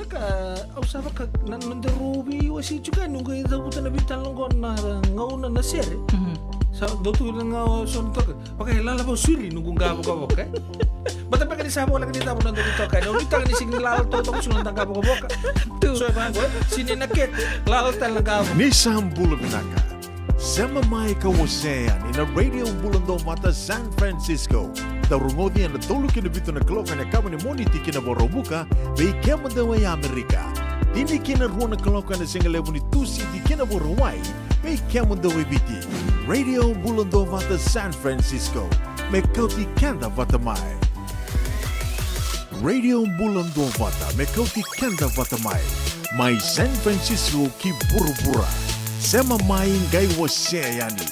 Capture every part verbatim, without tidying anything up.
Ka, au sa vaka, na, na noda rau veiwasei tiko yani, noqu qai cavuta na veitalanoa qo na gauna na sere. Mhm. Sa dau tu na gauna so na toka. Vaka e lala vou suri, noqu qavokavoka, e. Baleta beka ni sa voleka ni cava na noda veitoka, e. Na veitoka ni sega ni lala totoka, so na noda qavokavoka. Tu. So e vaqo, e. Sini na kete, lala tale na qavo. Ni sa bula vinaka. Sema mai ka wasea yani na Radio Bula Duavata San Francisco. Dau rogoci ena tolu ki na vitu na kaloko ena yakavi ni Moniti ki na Vakaraubuka, vei kemudou e Amerika. Tini ki na rua na kaloko ena sigalevu ni Tusiti ki na Vakarauwai, vei kemudou e Viti. Radio Bula Duavata San Francisco, me kauti keda vata mai. Radio Bula Duavata, me kauti keda vata mai. Mai San Francisco ki vuravura. Sema mai qai wasea yani.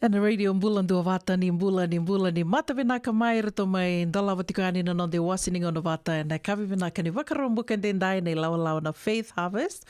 Ena Radio Bula Duavata, ni bula, ni bula, ni mata vinaka mai, ratou mai dolava tiko yani na noda iwasi ni gauna vata ena yakavi vinaka ni Vakaraubuka edaidai, na ilawalawa na Faith Harvest.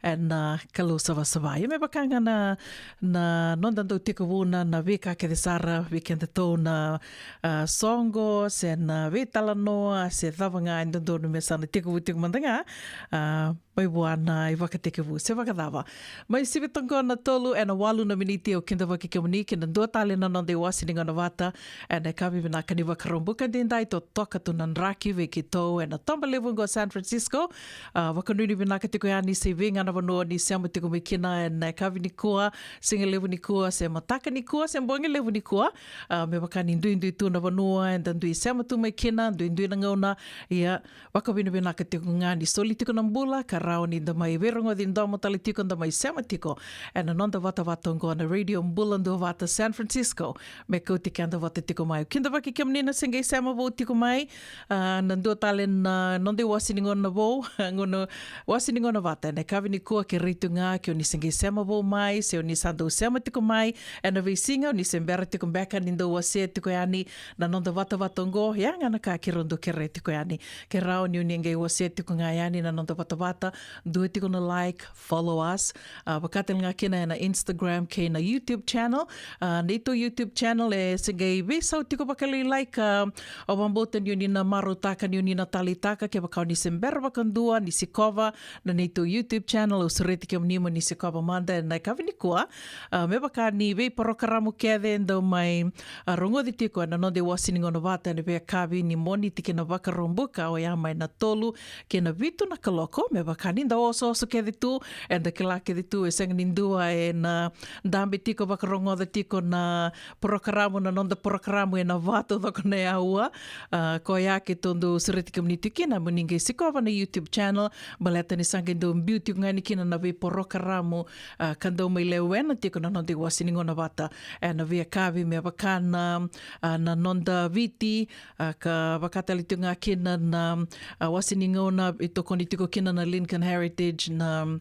Ena, ah, Kalou savasava. Ia me vaka ga na, na noda dau tekivu na, na veika kece sara, vei kedatou na, ah, soqo, se na veitalanoa, se cava ga e dodonu me sa na tekivu tiko mada ga, ah, mai vua na ivakatekivu se vakacava. Mai sivi toka qo na tolu ena walu na miniti, au kidavaki kemuni ki na dua tale na noda iwasi ni gauna vata ena yakavi vinaka ni Vakaraubuka edaidai, totoka tu na draki vei keitou ena toba levu qo San Francisco. Ah, vakanuinui vinaka tiko yani se i vei ga na vanua ni sema tiko mai kina ena yakavi nikua, siga levu nikua, se mataka nikua, se bogi levu nikua. Ah, me vaka ni duidui tu na vanua eda dui sema tu mai kina, duidui na gauna. Ia, vakavinavinaka tiko ga ni soli tiko na bula, ka rawa ni da mai veirogoci domo tale tiko, da mai sema tiko ena noda vatavata oqo na Radio Bula Duavata San Francisco, me kauti keda vata tiko mai. Kidavaki kemuni na se qai sema vou tiko mai, ah, na dua tale na noda iwasi ni gauna vou, gauna, iwasi ni gauna vata ena yakavi nikua, ke rai tu ga ke o ni se qai sema vou mai, se o ni sa dau sema tiko mai ena veisiga, o ni se bera tiko beka ni dau wasea tiko yani na noda vatavata oqo, ya ga na ka keirau dau kerea tiko yani. Ke rawa ni o ni qai wasea tiko ga yani na noda vatavata, dua tiko na like, follow us. Ah, vaka tale ga kina ena Instagram kei na YouTube channel. Ah, neitou YouTube channel e se qai veisau tiko vakalailai ka, ah, au vakabauta ni o ni na marautaka, ni o ni na taleitaka, kevaka o ni se bera vakadua ni sikova na neitou YouTube channel, au sureti kemuni mo ni sikova mada ena yakavi nikua. Ah, me vaka ni veiporokaramu kece dau mai, ah, rogoci tiko ena noda iwasi ni gauna vata ena veiyakavi ni Moniti ki na Vakaraubuka, oya mai na tolu ki na vitu na kaloko, me vaka ni da osooso kece tu, eda kila kece tu e sega ni dua ena dabe tiko vakarogoca tiko na porokaramu, na noda porokaramu ena va taucoko na aua. Ah, koya keitou dau sureti kemuni tiko kina mo ni qai sikova na YouTube channel, baleta ni sa qai dau biu tiko ga yani kina na veiporokaramu, ah, ka dau mai lewena tiko na noda iwasi ni gauna vata ena veiyakavi, me vaka na, ah, Na Noda Viti, ah, ka vaka tale tiko ga kina na, ah, wasi ni gauna e tokoni tiko kina na Lincoln Heritage, na,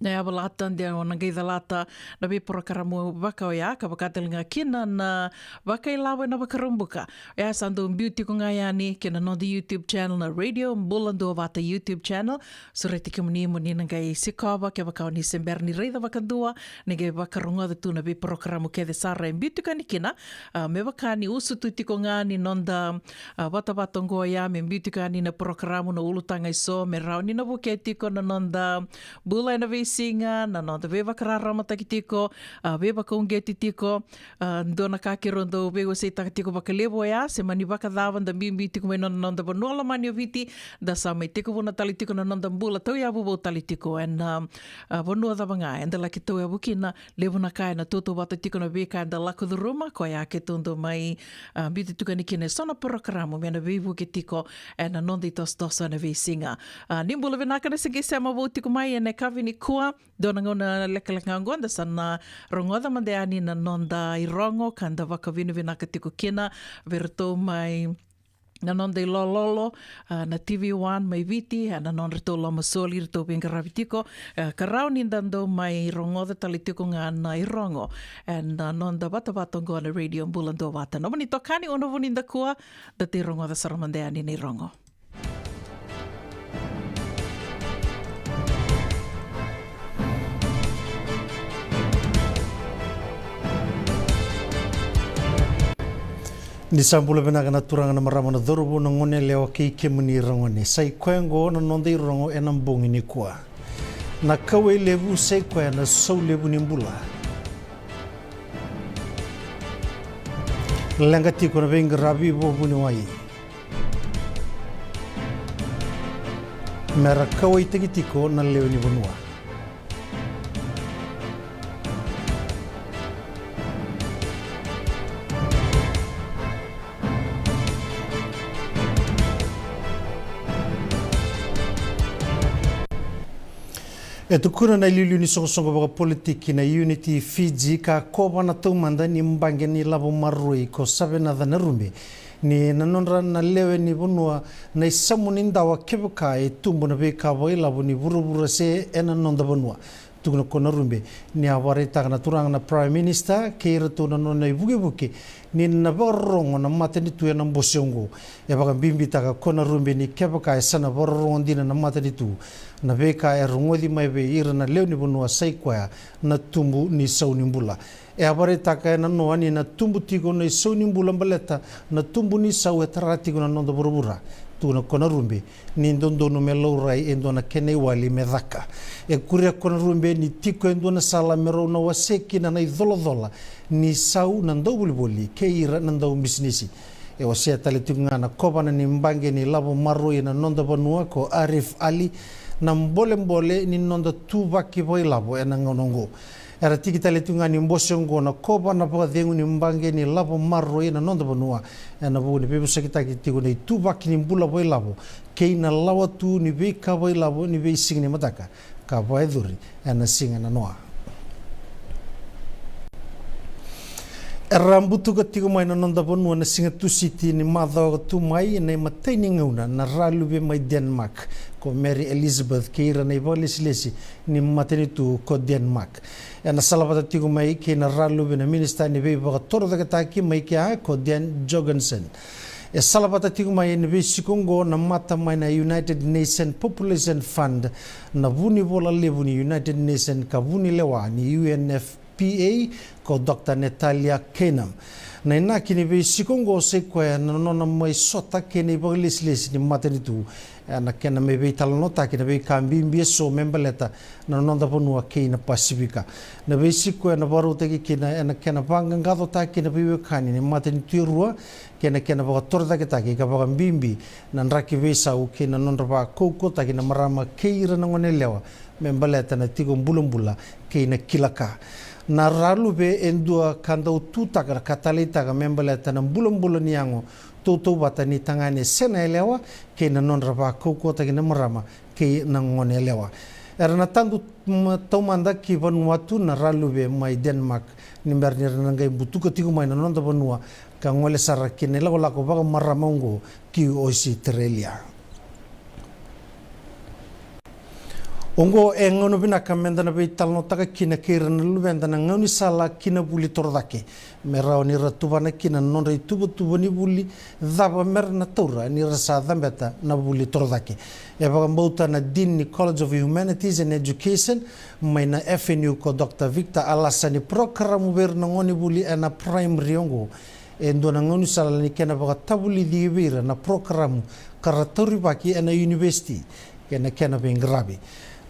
na yavalata, de o na qai calata na veiporokaramu vaka oya, ka vaka tale ga kina na Vakailavo ena Vakaraubuka. Oya sa dau biu tiko ga yani ki na noda YouTube channel, na Radio Bula Duavata YouTube channel. Sureti kemuni mo ni na qai sikova, kevaka o ni se bera ni raica vakadua, ni qai vakarogoca tu na veiporokaramu kece sara e biu tiko yani kina. Ah, me vaka ni usutu tiko ga ni noda, ah, vatavata oqo ya, me biu tiko yani na porokaramu, na ulutaga eso, me rawa ni na vukea tiko na noda bula ena veisiga, na noda veivakararamataki tiko, ah, veivakauqeti tiko. Ah, dua na ka keirau dau veiwaseitaka tiko vakalevu oya, se mani vakacava da biubiu tiko mai na noda vanua lomani o Viti, da sa mai tekivuna tale tiko na noda bula tauyavu vou tale tiko ena, ah, vanua cava ga eda laki tauyavu kina. Levu na ka ena tautauvata tiko na veika eda lako curuma, koya keitou dau mai, ah, biuta tiko yani kina eso na porokaramu me na veivuke tiko ena noda itosotoso ena veisiga. Ah, ni bula vinaka na se qai sema vou tiko mai ena yakavi nikua. Dua na gauna lekaleka ga oqo da sa na rogoca mada yani na noda irogo ka da vakavinavinaka tiko kina vei iratou mai na noda ilololo, ah, na T V One mai Viti, ena nodratou lomasoli, iratou veiqaravi tiko, eh, ka rawa ni da dau mai rogoca tale tiko ga na irogo ena noda vatavata oqo na Radio Bula Duavata. Nomuni itokani Una Vunidakua, da tei rogoca sara mada yani na irogo. Ni sa bula vinaka na turaga, na marama, na cauravou, na goneyalewa kei kemuni ragone. Sa i koya oqo na noda irogo ena bogi nikua. Na kauwai levu sa i koya na sau levu ni bula. Leqa tiko na veiqaravi vovuniwai me ra kauwaitaki tiko na lewe ni vanua. E tukuna na iliuliu ni soqosoqo vakapolitiki na Unity Fiji ka kova na taumada ni baqe ni lavo maroroi ko Savenaca Narume ni na nodra na lewe ni vanua na isamu ni dawa kevaka e tubu na veika vakailavo ni vuravura se ena noda vanua. Tukuna ko Narube ni a vakaraitaka na turaga na Prime Minister kei iratou na nona ivukevuke ni na vakarorogo na matanitu ena bose oqo. E vakabibitaka ko Narube ni kevaka e sa na vakarorogo dina na matanitu, na veika e rogoci mai vei ira na lewe ni vanua sa i koya na tubu ni sau ni bula. E a vakaraitaka e nanoa ni na tubu tiko na isau ni bula baleta na tubu ni sau e tara tiko na noda vuravura. Tukuna ko Narube ni dodonu me laurai e dua na kena iwali me caka. E kuria ko Narube ni tiko e dua na sala me rau na wasea kina na icolacola ni sau na dauvolivoli kei ira na daubisinisi. E wasea tale tiko ga na kovana ni baqe ni lavo maroroi ena noda vanua ko Arif Ali na bolebole ni noda tuvaki vakailavo ena gauna oqo. Era tiki tale tiko ga ni bose oqo na kovana vakacegu ni baqe ni lavo maroroi ena noda vanua ena vuku ni veivosakitaki tiko na ituvaki ni bula vakailavo kei na lawa tu ni veika vakailavo ni veisiga ni mataka ka vakayacori ena siga nanoa. Era butuka tiko mai na noda vanua na siga Tusiti ni macawa ka tu mai na imatai ni gauna na raluve mai Denmark ko Mary Elizabeth kei ira na ivakalesilesi ni matanitu ko Denmark. Ena salavata tiko mai kei na raluve na minisita ni veivakatorocaketaki mai kea ko Dan Jorgensen. E salavata tiko mai ena veisiko oqo na mata mai na United Nation Population Fund, na vunivola levu ni United Nation ka vunilewa ni U N F P A ko Doctor Natalia Kanem. Na inaki ni veisiko oqo sa i koya na nona mai sota kei na ivakalesilesi ni matanitu ena kena mai veitalanoataki na veika bibi eso me baleta na noda vanua kei na Pasifika. Na veisiko ena vakarautaki kina ena kena vaqaqacotaki na veiwekani ni matanitu e rua kei na kena vakatorocaketaki ka vakabibi na draki veisau kei na nodra vakaukauwataki na marama kei ira na goneyalewa me baleta na tiko bulabula kei na kila ka. Na raluve e dua ka dau tutaka ka taleitaka me baleta na bulabula ni yago tautauvata ni tagane se na yalewa kei na nodra vakaukauwataki na marama kei na goneyalewa. Era na tadu taumada ki Vanuatu na raluve mai Denmark ni bera ni ra na qai butuka tiko mai na noda vanua ka gole sara ki na ilakolako vakamarama oqo ki Ositerelia. Oqo e gauna vinaka meda na veitalanoataka kina kei ira na luveda na gaunisala ki na vuli torocake me rawa ni ra tuvana kina na nodra ituvatuva ni vuli cava me ra na taura ni ra sa cabeta na vuli torocake. E vakabauta na Dean ni College of Humanities and Education mai na F N U ko Doctor Victor Alasa ni porokaramu vei ira na gonevuli ena primary oqo e dua na gaunisala ni kena vakatavulici vei ira na porokaramu ka ra taurivaki ena univesiti kei na kena veiqaravi.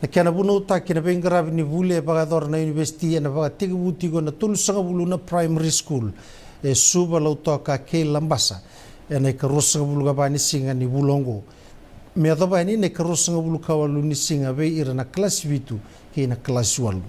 Na kena vunautaki na veiqaravi ni vuli e vakayacora na univesiti ena vakatekivu tiko ena tolusagavulu na primary school e Suva, Lautoka kei Labasa ena ikaruasagavulu ka va ni siga ni vula oqo me yacova yani na ikaruasagavulu ka walu ni siga vei ira na kalasi vitu kei na kalasi walu.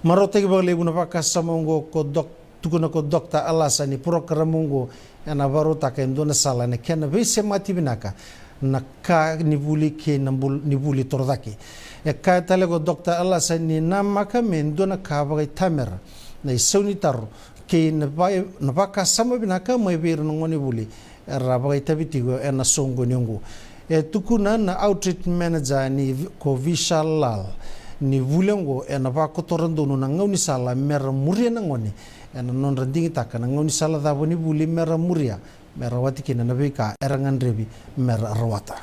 Marautaki vakalevu na vakasama oqo ko Dok Tukuna ko Doctor Alasa ni porokaramu oqo ena vakarautaka e dua na sala ena kena veisemati vinaka na ka ni vuli kei na bul ni vuli torocake. E kaya tale ko Doctor Alasa ni namaka me dua na ka vakaitamera na isau ni taro kei na, va na vakasama vinaka mai vei ira na gonevuli era vakaitavi tiko ena soqoni oqo. E tukuna na outreach manager ni ko Vishal Lal ni vuli oqo ena vakotora donu na gaunisala mera muria na gone ena nodra digitaka na gaunisala cava ni vuli mera muria me rawati kina na veika era gadrevi mera rawata.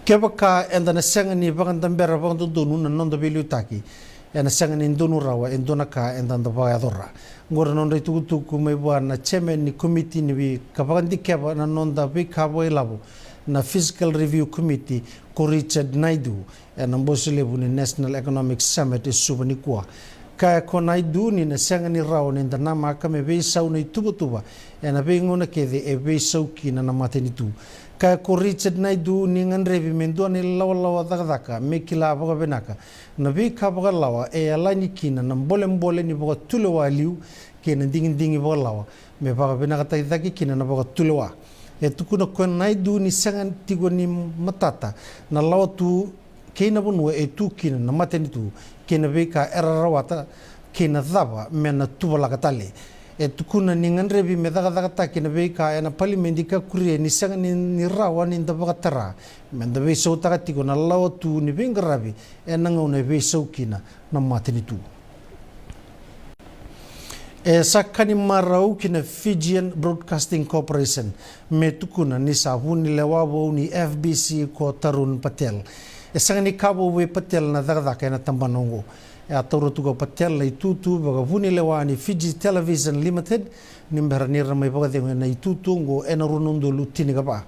Kevaka eda na sega ni vakadabera vakadodonu na noda veiliutaki, ena sega ni donu rawa e dua na ka eda da vakayacora. Oqori na nodra itukutuku mai vua na chairman ni komiti ni vei ka vakadikeva na noda veika vakailavo na Fiscal Review Committee ko Richard Naidu ena bose levu ni National Economic Summit e Suva nikua. Kaya ko Naidu ni na sega ni rawa ni da namaka me veisau na ituvatuva ena veigauna kece e veisau kina na matanitu. Kaya ko Richard Naidu ni gadrevi me dua na ilawalawa cakacaka me kila vakavinaka na veika vakalawa e yalani kina na bolebole ni vakatulewa liu kei na digidigi vakalawa me vakavinakataki cake kina na vakatulewa. E tukuna ko Naidu ni sega tiko ni matata na lawa tu kei na vanua e tu kina na matanitu kei na veika era rawata kei na cava me na tuvalaka tale. E tukuna ni gadrevi me cakacakataki na veika ena palimedi ka kuria ni sega ni, ni rawa ni da vakatara me da veisautaka tiko na lawa tu ni veiqaravi ena gauna e veisau kina na matanitu. E sa ka ni marau ki na Fijian Broadcasting Corporation me tukuna ni sa vunilewa vou ni F B C ko Tarun Patel. E sega ni ka vou vei Patel na cakacaka ena tabana oqo. E a taura tu ko Patel na itutu vakavunilewa ni Fiji Television Limited ni bera ni ra mai vakacegu ena itutu oqo ena rua na udolu tinikava.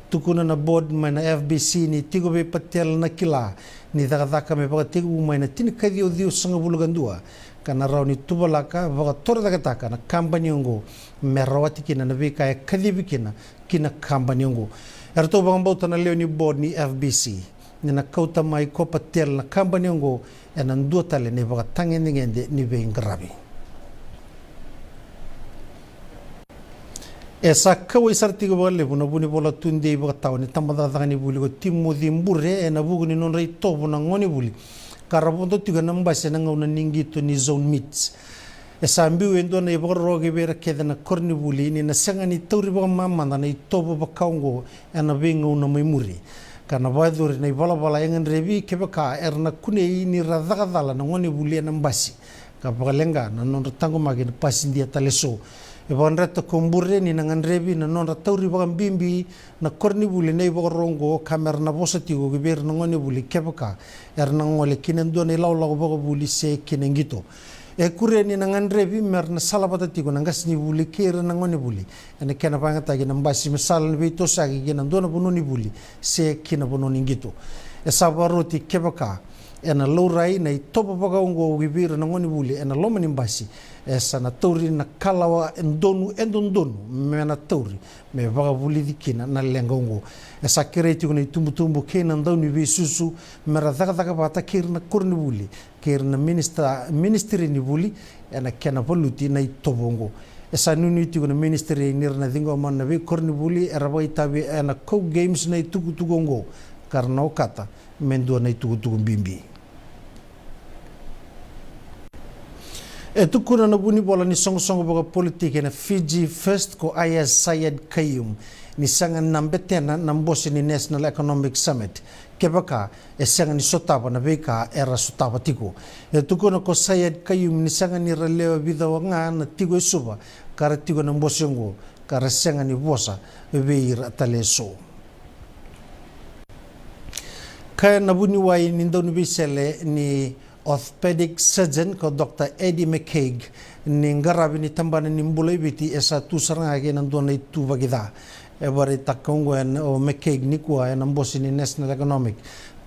Tukuna na board mai na F B C ni tiko vei Patel na kila ni cakacaka me vakatekivu mai na tinikaciwa ciwasagavulu ka dua, ka na rawa ni tuvalaka vakatorocaketaka na kabani oqo me rawati kina na veika e kacivi kina ki na kabani oqo. Eratou vakabauta na lewe ni board ni F B C ni na kauta mai ko Patel na kabani oqo ena dua tale na ivakatagedegede ni veiqaravi. E sa kauwai sara tiko vakalevu na vunivola tudei vakatawa ni tabacakacaka ni vuli ko Timoci Bure ena vuku ni nodra itovo na gonevuli ka ra vodo tiko ena basi ena gauna ni qito ni Zone Meets. E sa biu e dua na ivakaro ki vei ira kece na koronivuli ni na sega ni tauri vakamamada na itovo vaka oqo ena veigauna mai muri, ka na vakayacori na ivalavala e gadrevi kevaka era na kunei ni ra caka cala na gonevuli ena basi, ka vakaleqa na nodra taqomaki na pasidia tale eso. E vakadreta ko Bure ni na gadrevi na nodra tauri vakabibi na koronivuli na ivakaro oqo ka me ra na vosa tiko ki vei ira na gonevuli kevaka era na gole ki na dua na ilakolako vakavuli se ki na qito. E kuria ni na gadrevi me ra na salavata tiko na qasenivuli kei ira na gonevuli ena kena vakayagataki na basi me sala ni veitosoyaki ki na dua na vanua ni vuli se ki na vanua ni qito. E sa vakaroti kevaka ena laurai na itovo vaka oqo ki vei ira na gonevuli ena loma ni basi, e sa na tauri na kalawa e donu e dodonu me na tauri me vakavulici kina na leqa oqo. E sa kerei tiko na itubutubu kei na dauniveisusu me ra cakacaka vata kei ira na koronivuli kei ira na minisita, ministry ni vuli ena kena valuti na itovo oqo. E sa nuinui tiko na ministry ni ra na ciqoma na veikoronivuli era vakaitavi ena CoGames na itukutuku oqo, ka ra na okata me dua na itukutuku bibi. E tukuna na vunivola ni soqosoqo vakapolitiki ena Fiji First ko Aiyaz Sayed-Khaiyum ni sega na betena na bose ni National Economic Summit kevaka e sega ni sotava na veika era sotava tiko. E tukuna ko Sayed-Khaiyum ni sega ni ra lewe vica ga na tiko e Suva ka ra tiko ena bose oqo, ka ra sega ni vosa vei ira tale eso. Kaya na vuniwai ni dauniveisele ni orthopedic surgeon ko Doctor Eddie McCague ni qaravi ni tabana ni bula e Viti e sa tu sara ga kei na dua na ituvaki ca. E vakaraitaka oqo o McCague nikua ena bose ni National Economic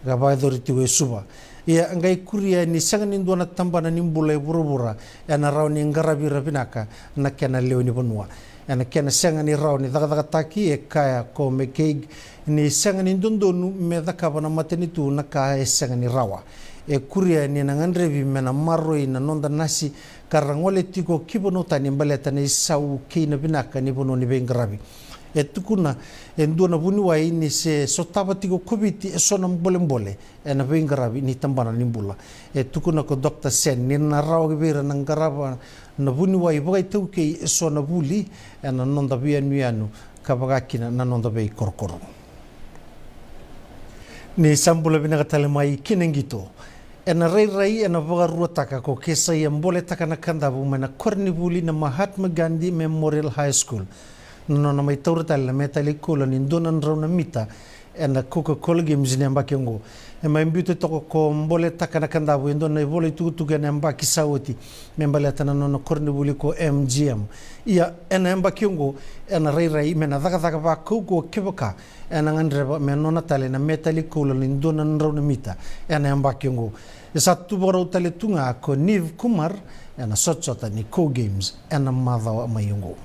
ka vakayacori tiko e Suva. Ia e qai kuria ni sega ni dua na tabana ni bula e vuravura ena rawa ni qaravi ira vinaka na kena lewe ni vanua. Ena kena sega ni rawa ni cakacakataki, e kaya ko McCague ni sega ni dodonu me cakava na matanitu na ka e sega ni rawa. E kuria ni na gadrevi me na maroroi na noda nasi ka ra gole tiko ki vanua tani baleta na isau kei na vinaka ni vanua ni veiqaravi. E tukuna e dua na vuniwai ni se sotava tiko ko Viti eso na bolebole ena veiqaravi ni tabana ni bula. E tukuna ko Doctor Sen ni na rawa vei ira na qarava na vuniwai vakaitaukei eso na vuli ena noda veiyanuyanu ka vaka kina na noda veikorokoro. Ni sa bula vinaka tale mai ki na qito. Ena rairai ena vakaruataka ko Kesaia Boletakanakadavu mai na koronivuli na Mahatma Gandhi Memorial High School na nona mai taura tale na metali koula ni dua na drau na mita ena Coca-Cola Games ni yabaki oqo. E mai biuta toka ko Boletakanakadavu e dua na ivola itukutuku ena yabaki sa oti me baleta na nona koronivuli ko M G M. Ia ena yabaki oqo ena rairai me na cakacaka vakaukauwa kevaka ena gadreva me nona tale na metali koula ni dua na drau na mita ena yabaki oqo. E sa tu vakarau tale tu ga ko Niv Kumar ena sotasota ni CoGames ena macawa mai oqo.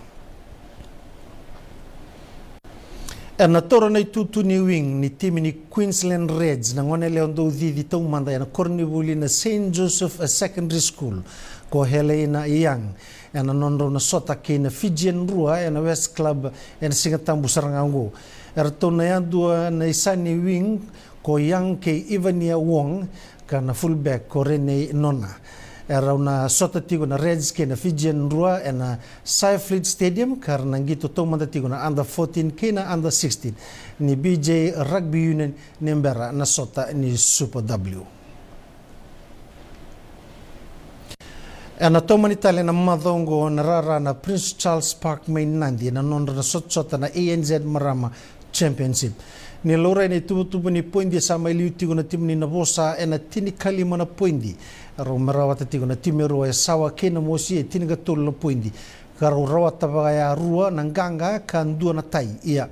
Ena taura na itutu ni wing ni timi ni Queensland Reds na goneyalewa dau cici taumada ena koronivuli na Saint Joseph Secondary School ko Heleina Young ena nodrau na sota kei na Fijian Drua ena West Club ena Sigatabu sara ga oqo. Eratou na yadua na isa ni wing ko Young kei Ivania Wong, ka na fullback ko Renee Nona. E rau na sota tiko na Reds kei na Fijian Drua ena Saiflite Stadium, ka ra na qito taumada tiko na under fourteen kei na under sixteen ni B J Rugby Union ni bera na sota ni Super W. Ena tomani tale na macawa oqo na rara na Prince Charles Park mai Nadi ena nodra na sotasota na A N Z Marama Championship. Ni laurai na ituvatuva ni poidi, sa mai liu tiko na timi ni Navosa ena tinikalima na poidi. Rau mai rawata tiko na timi e rua e Sawa kei Namosi e tinikatolu na poidi, ka rau rawata vakayarua na qaqa ka dua na tai. Ia,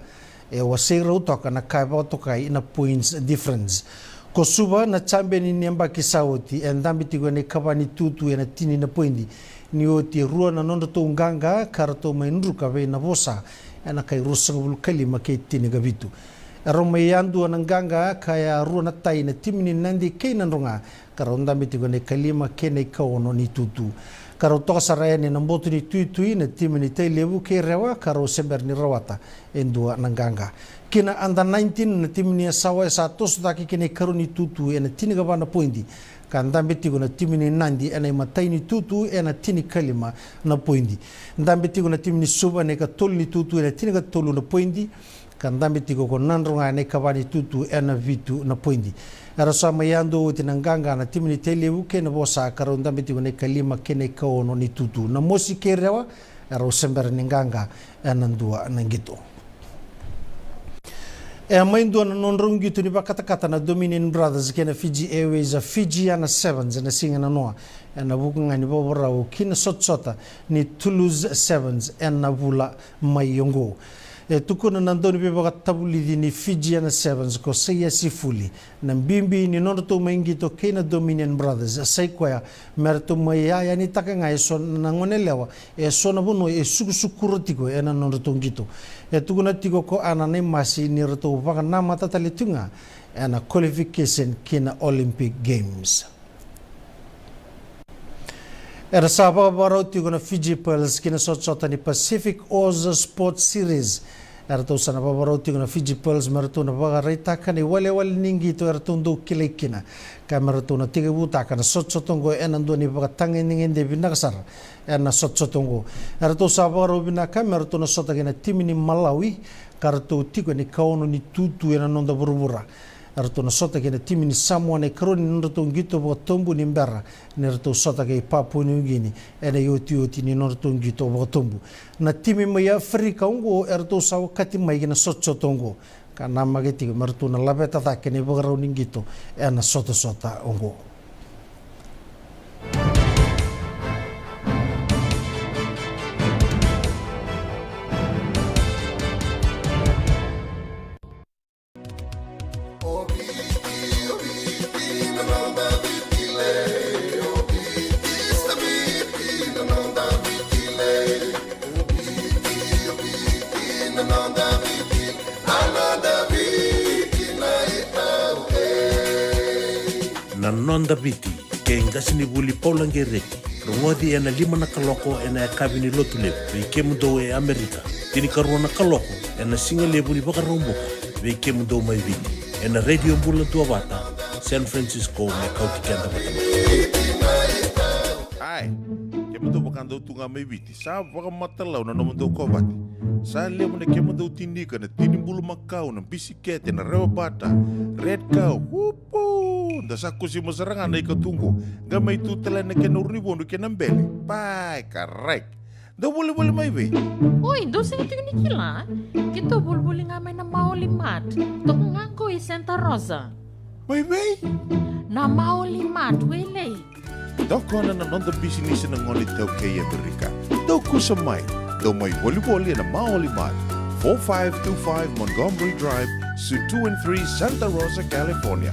e wasei rau toka na ka e vakatokai na points difference. Ko Suva, na champion ni yabaki sa oti, e dabe tiko ena ikava ni tutu ena tini na poidi. Ni oti e rua na nodratou qaqa ka ratou mai druka vei Navosa ena kai ruasagavulu ka lima kei tinikavitu. E rau mai yadua na qaqa ka yarua na tai na timi ni Nadi kei Nadroga, ka rau dabe tiko ena ikalima kei na ikaono ni tutu. Ka rau toka sara yani ena boto ni tuitui na timi ni Tailevu kei Rewa, ka rau se bera ni rawata e dua na qaqa. Ki na under nineteen, na timi ni Yasawa e sa toso cake ki na ikarua ni tutu ena tinikava na poidi, ka dabe tiko na timi ni Nadi ena imatai ni tutu ena tinikalima na poidi. Dabe tiko na timi ni Suva ena ikatolu ni tutu ena tinikatolu na poidi, ka dabe tiko ko Nadroga ena ikava ni tutu ena vitu na poidi. Era sa mai yadua oti na qaqa na timi ni Tailevu kei Navosa, ka rau dabe tiko ena ikalima kei na ikaono ni tutu. Namosi kei Rewa, e rau se bera ni qaqa ena dua na qito. E a mai dua na nodrau qito ni vakatakata na Dominion Brothers kei na Fiji Airways a Fijiana Sevens ena siga nanoa, ena vuku ga ni vakavakarau ki na sotasota ni Toulouse Sevens ena vula mai oqo. E tukuna na dauniveivakatavulici ni Fijiana Sevens ko Seiya Sifuli, na bibi ni nodratou mai qito kei na Dominion Brothers sa i koya me ratou mai yayanitaka ga e so na goneyalewa e so na vanua e sukusukura tiko ena nodratou qito. E tukuna tiko ko Ana Naimasi ni ratou vakanamata tale tu ga ena qualification ki na Olympic Games. Era sa vakavakarau tiko na Fiji Pearls ki na sotasota ni Pacific Oz Sports Series. Eratou sa na vakavakarau tiko na Fiji Pearls me ratou na vakaraitaka na iwalewale ni qito eratou dau kilai kina, ka me ratou na tekivutaka na sotasota oqo ena dua na ivakatagedegede vinaka sara ena sotasota oqo. Eratou sa vakarau vinaka me ratou na sota kei na timi ni Malawi, ka ratou tiko ena ikaono ni tutu ena noda vuravura. Eratou na sota kei na timi ni Samoa ena ikarua ni nodratou qito vakatobu ni bera ni ratou sota kei Papua New Guinea ena iotioti ni nodratou qito vakatobu. Na timi mai Aferika oqo eratou sa okati mai ki na sotasota oqo, ka namaki tiko me ratou na laveta cake na ivakarau ni qito ena sotasota oqo. Na Noda Viti, kei qasenivuli Paula Qereti. Rogoci ena lima na kaloko ena yakavi ni Lotulevu vei kemudou e Amerika, tinikarua na kaloko ena sigalevu ni Vakaraubuka vei kemudou mai Viti, ena Radio Bula Duavata, San Francisco, me kauti keda vata mai. Ai, kemudou vakadau tu ga mai Viti, sa vakamatalau na nomudou kovate. Sa levu na kemudou tinika, na tini bulumakau, na bisikete, na rewa bata, red cow, upu! Da sa kusima sara ga na ika tu qo, qai mai tu tale na kena urunivodu kei na bele. Pai, correct. Dou volivoli mai vei? Oi, dou sega tiko ni kila? Keitou volivoli ga mai na Maoli Mart. Toka ga qo i Santa Rosa. Mai vei? Na Maoli Mart, Wailei. Tokona na noda bisinisi na gone iTaukei e Amerika. Dou kusa mai. Dou mai volivoli ena Maoli Mart, four five two five Montgomery Drive, Suite two and three, Santa Rosa, California.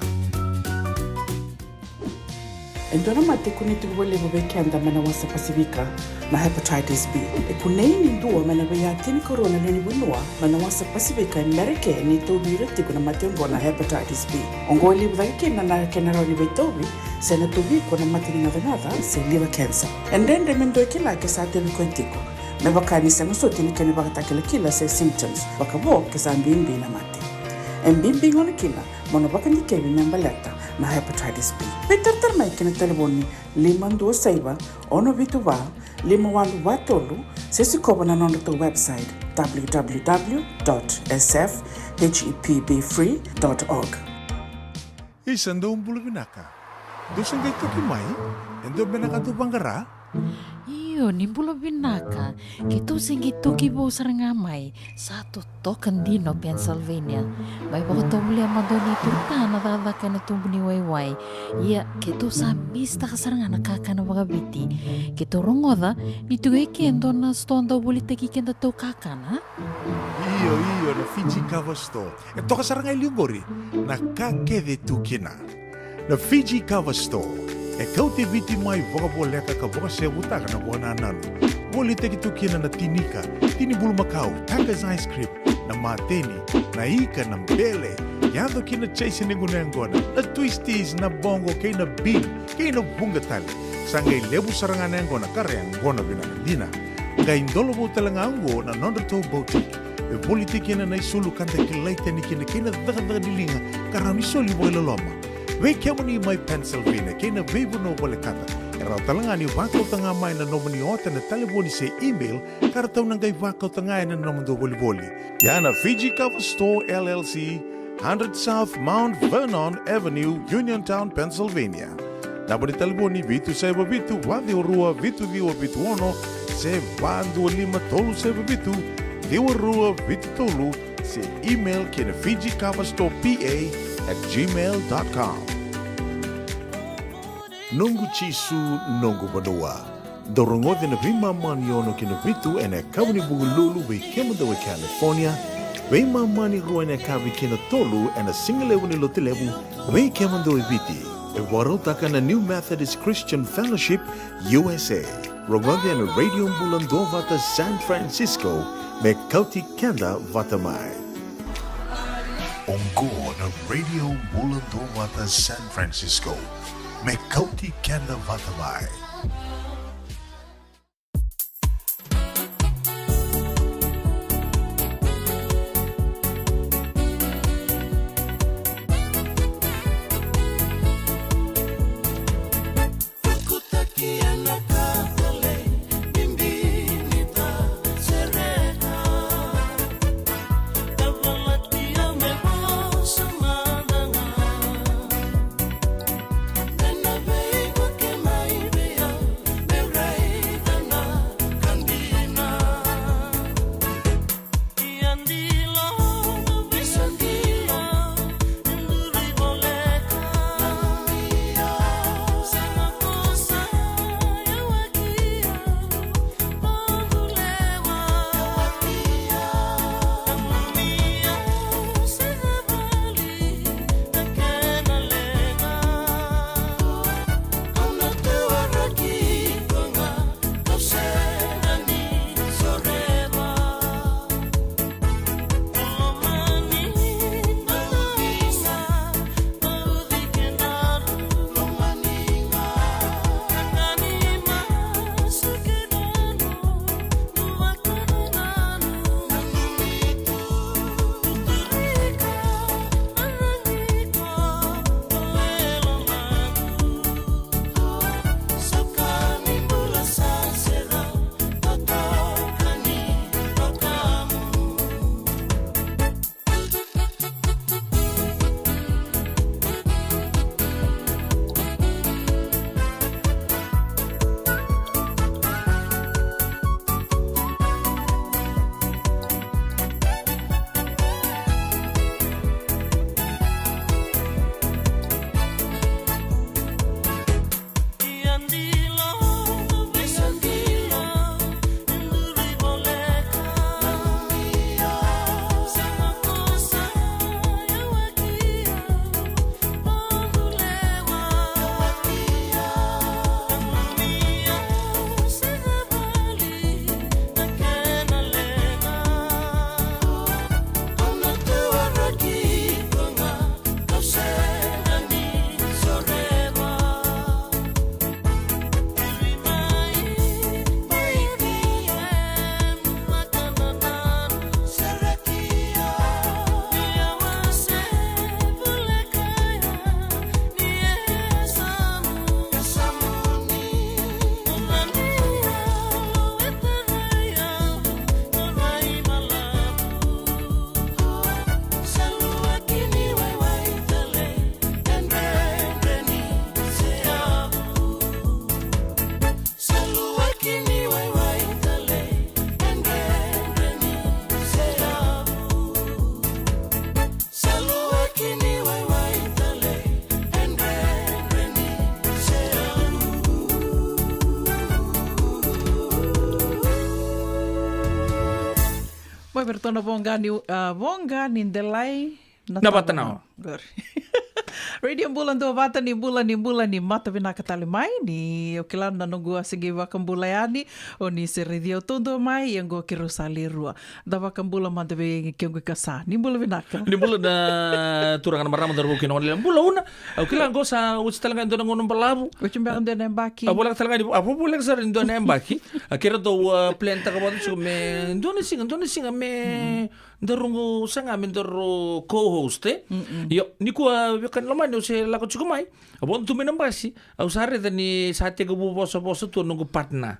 E dua na mate e kunei tiko vakalevu vei keda mai na wasa Pasifika na hepatitis B. E kunei ni dua mai na veiya tinikarua na lewe ni vanua mai na wasa Pasifika e Merika ni tauvi ira tiko na mate oqo na hepatitis B. Oqo e levu cake kina na kena rawa ni veitauvi se na tauvi iko na mate ni gacagaca se liver cancer. E dredre me dua e kila ke sa tauvi koya tiko, me vaka ni sega soti na kena ivakatakilakila se symptoms, vakavo ke sa bibi na mate. E bibi gona kina mo na vakadikevi me baleta na hepatitis B. Veitaratara mai ki na talevoni lima dua saiva, ono vitu va, lima walu va tolu, se sikova na nodratou website, w w w dot s f h e p b free dot org. Isa, dou bula vinaka. Dou se qai toki mai? E dua beka na ka dou vaqara? Io, ni bula vinaka. Keitou se qai toki vou sara ga mai. Sa totoka dina o Pennsylvania. Mai vakatovolea mada o neitou ta na cakacaka ena tubu ni waiwai. Ia, keitou sa misitaka sara ga na kakana vakaviti. Keitou rogoca ni tu e ke e dua na sitoa dau volitaki kedatou kakana. Io, io, na Fiji Kava Store. E toka sara ga e liu qori na ka kece tu kina. Na Fiji Kava Store e kauti Viti mai vakavoleka ka vakasevutaka na vakanananu. Volitaki tu kina na tinika, tini bulumakau, Tiger's ice cream, na mateni, na ika, na bele, yaco kina chase ni gunu yaqona, na twisties, na boqo kei na bean, kei na vuqa tale. Sa qai levu sara ga na yaqona ka ra yaqona vinaka dina. Qai dolovou tale ga oqo na nodratou boutique. E volitaki kina na isulu ka da kilai tani kina kei na cakacaka ni liga ka rawa ni soli vakailoloma. Vei kemuni mai Pennsylvania kei na veivanua volekata, e rawa tale ga ni vakauta ga mai na nomuni ota ena talevoni se email ka ratou na qai vakauta ga ena nomudou volivoli. Ia na Fiji Kava Store L L C, hundred South Mount Vernon Avenue, Uniontown, Pennsylvania. Naba ni talevoni vitu saiva vitu, va ciwa rua, vitu ciwa vitu ono, se va dua lima tolu saiva vitu, ciwa rua vitu tolu, se email ki na Fiji Kava Store P A at gmail dot com. Noqu Jisu, noqu vanua. Dou rogoci na veimama ni ono ki na vitu ena yakavi ni Vukelulu vei kemudou e California, veimama ni rua ena yakavi ki na tolu ena sigalevu ni Lotulevu vei kemudou e Viti. E vakarautaka na New Methodist Christian Fellowship U S A. Rogoci ena Radio Bula Duavata San Francisco, me kauti keda vata mai. Oqo na Radio Bula Duavata San Francisco, me kauti keda vata mai. Vei iratou na voqa ni, ah, voqa ni delai na vata na tavana. Qori. Radio Bula Duavata, ni bula, ni bula, ni mata vinaka tale mai. Ni o kila na noqu a se qai vakabula yani, o ni se raici au taudua mai, ia qo keirau sa le rua. Da vakabula mada vei kequ i kasa. Ni bula vinaka. Ni bula na turaga na marama, daru kina wana lea. Bula Una. Au kila qo sa oti tale ga e dua na gauna balavu. Oti beka dua na yabaki. A voleka tale ga ni, a vo-, voleka sara ni dua na yabaki. A keirau dau, a, plan taka vata tiko me dua na siga, dua na siga me daru qo saga me daru co-host, e? Io, nikua veiwekani lomani au se lako tiko mai. A vodo tu mai na basi. Au sa raica ni sa tekivu vosavosa tu o noqu partner.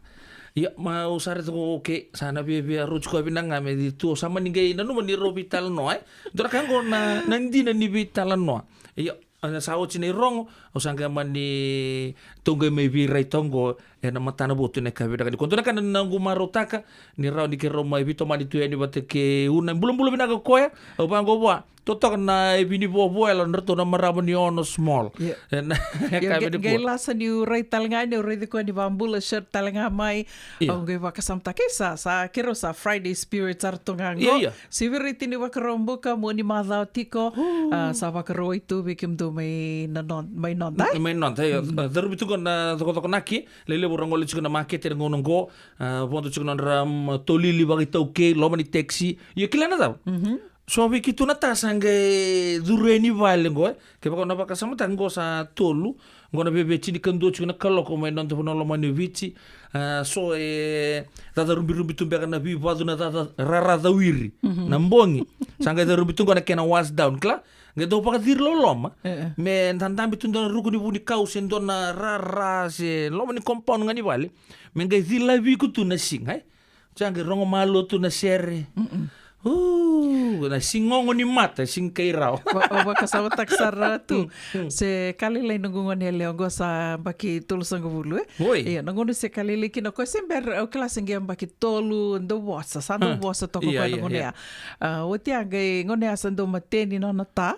Io, ma au sa raica qo, okay, sa na viavia roti koya vinaka ga me di tu, au sa mani qai nanuma ni rau veitalanoa, e? Dua na ka qo na, na dina ni veitalanoa. Io, a, sa oti na irogo, au sa qai mani tou qai mai veiraitaka qo ena matana votu ena yakavi vinaka nikua. Dua na ka na noqu marautaka ni rawa ni keirau mai veitomani tu yani vata kei Una. Bulabula vinaka o koya, au vaqo vua. Totoka na ivi ni vovo, e, la nodratou na marama ni Ono Small. Io. Ena yakavi nikua. Qai lasa niu rai tale ga yani, au raici koya ni vabula shirt tale ga mai. Io. Au qai vakasamataka, e, sa, sa keirau sa Friday spirit sara tu ga qo. Io, io. Sivi Riti ni Vakaraubuka, mua ni macawa tiko. A, sa Vakarauwai tu vei kemudou mai na no-, mai noda, e? Mai noda, io. A, carubi tu qo na cokocokonaki, lelevu ra gole tiko na makete ena gauna qo. A, vodo tiko nodra, mm, tolili vakaitaukei, loma ni taxi. Io, kila na cava? So vei keitou na ta sa qai curu yani vale qo, e. Kevaka o na vakasamataka qo sa tolu, qo na viavia tinikadua tiko na kaloko mai noda vanua lomani o Viti. A, so e cacarubirubi tu beka na veivacu, na caca rara cawiri. Na bogi. Sa qai carubi tu qo na kena wash down, kila? Qai dau vakaciri loloma. E, e. Me dadabe tu dua na ruku ni vunikau se dua na rara se loma ni compound ga ni vale. Me qai cilavi iko tu na siga, e? Sa qai rogo malua tu na sere. U, na sigogo ni mata, siga kai rawa. Va-, au vakasamataka sara tu. Se ka lailai noqu gone yalewa qo sa yabaki tolusagavulu, e? Oi. Ia, na gauna se ka lailai kina o koya se bera, au kila se qai yabaki tolu, dau vosa, sa dau vosa toka o koya na gauna ya. A, oti ya qai gauna ya sa dau mateni nona ta.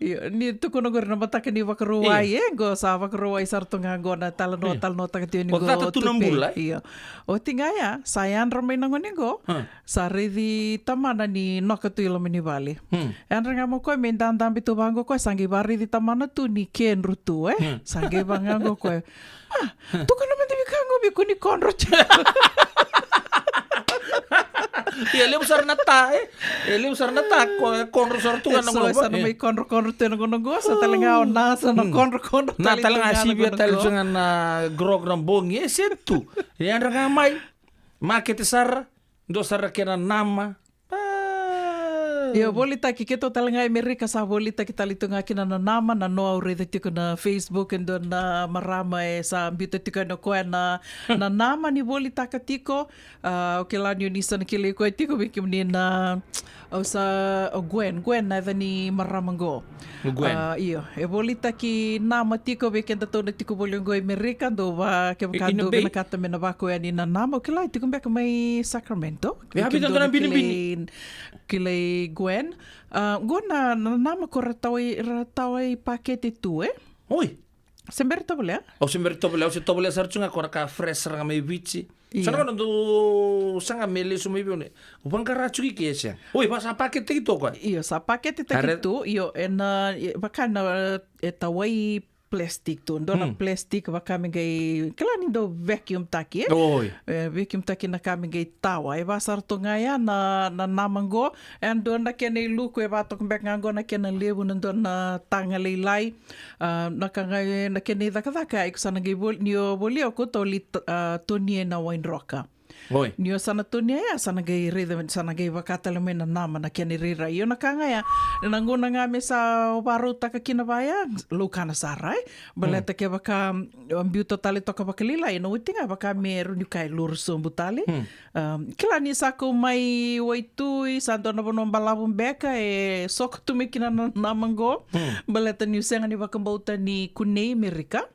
Io, ni tukuna qori na mataka ni Vakarauwai, e, qo sa Vakarauwai sara tu ga qo na talanoa, talanoataka tiko ni qo. O cata tu na bula, e? Io. Oti ga ya, sa yadra mai na gone qo, sa raici tamana ni noka tu i loma ni vale. Yadra ga mai o koya me dadabe tu vaqo o koya, sa qai varaici tamana tu ni kedru tu, e? Sa qai vaqo o koya. A, tukuna mada vei koya qo vei kua ni kodro tiko. Ia, levu sara na ta, e? E levu sara na ta, ko-, e kodro sara tu ga na gauna qo. Sa na mai kodrokodro tu ena gauna qo, sa tale ga o na sa na kodrokodro tale tu ga na gauna qo. Na tale ga sivia tale tu ga na grog na bogi, e se tu. E yadra ga mai, makete sara, dua sara kena nama. A. Io, volitaki keitou tale ga e Merika sa volitaki tale tu ga kina na nama, na noa au raica tiko na Facebook, e dua na marama e sa biuta tiko ena koya na, na nama ni volitaka tiko. A, au kila ni o ni sa na kilai koya tiko vei kemuni na, au sa, o Gwen, Gwen na yaca ni marama qo. O Gwen. A, io, e volitaki nama tiko vei kedatou na tiko voli qo e Merika, dou va, kevaka dou vinakata me na vako yani na nama, au kila e tiko beka mai Sacramento. Ia, vei kemudou na kilai, kilai Gwen. A, qo na, na nama ko ra tawa i, ra tawa i pakete tu, e? Oi. Se bera tovolea? Au se bera tovolea, au se tovolea sara tu ga ko na ka fresh sara ga mai Viti. Io. Sa na ka na dou saga me lesu mai vei au ne. Vaqara tu ki ke se. Oi, va sa paketetaki tu o koya? Io, sa paketetaki tu, io, ena, e, vaka na, e tawa i plastic tu, dua na plastic vaka me qai, kila ni dau vacuum taki, e? Oi. E, vacuum taki na ka me qai tawa. E va sara tu ga ya na, na nama qo, e dua na kena iluku, e va toka beka ga qo na kena levu, na dua na taga lailai. A, na ka ga, e, na kena icakacaka, iko sa na qai voli, ni o voli, o koto li, a, tonia na waidroka. Oi. Ni o sa na tonia ya, sa na qai raica, sa na qai vaka tale mai na nama na kena irairai. Io na ka ga ya, na gauna ga me sa o varautaka kina vaya, laukana sara, e? Baleta kevaka, mm, o biuta tale toka vakalailai, na oti ga vaka me rau ni kai luru sobu tale. Mm. Um, kila ni sa kau mai waitui, sa dua na vanua balavu beka, e soko tu mai kina na nama qo. Mm. Baleta niu sega ni vakabauta ni kunei Merika.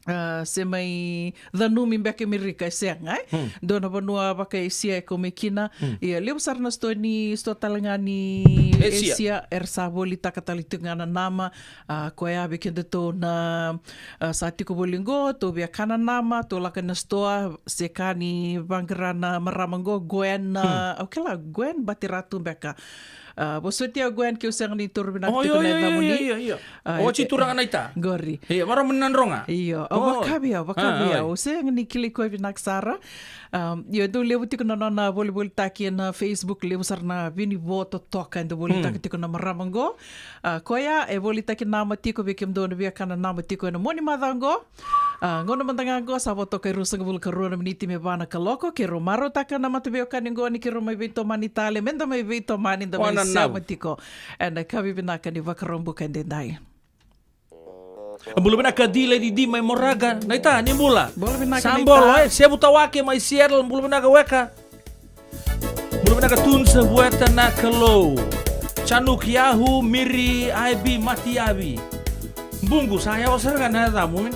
Ah, se mai canumi beka e Merika, e sega, e? Dua na vanua vaka Esia e kau mai kina. Ia, levu sara na sitoa ni, sitoa tale ga ni Esia. Esia, era sa volitaka tale tiko ga na nama. Ah, koya vei kedatou na, ah, sa tiko voli qo, tou via kana nama, tou lako na sitoa, se ka ni vaqara na marama qo, Gwen, ah, au kila Gwen Batiratu beka. Ah, vosoti au Gwen, keu sega ni toro vinaka tiko na yacamuni. Io, io, io. Ah, oti e, turaga naita. Qori. Io, marama ni Nadroga. Io, au vakavi au, vakavi au. Au sega ni kilai koya vinaka sara. Um, io, dau levu tiko na nona volivolitaki ena Facebook, levu sara na vinivo totoka e dau volitaka tiko na marama qo. Ah, koya e volitaki nama tiko vei kemudou na via kana nama tiko ena mua ni macawa qo. Ah, gauna mada ga qo sa vo toka e ruasagavulu ka rua na miniti me va na kaloko, keirau marautaka na mataveiwekani qo ni keirau mai veitomani tale, meda mai veitomani, da mai sema tiko ena yakavi vinaka ni Vakaraubuka edaidai. Bula vinaka Di Lady Di mai Moraga, naita ni bula. Bula vinaka. Sa bolo, e, Sevu Tawake mai Seattle, bula vinaka weka. Bula vinaka Tun Savueta na Kalou. Chanuk Yahu, Miri, I B, Mati Yavi. Buqu, sa yawa sara ga na yacamu, e?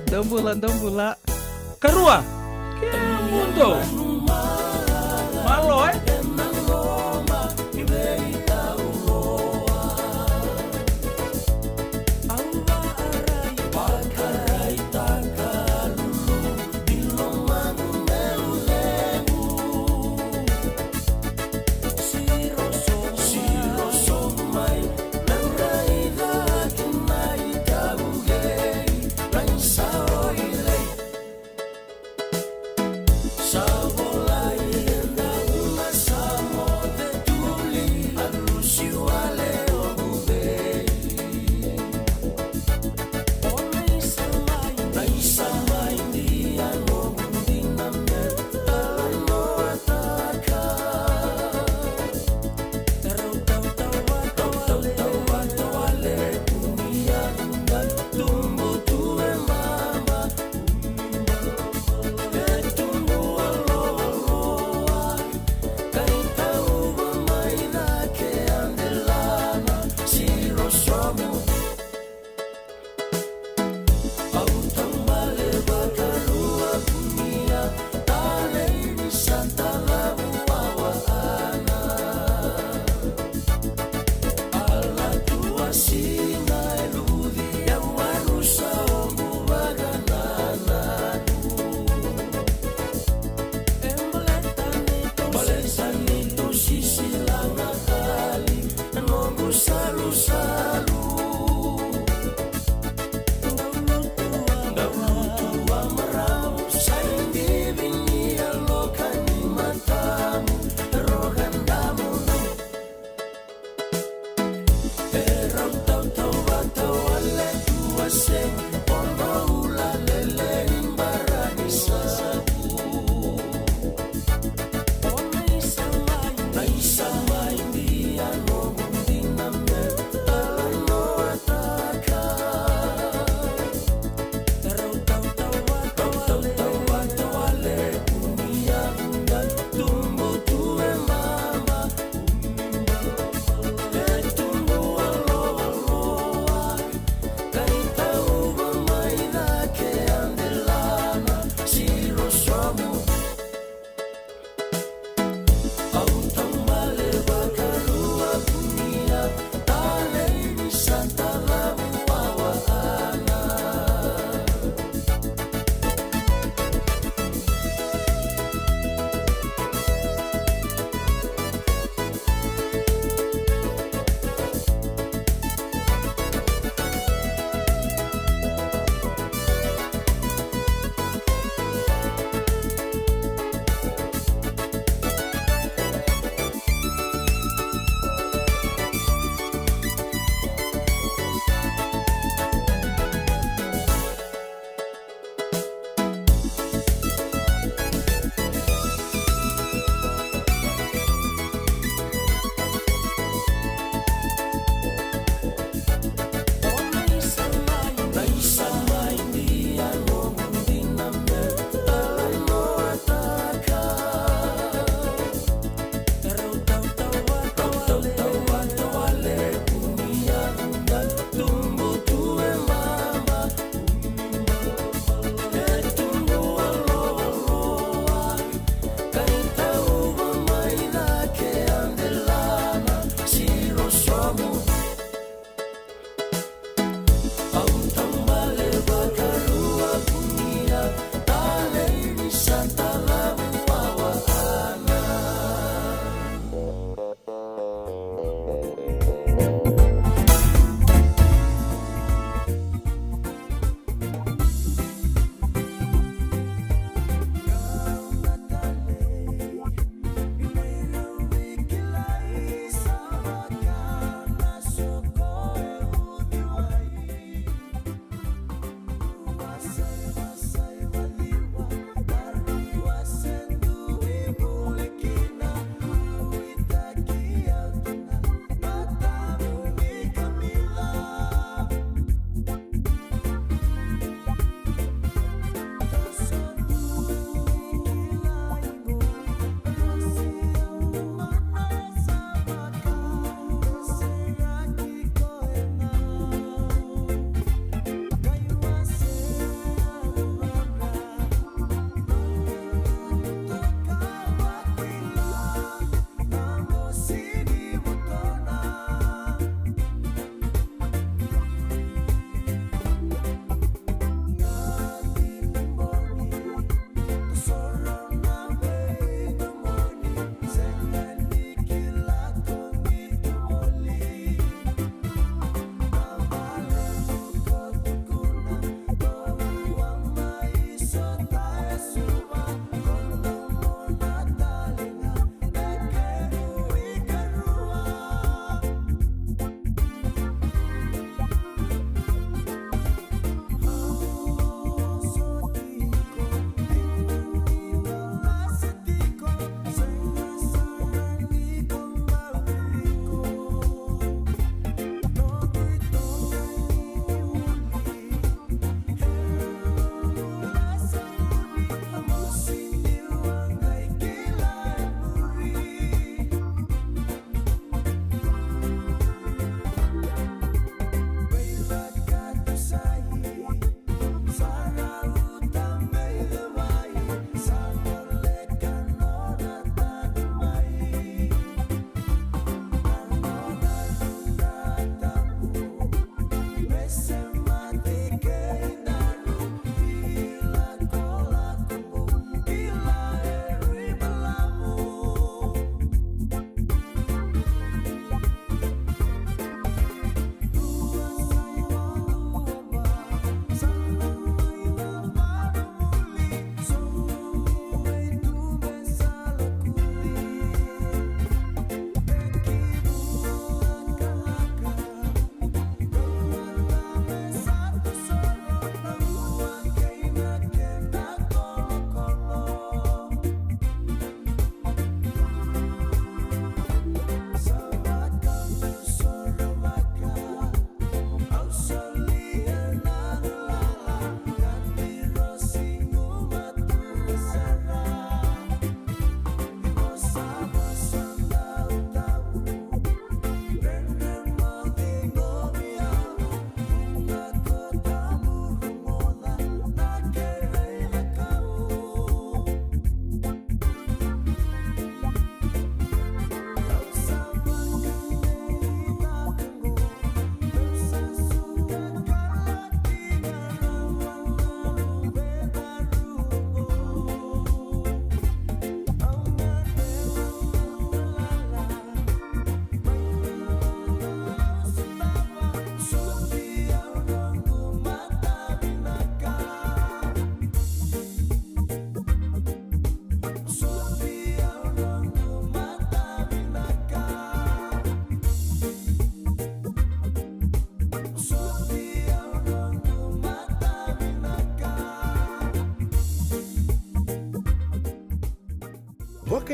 Dou bula, dou bula. Karua. Ke mudo. Malo, e?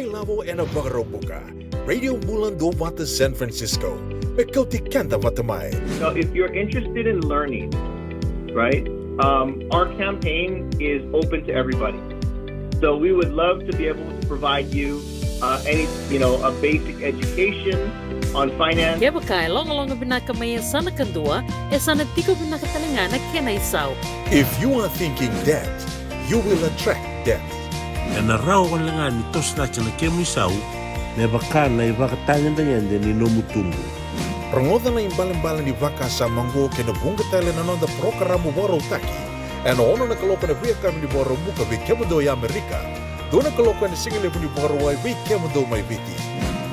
Ilavo ena Vakaraubuka. Radio Bula Duavata San Francisco. Me kauti keda vata mai. So if you're interested in learning, right, um, our campaign is open to everybody. So we would love to be able to provide you uh, any, you know, a basic education on finance. Kevaka e logaloga vinaka mai e sana kadua, e sana tiko vinaka tale ga na kena isau. If you are thinking debt, you will attract debt. Ena rawa wale ga ni toso cake na kemu isau me vaka na ivakatagedegede ni nomu tubu. Rogoca na ibalebale ni vakasama oqo kei na vuqa tale na noda parokaramu vakarautaki ena ono na kaloko ena veiyakavi ni Vakaraubuka vei kemudou e Amerika, dua na kaloko ena sigalevu ni Vakarauwai vei kemudou mai Viti.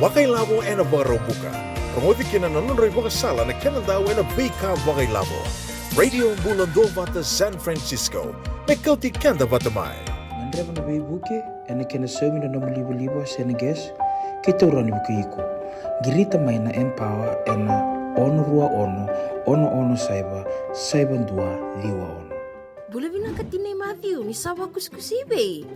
Vakailavo ena Vakaraubuka. Rogoci kina na nodra ivakasala na kena dau ena veika vakailavo. Radio Bula Duavata San Francisco. Me kauti keda vata mai. Gadreva na veivuke ena kena saumi na nomu livaliva se na gas, keitou rawa ni vukei iko. Qirita mai na Empower ena ono rua ono, ono ono saiva, saiva dua ciwa ono. Bula vinaka tinai Mathiu, ni sa vakusikusi i vei?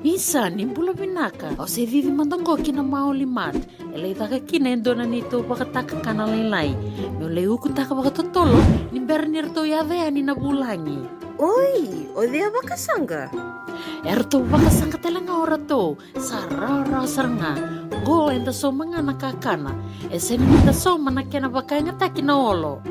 Isa, ni bula vinaka. Au se cici mada oqo ki na Maoli Mart. E lai caka kina e dua na neitou vakatakakana lailai. Meu lai ukutaka vakatotolo ni bera ni ratou yaco yani na vulagi. Oi, o cei a vakasaqa? E ratou vakasaqa tale ga o ratou. Sa rawarawa sara ga. Qo eda sauma ga na kakana. E sega ni da sauma na kena vakayagataki na olo.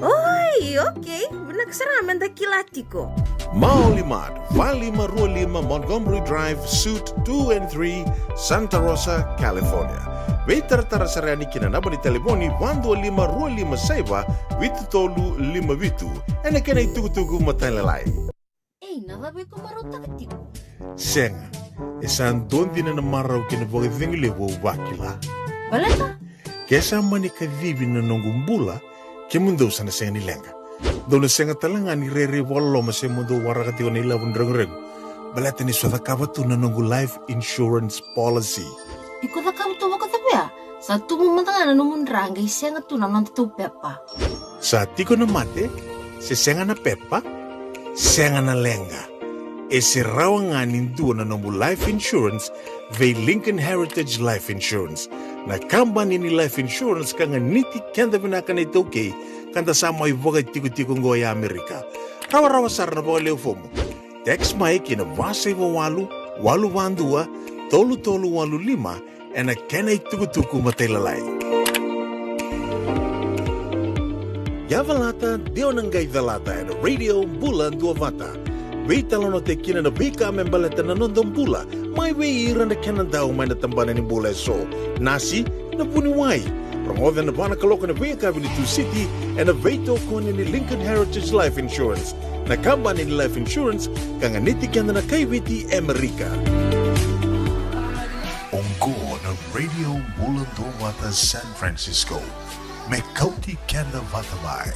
Oi, okei. Vinaka sara ga me da kila tiko. Maoli Mart, va lima rua lima Montgomery Drive, Suite two and three, Santa Rosa, California. Veitaratara sara yani ki na naba ni talevoni va dua lima rua lima saiva vitu tolu lima vitu. Ena kena itukutuku matailalai. Ei, na cava iko marautaka tiko? Sega. E sa dua dina na marau kei na vakacegu levu au vakila. Baleta? Ke sa mani kacivi na noqu bula, kemudou sa na sega ni leqa. Dou na sega tale ga ni rairai vakaloloma se mo dou waraka tiko na ilavo ni reguregu. Baleta ni so cakava tu na noqu life insurance policy. Iko cakava tu vakacavia? Sa tubu mada ga na nomu dra qai sega tu na noda tou pepa. Sa tiko na mate, se sega na pepa, sega na leqa. E se rawa ga ni dua na nomu life insurance vei Lincoln Heritage Life Insurance, na kabani ni life insurance ka ganiti keda vinaka na iTaukei ka da sa mai vakaitikotiko oqo e Amerika. Rawarawa sara na vakalewe fomu. Text mai ki na va saiva walu, walu va dua, tolu tolu walu lima, ena kena itukutuku matailalai. Ia calata, de o na qai calata ena Radio Bula Duavata. Veitalanoataki kina na veika me baleta na noda bula, mai vei ira na kena dau mai na tabana ni bula eso. Nasi, na vuniwai. Rogoca ena va na kaloko ena veiyakavi ni Tusiti, ena veitokoni ni Lincoln Heritage Life Insurance, na kabani ni life insurance ka ganiti keda na kaiviti e Amerika. Oqo na Radio Bula Duavata San Francisco. Me kauti keda vata mai.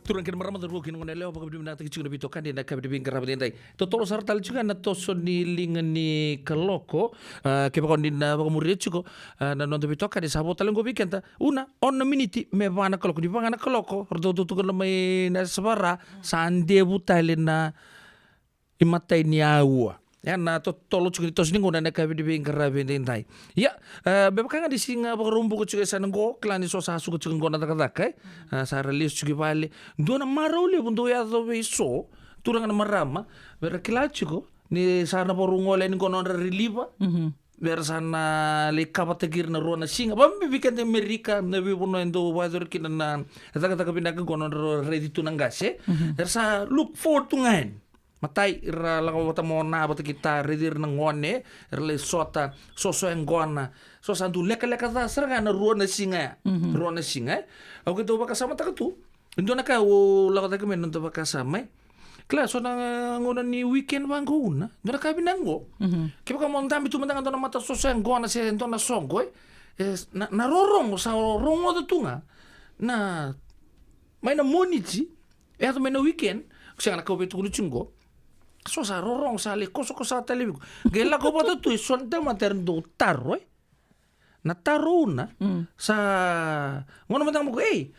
Turaga kei na marama, cauravou kei na goneyalewa, vakavinavinakataki tiko na veitokani ena yakavi ni veiqaravi edaidai. Totolo sara tale tiko ga na toso ni liga ni kaloko. Ah, kevaka o ni na vakamuria tiko, ah, na noda veitokani, sa vo tale qo vei keda. Una, ono na miniti me va na kaloko. Ni va ga na kaloko, ratou tukuna mai na yasavara, sa devu tale na imatai ni aua. Ia na totolo tiko ni toso ni gauna ena yakavi ni veiqaravi edaidai. Ia, e, me vaka ga ni siga Vakaraubuka tiko e sa na qo, kila ni so sa suka tiko qo na cakacaka, e. E, sa ra lesu tiko i vale. Dua na marau levu dau yaco vei so, turaga na marama, me ra kila tiko ni sa na vakarau gole yani qo nodra reliva. Mhm. Me ra sa na lai kavatakia na rua na siga. Vakabibi keda e Amerika, na veivanua e dau vakayacori kina na cakacaka vinaka qo nodra raici tu na qase. Mhm. Era sa look forward tu ga yani. Matai, ra lako vata mo na vata kei ta, raici ira na gone, ra lai sota, soso yaqona. So sa dau lekaleka ca sara ga na rua na siga ya. Mhm. Rua na siga, e. Au keitou vakasamataka tu. Dua na ka au lako cake mai na noda vakasama, e. Kila, so na gauna ni weekend vaqo, Una. Dua na ka vinaka qo. Mhm. Kevaka mo dabe tu mada ga dua na mata soso yaqona se dua na soqo, e. E, na, na rorogo sa rogoca tu ga. Na, mai na Moniti, e yaco mai na weekend, sega na ka au veitukuni tiko qo. So sa rorogo, sa lai kosokoso tale vei iko. Qai lako vata tu e so na tamata era dau taro, e. Na taro, Una, mm, sa gauna mada ga mo ko, ei,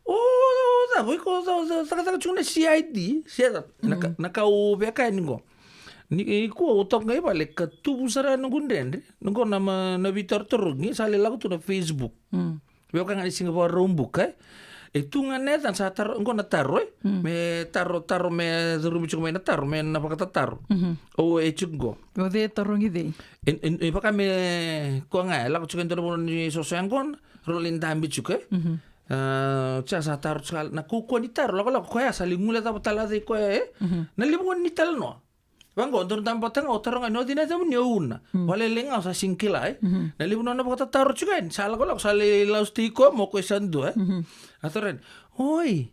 o, o, cava, o iko, o, o, o, cakacaka tiko na C I D, se cava, na ka, mm, na ka au via kaya ni qo. Ni, e, kua au toka ga i vale ka tuvu sara na noqu dredre, ni qo na ma, na veitarotarogi, sa lai lako tu na Facebook. Mm. Veiwekani ni siga Vakaraubuka, e. E tu ga na yacana sa taro, qo na taro, e? Mm. Me taro, taro me curumi tiko mai na taro, me na vakatataro. Mhm. Au e tiko qo. O cei e tarogi cei? E, e, e vaka me, koya ga, e lako tiko e dua na vanua ni soso yaqona, rau lai dabe tiko, e? Mhm. A, sa, sa taro tiko na kaukauwa ni taro, lakolako, koya sa lai guilecava tale o cei koya, e? Mhm. Na levu ga ni talanoa. Vaqo, daru dabe vata ga, o taroga ni o cei na yacamuni, o Una. Mm. Vakalailai ga o sa sega ni kila, e? Mhm. Na levu nona vakatataro tiko yani, sa lakolako, sa lai lasutaki koya mai o koya sa dua, e? Mhm. A taroga yani, oi,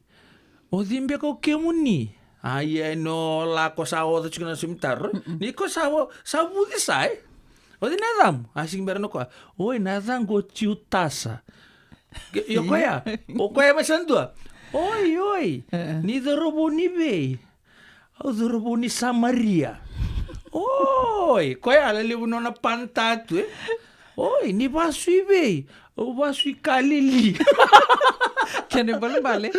o cei beka o kemuni? A, ia, ni o lako sa oca tiko na saumi taro, e? Mm-mm. Ni koya sa, sa vuci sa, e? O cei na yacamu? A sega bera na koya. Oi, na yacaqu o Jiutasa. Ke, io koya, o koya mai sa dua. Oi, oi, e, e, ni cauravou ni vei? Au cauravou ni Samaria. Oi, koya a lelevu nona panita tu, e? Oi, ni vasu i vei? Au vasu i Kalili. Kena ibalebale,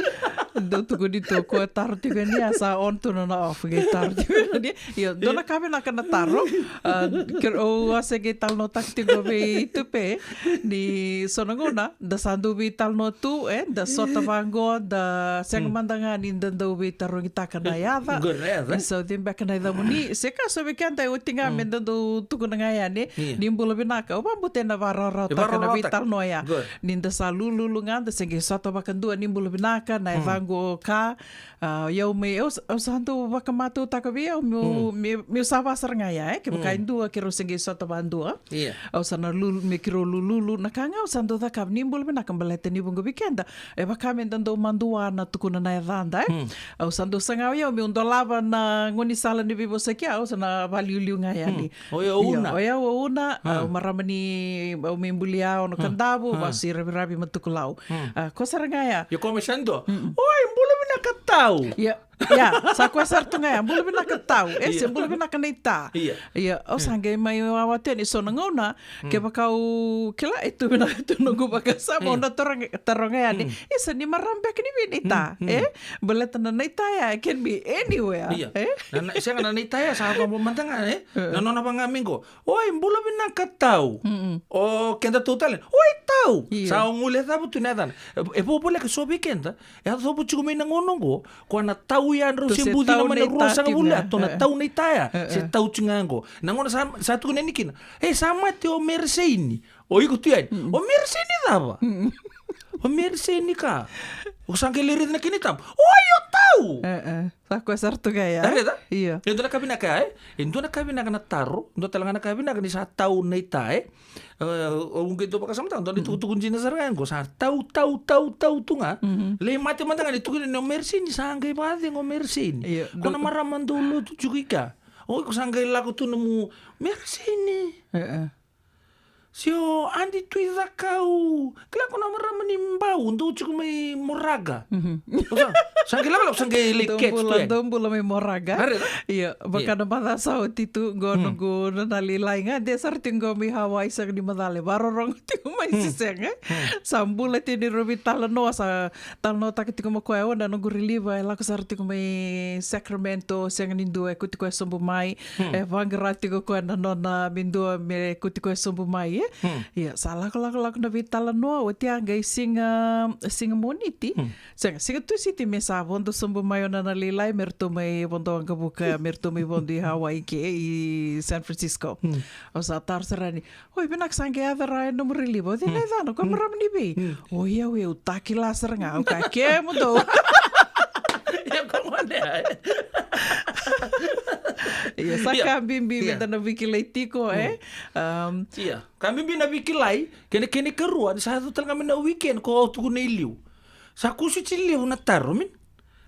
dau tukuni tu o koya taro tiko yani, a sa on tu nona off, qai taro tiko yani. Io, dua na ka vinaka na taro. A, ke, au a se qai talanoataka tiko vei Tupe, ni so na gauna da sa dau veitalanoa tu, e, da sota vaqo, da sega, mm, mada ga ni da dau veitarogitaka na yaca. Qori na yaca. Ni sa o cei beka na yacamuni. Se ka so vei keda e oti ga, mm, me da dau tukuna ga yani. Io. Ni bula vinaka. Au vakabauta ena vakarawarawataka na veitalanoa ya. Qori. Ni da sa lululu ga, da se qai sota vakadua, ni bula vinaka, na, mm, yacaqu o ka. A, o yau mai, au, au sa dau vakamatautaka vei au, meu, mm, meu, meu sa va sara ga ya, e? Kevaka, mm, e dua, keirau se qai sota vadua. Io. Au sa na lulu, me keirau lululu, na ka ga au sa dau cakava, ni bula vinaka, baleta ni vuqa vei keda. E vaka me da dau madua na tukuna na yacada, e? Mm. Au sa dau saga o yau, meu dolava na gaunisala ni veivosaki, au sa na valiuliu ga yani. Mm. O yau o, io, Una. O yau o Una, a, au marama ni, au mai bulia Ono Kadavu, a, vasu i Raviravi Matukulau. Mm. A, ko sara ga ya. Io, ko mai sa dua. Mm. Oi, bula vinaka tau. Ia, ia, sa koya sara tu ga ya, bula vinaka tau. E, se, io, bula vinaka naita. Ia. Ia, au sa qai mai wawa tu yani so na gauna, mm, kevaka au kila e tu vinaka tu noqu vakasama, io, au na taroga, taroga yani. Mm. Isa, ni marama beka ni vei naita, mm, mm, e? Baleta na naita ya, it can be anywhere, ia, e? Na, na, sega, na naita ya, sa vaka mada ga, e? E. Na nona vaga mai qo. Oi, bula vinaka tau. Mm-mm. O keda tu tale. Oi, Tau. Io. Sa o gule cava tu na yacana. E, e vovoleka so vei keda. E a cova tiko mai na gauna oqo. Ko na tau ya drau se bucina mai na ruasagavulu ya. To na tau na ita ya. Se tau tiko ga oqo. Na gauna sa, sa tukuni yani kina. E sa mate o Mereseini. O iko tu yani. O Mereseini cava? O Mereseini ka. O sa qai lai raica na kena itaba. Oi, o tau. Sa koya sara tu ga ya. Io. E dua na ka vinaka ya, e? E dua na ka vinaka na taro, dua tale ga na ka vinaka ni sa tau na ita, e? E, au qai dau vakasamataka, dua na itukutuku dina sara ga qo, sa tau, tau, tau, tau tu ga. Lai mate mada ga ni tukuni ni o Mereseini, sa qai vakacegu o Mereseini. Io, ko na marama dau lotu tiko i ka. O iko sa qai lako tu nomu Mereseini. Se o Adi Tui Cakau. Kila ko na marama ni Bau, dau tiko mai Moraga. O sa, sa qai lakolako, sa qai lai catch tu yani. Dou bula mai Moraga. Io, vaka na macawa sa oti tu, qo noqu nona lailai ga, de sara tiko qo mai Hawaii, sega ni macala, varorogo tiko mai se sega. Sa bula tiko ni rau veitalanoa, sa talanoataka tiko mai koya, o na noqu reliever, e lako sara tiko mai Sacramento, sega ni dua, e kuti koya sobu mai. E vaqara tiko koya na nona me dua me kuti koya sobu mai, e? Ia, sa lako, lako, lako na veitalanoa, oti a qai siga, siga Moniti. Sega, siga Tusiti me sa vodo sobu mai o nona lailai, me ratou mai vodo waqavuka, me ratou mai vodo i Hawaii ke, i San Francisco. Au sa taro sara yani, oi, vinaka sa qai yaco ra e nomu reliever. O cei na yacana, ko marama ni vei? O yau, au takila sara ga, au kaya, kemudou. Ia, ko gone, e? Ia, sa ka bibi me da na veikilai tiko, e? Ia, ka bibi na veikilai, kena, kena ikarua, ni sa yaco tale ga mai na weekend, ko au tukuna i liu. Sa kusuti levu na taro, min.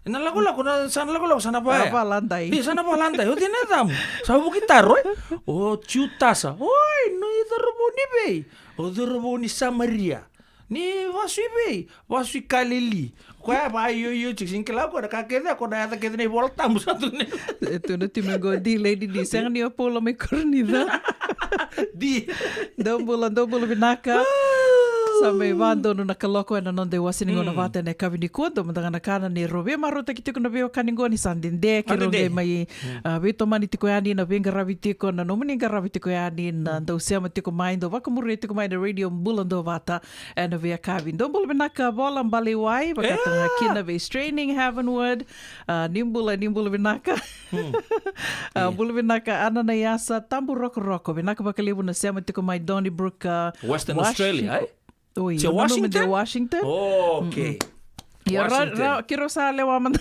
Na lakolako, na, sa na lakolako, sa na vaya. Sa na valadai. Io, sa na valadai. O cei na yacamu? Sa vuki taro, e? O Jutasa. Oi, no i cauravou ni vei? O cauravou ni Samaria. Ni vasu i vei? Vasu i Kalili. Koya e vaioio tiko, sega ni kila koya na ka kece, ko na yaca kece na iVola Tabu sa tu ni. E tu na timi qo, D Lady D, sega ni o Paula mai Koronica. D. Dou bula, dou bula vinaka. Sa mai vadonu na kaloko ena noda iwase ni gauna vata ena yakavi nikua, dou mada ga na kana ni rau veimarautaki tiko na veiwekani qo ni sa dede, keirau qai mai, a, veitomani tiko yani, na veiqaravi tiko, na nomuni qaravi tiko yani, na dau sema tiko mai, dau vakamuria tiko mai na Radio Bula Duavata. Ena veiyakavi. Dou bula vinaka Vola Balewai, vakataka ga kina vei Straining Heavenward. A, ni bula, ni bula vinaka. A, bula vinaka Ana Naiasa, Tabu Rokoroko. Vinaka vakalevu na sema tiko mai Donnybrook, a, Western Australia, e? Oi, se Washington? Washington? Oh, okay. Ia, ra, Washington. Ra, keirau sa lewa mada.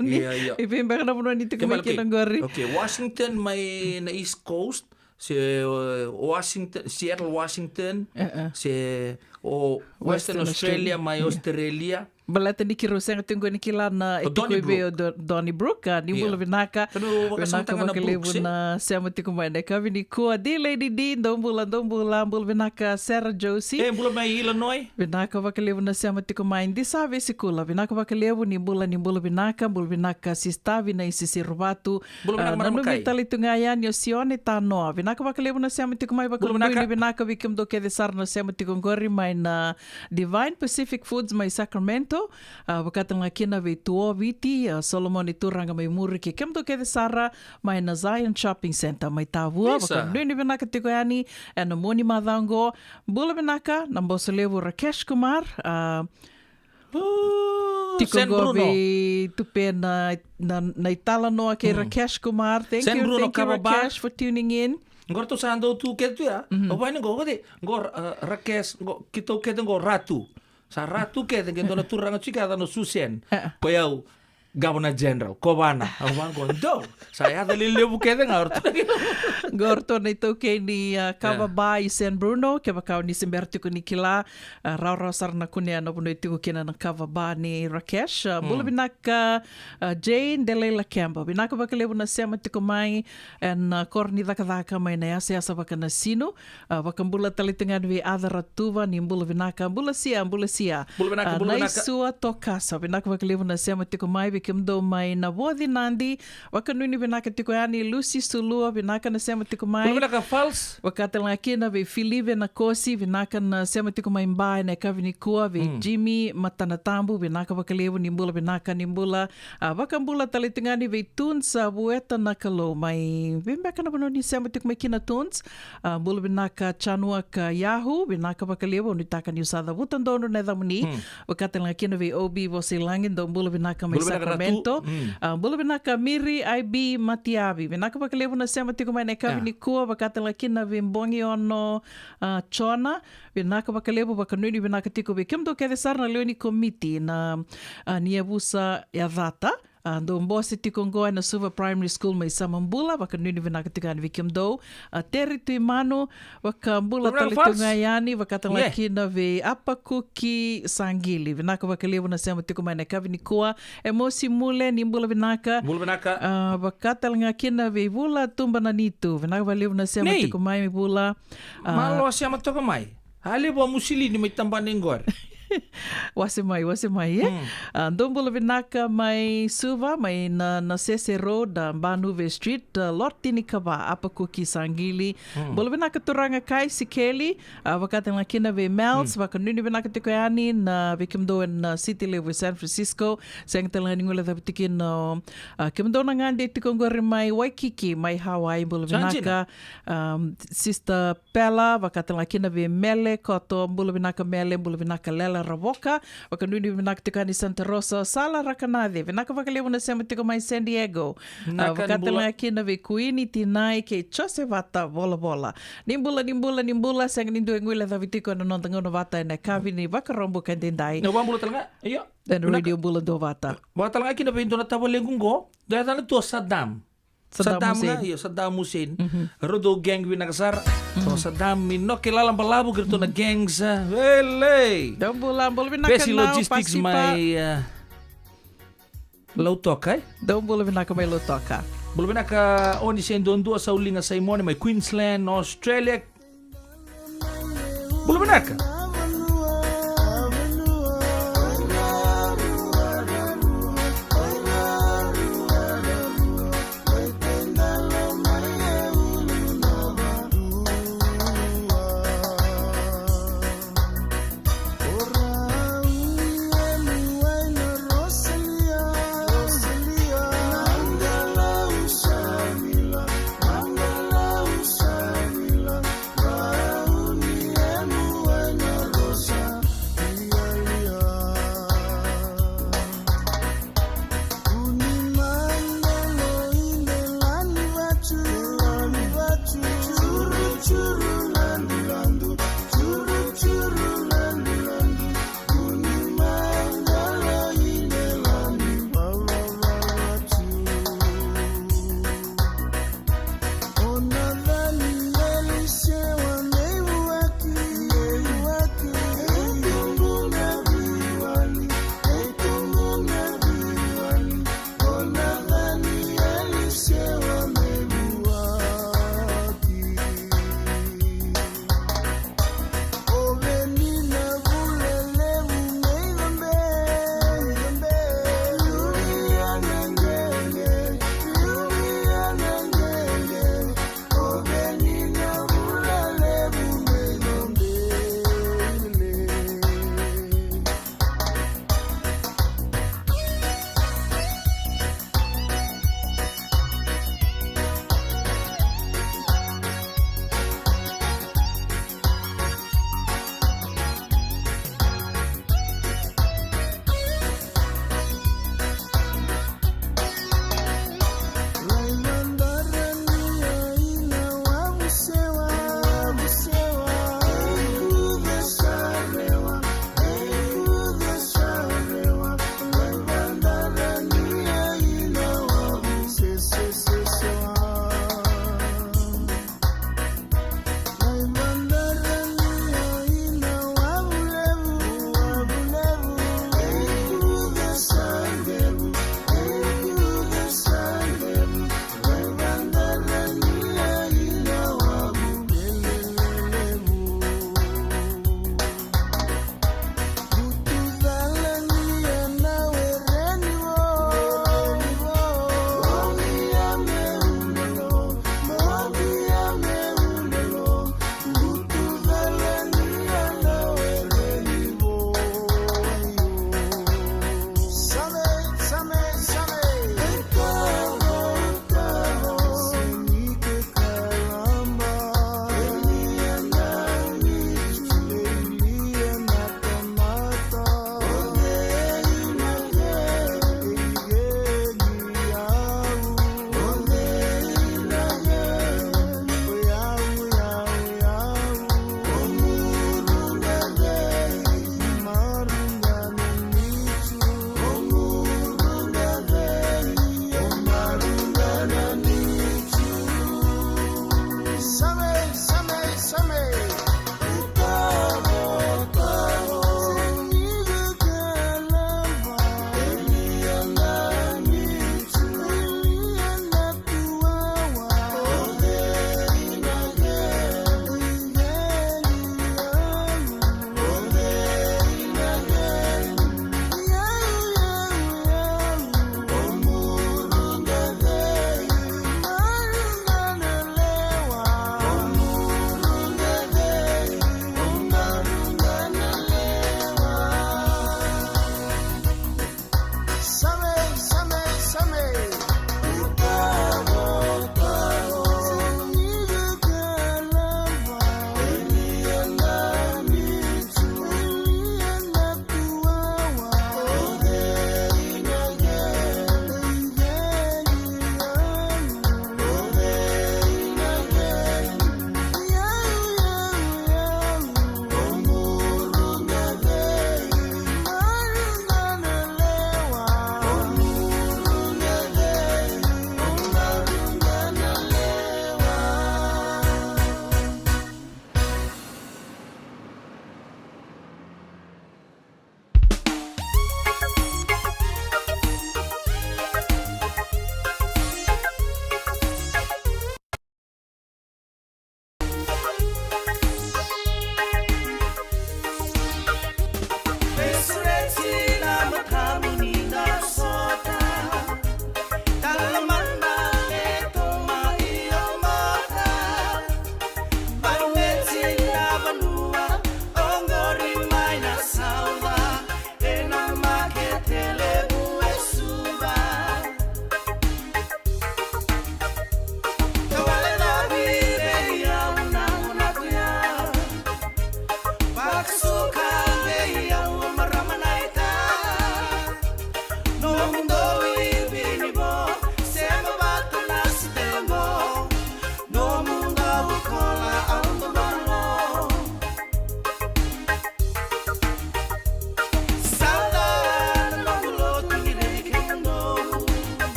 Ia, ia. I vei beka na vanua ni tiko mai kina qori? Okay, Washington mai na East Coast. Se, uh, Washington, Seattle, Washington, se o Western Australia, mai Australia. Baleta ni keirau sega tiko ni kila na e tiko i vei o Donnybrook, a, ni bula vinaka. Vinaka vakalevu na sema tiko mai na yakavi nikua. D Lady D, dou bula, dou bula, bula vinaka Sarah Josie. E, bula mai Illinois. Vinaka vakalevu na sema tiko mai. Disa Vesikula, vinaka vakalevu, ni bula, ni bula vinaka, bula vinaka Sister Vinaisisi Rovatu. Bula vinaka, a, na noqu tale tu ga yani o Sione Tanoa. Vinaka vakalevu na sema tiko mai, vakalevu ni vinaka vei kemudou kece sara na sema tiko qori mai na Divine Pacific Foods mai Sacramento. A, vakataka ga kina vei Tuo Viti, a, Solomoni Turaga mai Muri, kei kemudou kece sara mai na Zion Shopping Center mai Tavua. Vakalevu ni vinaka tiko yani ena mua ni macawa qo. Bula vinaka na Bosolevu Rakesh Kumar, a, tiko qo vei Tupe na, na, na italanoa kei Rakesh Kumar. Thank you, thank you Rakesh for tuning in. Qo ratou sa dau tu kece tu ya. O vani qo, qo de, qo, a, Rakesh, qo, keitou kece qo Ratu. Sa Ratu kece, qe dua na turaga tiko yaca no Susan. Ko yau, Governor General, Kovana. Au vaqo, dou. Sa yaca lelevu kece ga o ratou. Qo ratou na itaukei ni, a, Kava Bar i San Bruno, kevaka o ni se bera tiko ni kila, a, rawarawa sara na kunea na vanua e tiko kina na Kava Bar ni Rakesh. A, bula vinaka, a, Jane Delaila Campbell. Vinaka vakalevu na sema tiko mai ena, a, koro ni cakacaka mai na yasayasa vaka na Sinu. A, vakabula tale tu ga yani vei Aca Ratuva, ni bula vinaka, bula Sia, bula Sia. Bula vinaka, a, bula vinaka. Naisua Tokasa, vinaka vakalevu na sema tiko mai, vei kemudou mai na Voci Nadi, vakanuinui vinaka tiko yani Lucy Sulua, vinaka na sema tiko mai. Bula vinaka Fals. Vakatalega kina vei Filive Nakosi, vinaka na sema tiko mai Ba ena yakavi nikua, vei Mm. Jimmy Matanatabu, vinaka vakalevu, ni bula vinaka, ni bula. A, vakabula tale tiko yani vei Tunes, a, Vueta na Kalou mai. Vei beka na vanua ni sema tiko mai kina Tunes. A, bula vinaka Chanua ka Yahu, vinaka vakalevu, au nuitaka niu sa cavuta donu na yacamuni. Hmm. Vakatalega kina vei O B Vosailagi, dou bula vinaka mai Bula vinaka Sacramento. Ratu. Hmm. A, bula vinaka Miri I B Matiavi, vinaka vakalevu na sema tiko mai na yakavi Ya. nikua, vakatalega kina vei Bogi Ono, a, Jona, vinaka vakalevu, vakanuinui vinaka tiko vei kemudou kece sara na lewe ni komiti na, a, ni yavusa Yacata. A, dou bose tiko oqo ena Suva Primary School mai Samabula, vakanuinui vinaka tiko yani vei kemudou. A, Teri Tuimanu, vakabula Bula tale vinaka tiko Fals. ga yani, vakatalega Yeah. kina vei Apakuki Saqili. Vinaka vakalevu na sema tiko mai na yakavi nikua. Emosi Mule, ni bula vinaka. Bula vinaka. A, vakatalega kina vei Vula Tuba Nanitu. Vinaka vakalevu na sema Nei. tiko mai Vula. A, Malo sema toka mai. A levu a Musilini mai tabana iqori. Wase mai, wase mai, e? Mm. A, dou bula vinaka mai Suva, mai na, Nasese Road, a, Banuve Street, a, Lortini Kava, Apakuki Saqili. Mm. Bula vinaka turaga Kai Sikeli, a, vakatalega kina vei Mels, Mm. vakanuinui vinaka tiko yani na vei kemudou ena, a, city levu e San Francisco, sega talega ni guilecavi tiko kina, a, kemudou na gade tiko oqori mai Waikiki, mai Hawaii, bula Sa dina. vinaka, um, Sister Pela, vakatalega kina vei Mele Koto, bula vinaka Mele, bula vinaka Lela Ravoka, vakanuinui vinaka tiko yani Santa Rosa, Sala Rakanace, vinaka vakalevu na sema tiko mai San Diego. Vinaka, Ah, ni bula. vakatalega kina vei Kuini Tinai kei Josevata Volavola. Ni bula, ni bula, ni bula, sega ni dua e guilecavi tiko ena noda gauna vata ena yakavi ni Vakaraubuka edaidai. Na vabula talega, io. Ena Vinaka. Radio Bula Duavata. Vakatalega kina vei dua na tavalequ qo, dua yacana tu o Saddam. Saddam Saddam Hussein. ga, io, Saddam Hussein. Mhm. Rau dau gang vinaka sara. Mhm. O Saddam Inoke Lalabalavu kei ratou na gangs, ah, vele. Dou bula, bula vinaka Pesi na Logistics Pasipa. mai, ah, Lautoka, eh? Dou bula vinaka mai Lautoka. Bula vinaka Oni Seiduadua, Sauliga Saimone mai Queensland, Australia. Bula vinaka.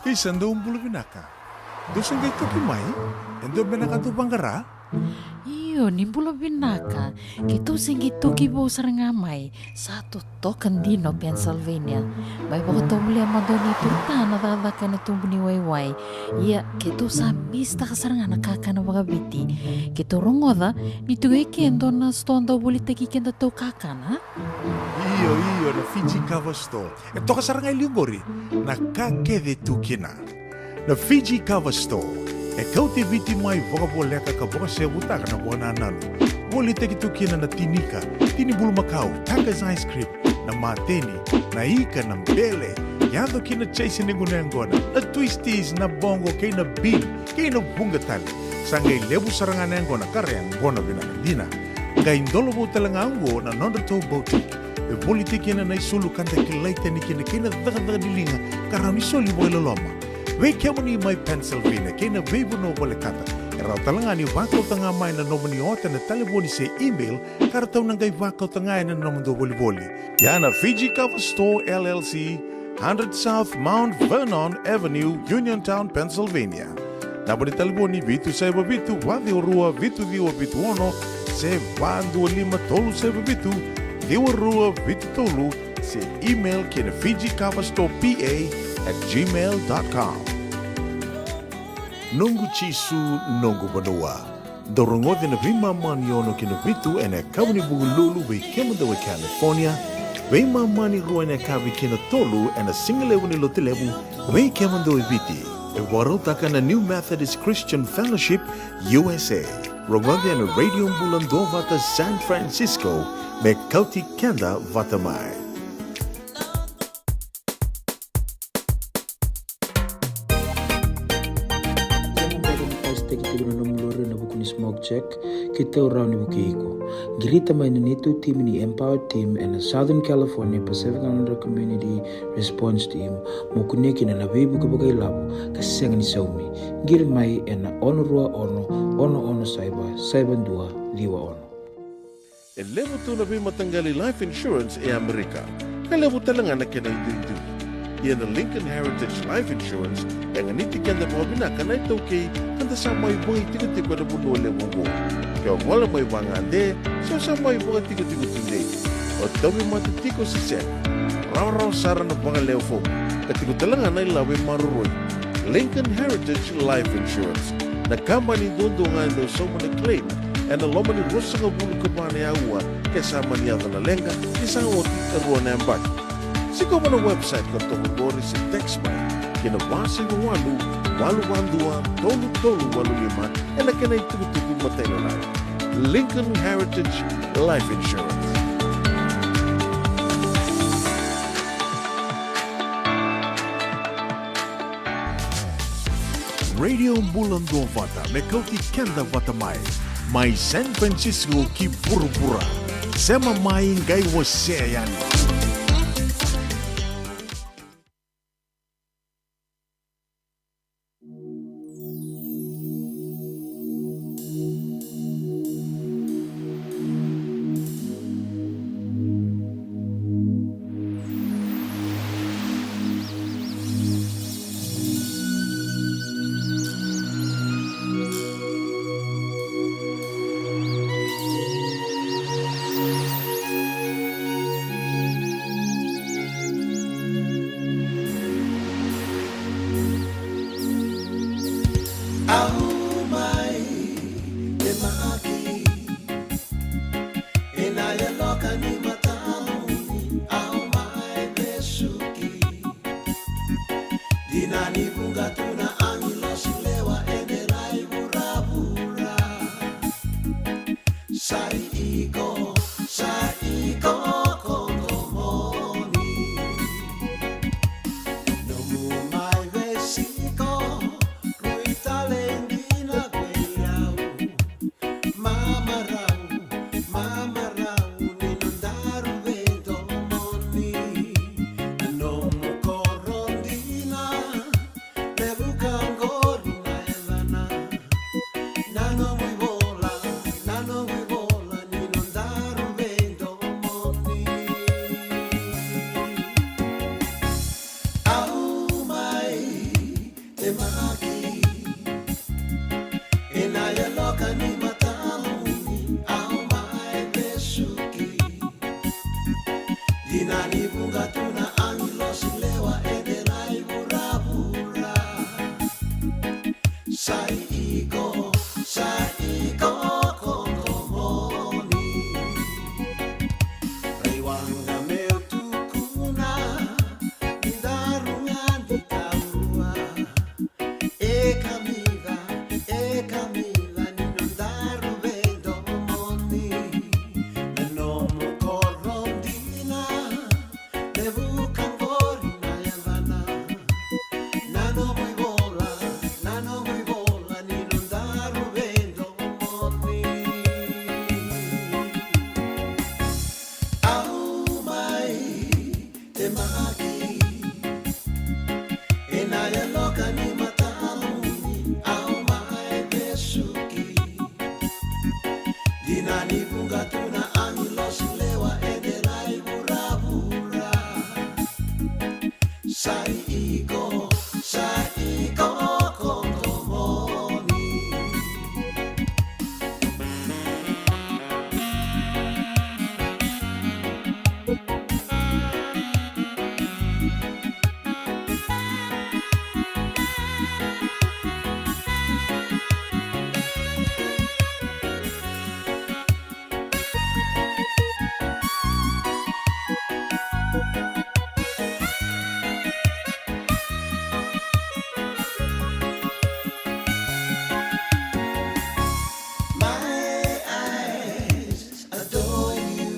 Isa, dou bula vinaka. Dou se qai toki mai? E dua beka na ka dou vaqara? Io, ni bula vinaka. Keitou se qai toki vou sara ga mai. Sa totoka dina o Pennsylvania. Mai vakatovolea mada o Nei Turutana cakacaka ena tubu ni waiwai. Ia, keitou sa misitaka sara ga na kakana vakaviti. Keitou rogoca ni tiko e ke e dua na sitoa dau volitaki kedatou kakana. Io, io, na Fiji Kava Store. E toka sara ga e liu qori na ka kece e tu kina. Na Fiji Kava Store e kauti Viti mai vakavoleka ka vakasevutaka na vakanananu. Volitaki tu kina na tini ika, tini bulumakau, Taka's ice cream, na mateni, na ika, na bele, yaco ki na chaise ni gunu yaqona, na twisties, na boqo kei na bean, kei na vuqa tale. Sa qai levu sara ga na yaqona ka ra yaqona vinaka dina. Qai dola vou tale ga oqo na nodratou boutique e volitaki kina na isulu ka da kilai tani kina kei na cakacaka ni liga ka rawa ni soli vakailoloma. Vei kemuni mai Pennsylvania kei na veivanua volekata, e rawa tale ga ni vakauta ga mai na nomuni ota ena talevoni se email ka ratou na qai vakauta ga ena nomudou volivoli. Ia na Fiji Kava Store L L C, hundred South Mount Vernon Avenue, Uniontown, Pennsylvania. Naba ni talevoni vitu saiva vitu, va ciwa rua, vitu ciwa vitu ono, se va dua lima tolu saiva vitu, ciwa rua vitu tolu, se email ki na Fiji Kava Store P A at gmail dot com. Noqu Jisu, noqu vanua. Dou rogoca na veimama ni ono ki na vitu ena yakavi ni Vukelulu vei kemudou e California, veimama ni rua ena yakavi ki na tolu ena sigalevu ni Lotulevu vei kemudou e Viti. E vakarautaka na New Methodist Christian Fellowship U S A. Rogoca ena Radio Bula Duavata San Francisco me kauti keda vata mai. Kemudou na kausitaki tiko na nomu lori ena vuku ni smoke check, keitou rawa ni vukei iko. Qirita mai na neitou timi ni Empower Team ena Southern California Pacific Islander Community Response Team mo kunea kina na veivuke vakailavo ka sega ni saumi. Qiri mai ena ono rua ono, ono ono saiva, saiva dua, ciwa ono. E levu tu na veimataqali life insurance e Amerika, ka levu tale ga na kena iduidui. Ia na Lincoln Heritage Life Insurance e ganiti keda vakavinaka na iTaukei ka da sa mai vakaitikotiko ena vanua levu oqo. Ke o gole mai vagade se o sa mai vakatikotiko tudei, o tauvimate tiko se sega, rawarawa sara na vakalewe fomu ka tiko tale ga na ilavo e maroroi. Lincoln Heritage Life Insurance, na kabani duadua ga e dau sauma na claim ena loma ni ruasagavulu ka va na aua ke sa mani yaco na leqa ni sa oti e rua na yabaki. Sikova na website ka toka qori se text mai ki na va saiva walu, walu va dua, tolu tolu walu lima ena kena itukutuku matailalai. Lincoln Heritage Life Insurance. Radio Bula Duavata me kauti keda vata mai, mai San Francisco ki vuravura. Sema mai, qai wasea yani. Au mai temaki ena yaloka ni matamuni, au mai vesuki. Dina ni vuqa tu na agilosi lewa ena rai vuravura. Sa i iko, sa i iko ko domoni. Nomu mai veisiko, rui tale dina vei au. Mamarau, mamarau ni nodaru veidomoni. Na nomu koro dina, levu Sa i iko, sa i iko ko Tomoni. My eyes adore you.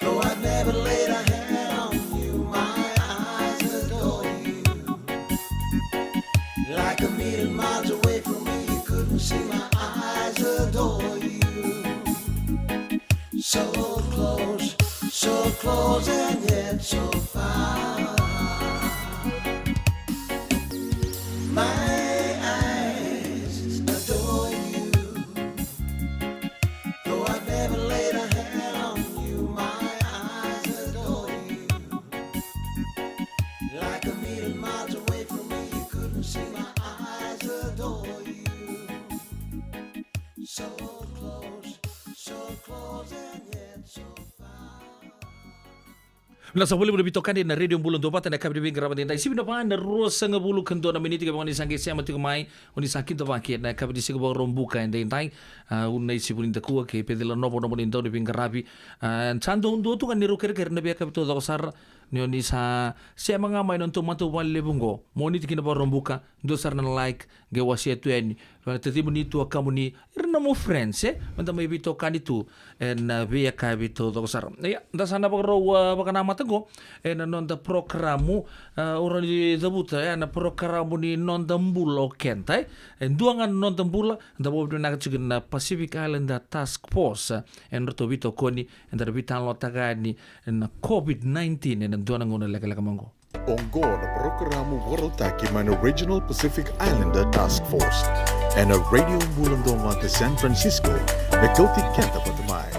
Though I've never laid a hand on you, my eyes adore you. Like a million miles away from me, you couldn't see, my eyes adore you. So close, so close and yet so far. My eyes adore you. Though I've never laid a hand on you, my eyes adore you. Like a million miles away from me, you couldn't see, my eyes adore you. So close, so close and yet so far. Vinaka saka vakalevu na veitokani na Radio Bula Duavata ena yakavi ni veiqaravi edaidai. Sivi na va na ruasagavulu ka dua na miniti, kevaka ni sa qai sema tiko mai, o ni sa kidavaki ena yakavi ni Siga Vakaraubuka edaidai. A, au na Isivu ni Dakua kei Pecila Novo, nomuni dau ni veiqaravi. A, sa dau dua tu ga ni rau kerekere na veiyakavi taucoko sara. Ni o ni sa sema ga mai na nodatou matavuvale levu oqo, Moniti ki na Vakaraubuka, dua sara na like, qai wasea tu yani vei na tacimuni, tuakamuni, ira na nomu friends, e, meda mai veitokani tu ena veiyakavi taucoko sara. Ia, da sa na vakarau, a, vakanamata oqo ena noda porokaramu, a, au rawa ni cavuta, e, na porokaramu ni Noda Bula o Keda, e. E dua ga na Noda Bula, da vakavinavinaka tiko na Pacific Islander Task Force, e, ena nodratou veitokoni, eda na veitalanoataka yani na COVID nineteen ena dua na gauna lekaleka mai oqo. Oqo na porokaramu vakarautaki mai na Regional Pacific Islander Task Force ena Radio Bula Duavata San Francisco, me kauti keda vata mai.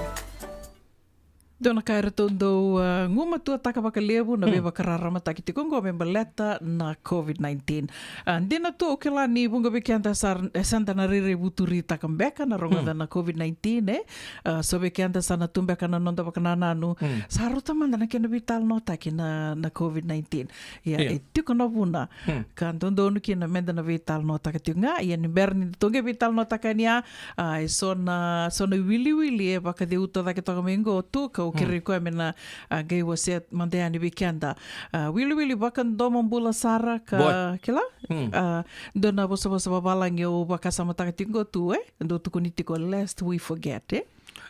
Dua na ka eratou dau, a, gumatuataka vakalevu na, hmm, veivakararamataki tiko oqo me baleta na COVID nineteen. A, dina tu, au kila ni vuqa vei keda sa, e, sa da na rairai vuturitaka beka na rogoca, hmm, na COVID nineteen, e? A, so vei keda sa na tu beka na noda vakanananu, hmm, sa rauta mada na kena veitalanoataki na, na COVID nineteen. Ia, ia, e tiko na vuna, hmm, ka dodonu kina meda na veitalanoataka tiko ga. Ia ni bera ni da tou qai veitalanoataka yani, a, a, e so na, so na wiliwili e vakaceuta cake toka mai oqo tu, ka, hmm, kerei koya me na, a, qai wasea mada yani vei keda. A, wiliwili vakadomobula sara ka, boy, kila? Hmm. A, dua na vosavosa vavalagi au vakasamataka tiko oqo tu, e? Dau tukuni tiko, lest we forget, e?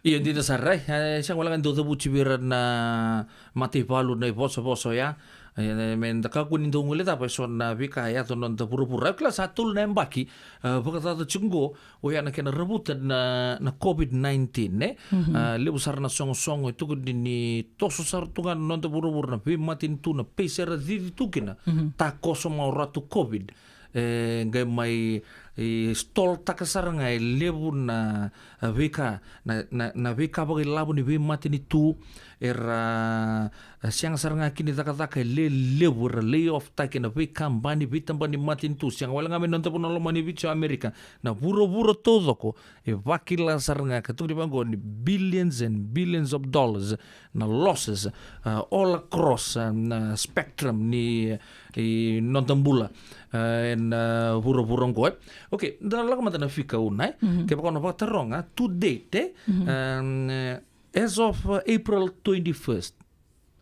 Ia, dina sara, e, e sega wale ga ni dau cavuti vei ira na mataivalu na ivosavosa oya. E, me da kakua ni dau guilecava e so na veika e yaco ena noda vuravura. Au kila sa tolu na yabaki, e, vakacaca tiko oqo, oya na kena ravuta na, na COVID nineteen, e? Mhm. E, levu sara na sogosogo e tukuni ni toso sara tu ga na noda vuravura na veimatanitu, na pace era cici tu kina. Mhm. Takoso mai o ratu COVID. E qai mai, e, stall taka sara ga e levu na, a, veika, na, na, na veika vakailavo ni veimatanitu, era, a, sega sara ga kina ni cakacaka e lelevu, era lay off taki na veikabani, veitabana ni matanitu, sega wale ga mai na noda vanua lomani Viti o Amerika, na vuravura taucoko, e vakila sara ga ka tukuni vaqo ni billions and billions of dollars na losses, uh, all across, uh, na spectrum ni, i noda bula, uh, ena, uh, vuravura oqo, e. Okay, da lako mada na fika, Una, e. Mhm. Kevaka o na vakataroga, to date, e, mhm, um, uh, as of, uh, April twenty-first,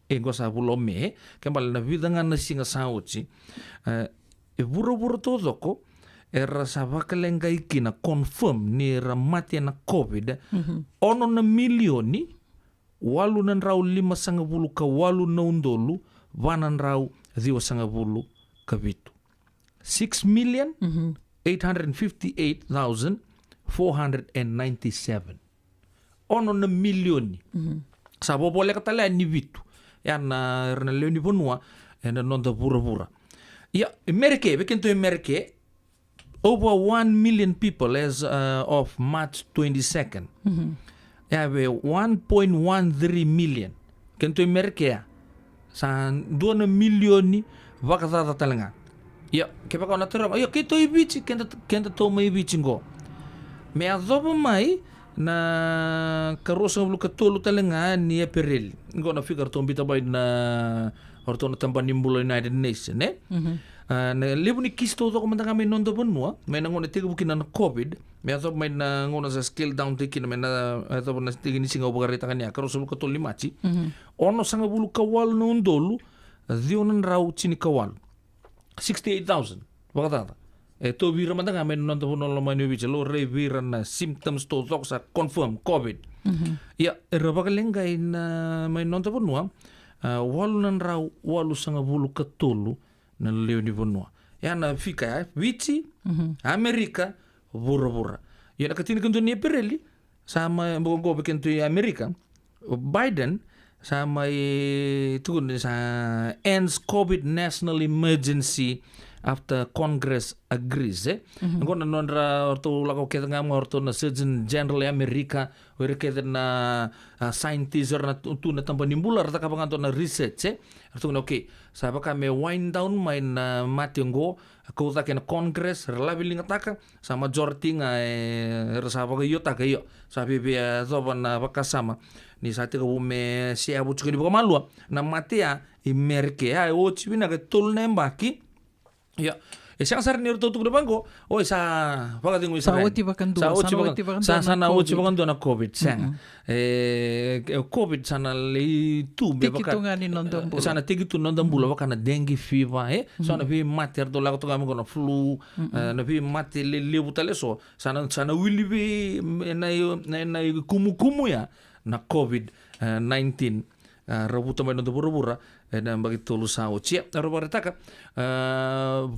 e qo sa vula o Me, ke bale na vica ga na siga sa oti, e, e vuravura taucoko era sa vakaleqai kina, confirm ni ra mate ena COVID, mhm, ono na milioni, walu na drau limasagavulu ka walu na udolu, va na drau ciwasagavulu ka vitu. Six million, mhm, eight hundred fifty-eight thousand four hundred and ninety-seven. Ono na milioni. Mhm. Sa vovoleka tale yani vitu. Ya na, era na lewe ni vanua ena noda vuravura. Ia, e Merika, vei kedatou e Merika, over one million people as, uh, of March twenty-second. Mhm. Ya vei one point one three million. Kedatou e Merika, Sa dua na milioni vakacaca tale ga. Ia, kevaka o na taroga, ia keitou i Viti, keda, keda tou mai Viti qo. Me yacova mai na ka ruasagavulu ka tolu tale ga ni Epereli. Qo na figure ratou bita mai na, o ratou na tabana ni bula United Nation, e? Mhm. A, na levu ni kisi taucoko mada ga mai noda vanua, mai na gauna tekivu kina na COVID, me yacova mai na gauna sa scale down tiko kina, mai na, yacova na tiki ni siga au vakaraitaka ni a, ka ruasagavulu ka tolu ni Maji. Mhm. Onosagavulu ka walu na udolu, ciwa na drau tini ka walu. Sixty-eight thousand, vakacaca. E tauvi ira mada ga mai na noda vanua lomani o Viti, laurai vei ira na symptoms taucoko sa confirm COVID. Mhm. Ia, era vakaleqai na, mai noda vanua, a, walu na drau, walusagavulu ka tolu na lewe ni vanua. Ia na fika ya, Viti, mhm, Amerika, vuravura. Ia na ka tinikadua ni Epereli, sa mai, boko qo vei keda tu i Amerika, o Biden, sa mai tukuna ni sa ends COVID national emergency after Congress agrees, e? Mhm. Qo na nodra, o ratou lako kece ga mai o ratou na Surgeon General e Amerika, o ira kece na, a, scientist, o ira na tu, tu na tabana ni bula, ra cakava ga dua na research, e? Ra tukuna, okay, sa vaka me wind down mai na mate qo, kau cake na Congress, ra laveligataka, sa majority ga, e, era sa vakaiotaka, io, sa via, via yacova na vakasama ni sa tekivu me seavu tiko ni vakamalua na mate ya i Merika. A, e oti vinaka e tolu na yabaki. Ia, e sega sara ni ratou tukuna vaqo, oi, sa vakacegu i Sa Isaraeli. Oti vakadua, Sa sa oti na vaka-, oti vakadua sa, sa na na oti COVID. Vakadua na COVID, sega. Mm-mm. E, e, COVID sa na lai tu me Tiki vaka tu ga ni noda e, bula. Sa na tiki tu noda bula, vaka na dengue fever, e? So na veimate, ratou lako toka me qo na flu, e, na veimate lelevu tale so. Sa na, sa na wili vei, e, na, na, na kumukumu ya, na COVID, e, nineteen. E, ravuta mai noda vuravura, e, na yabaki tolu sa oti. Ia, ratou vakaraitaka, e,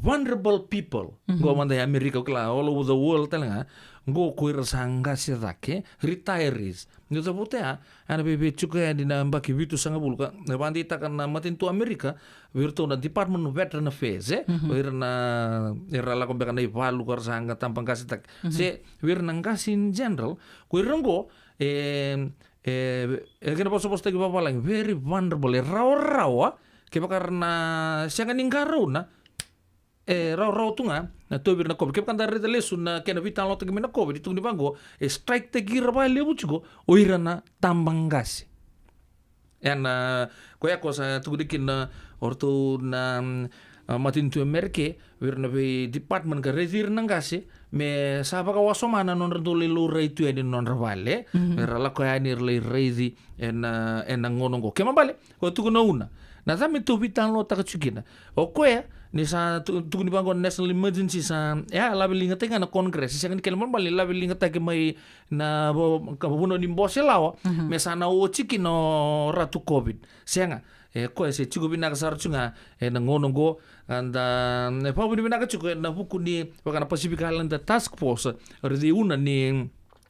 vulnerable people. Mhm. Qo mada i Amerika, kila, all over the world tale ga. Qo ko ira sa qase cake, retirees. Ni cavuta ya, a na veivei tiko yani na yabaki vitusagavulu ka, e vakadeitaka na matanitu Amerika, vei iratou na Department of Veteran Affairs, e? Mhm. O ira na, era lako beka na ivalu ka ra sa qa tabaqasetaki. Mhm. Se, vei ira na qase in general, ko ira qo, e, e, e kena vosavosataki vavalagi, very vulnerable, e rawarawa, kevaka ra na sega ni qarauna, e rawarawa tu ga na tauvi ira na COVID. Kevaka da raica lesu na kena veitalanoataki mai na COVID, e tukuni vaqo, e strike-taki ira vakalevu tiko o ira na tabaqase. Ena, koya ko sa tukuni kina o ratou na, mm, a, matanitu Amerika, vei ira na vei department ka raici ira na qase, me sa vakawasoma na nodra dau lai laurai tu yani na nodra vale, mhm, me ra lako yani ra lai raici ena, ena gauna oqo. Kena ibalebale, ko tukuna una, na cava me tou veitalanoataka tiko kina? O koya, ni sa tu-, tukuni vaqo na national emergency sa, e a laveligataki ga na Congress, e sega ni kena ibalebale ni laveligataki mai na vo-, ka vanua ni bose lawa, mhm, me sa na oti kina o ratu COVID. Sega, e koya se tiko vinaka sara tiko ga ena gauna oqo, eda, e vakavinavinaka tiko ena vuku ni vaka na Pacific Islander Task Force, o ira cei una ni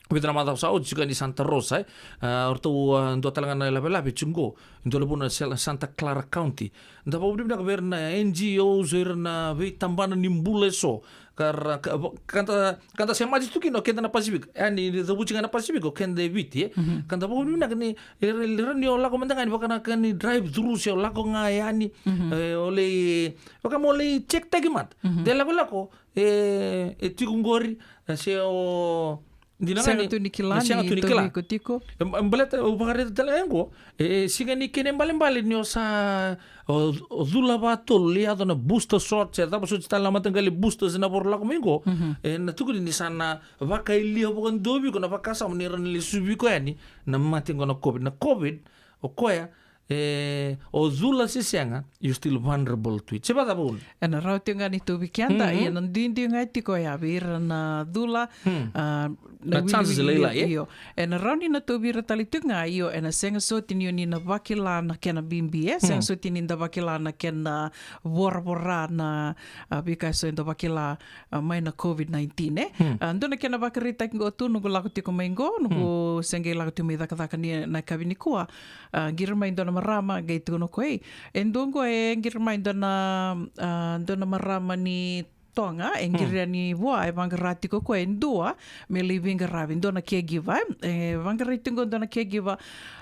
vica na macawa sa oti tiko ni Santa Rosa, e. A, o ratou, a, dua tale ga na lavelave tiko qo, dua na vanua na Sel-, Santa Clara County. Da vakavinavinaka vei ira na N G Os, o ira na veitabana ni bula eso. Ka ra, ka, ka da, ka da semati tu kina o keda na Pacific. E, ni cavuti ga na Pacific, o keda e Viti, e. Mhm. Ka da vakavinavinaka ni, e, ra, ra ni o lako mada ga ni vaka na ka ni drive through se o lako ga yani, mhm, e, o lai, vaka mo lai check-taki mada. Mhm. De lakolako, e, e tiko qori, e, se o, Dina ga sega ni, tu ni kila, e sega ni tu ni kila. Tiko. E, e, baleta, au vakaraica tale ga qo, e, e, sega ni kena ibalebale ni o sa, o, o cula vakatolu, lai yaco na booster shot, se cava soti tale na mataqali boosters na vorolako mai qo. Mhm. E, na tukuni ni sa na vakayalia vakadua vei iko na vakasama ni ra na lesuvi iko yani na mate qo na COVID. Na COVID, o koya, e, o cula se sega, you still vulnerable to it. Se vacava una? Ena rawa tiko ga ni tauvi keda, mhm, ia na duidui ga tiko ya vei ira na cula, hmm, a, na chances wiliwili lailai, e? Io. Ena rawa ni na tauvi ira tale tiko ga, io, ena sega soti ni o ni na vakila na kena bibi, e? Sega, hmm, soti ni da vakila na kena voravora na, a, veika eso eda vakila, a, mai na COVID nineteen, e? Hmm. A, dua na kena vakaraitaki qo tu, noqu lako tiko mai qo, noqu, hmm, se qai lako tiko mai cakacaka ni na yakavi nikua. A, qiri mai dua na marama, qai tukuna o koya, e dua qo e qiri mai dua na, a, dua na marama ni Toga, e qiri yani vua, e vaqara tiko o koya e dua me lai veiqaravi, dua na caregiver, e vaqarai tiko dua na caregiver.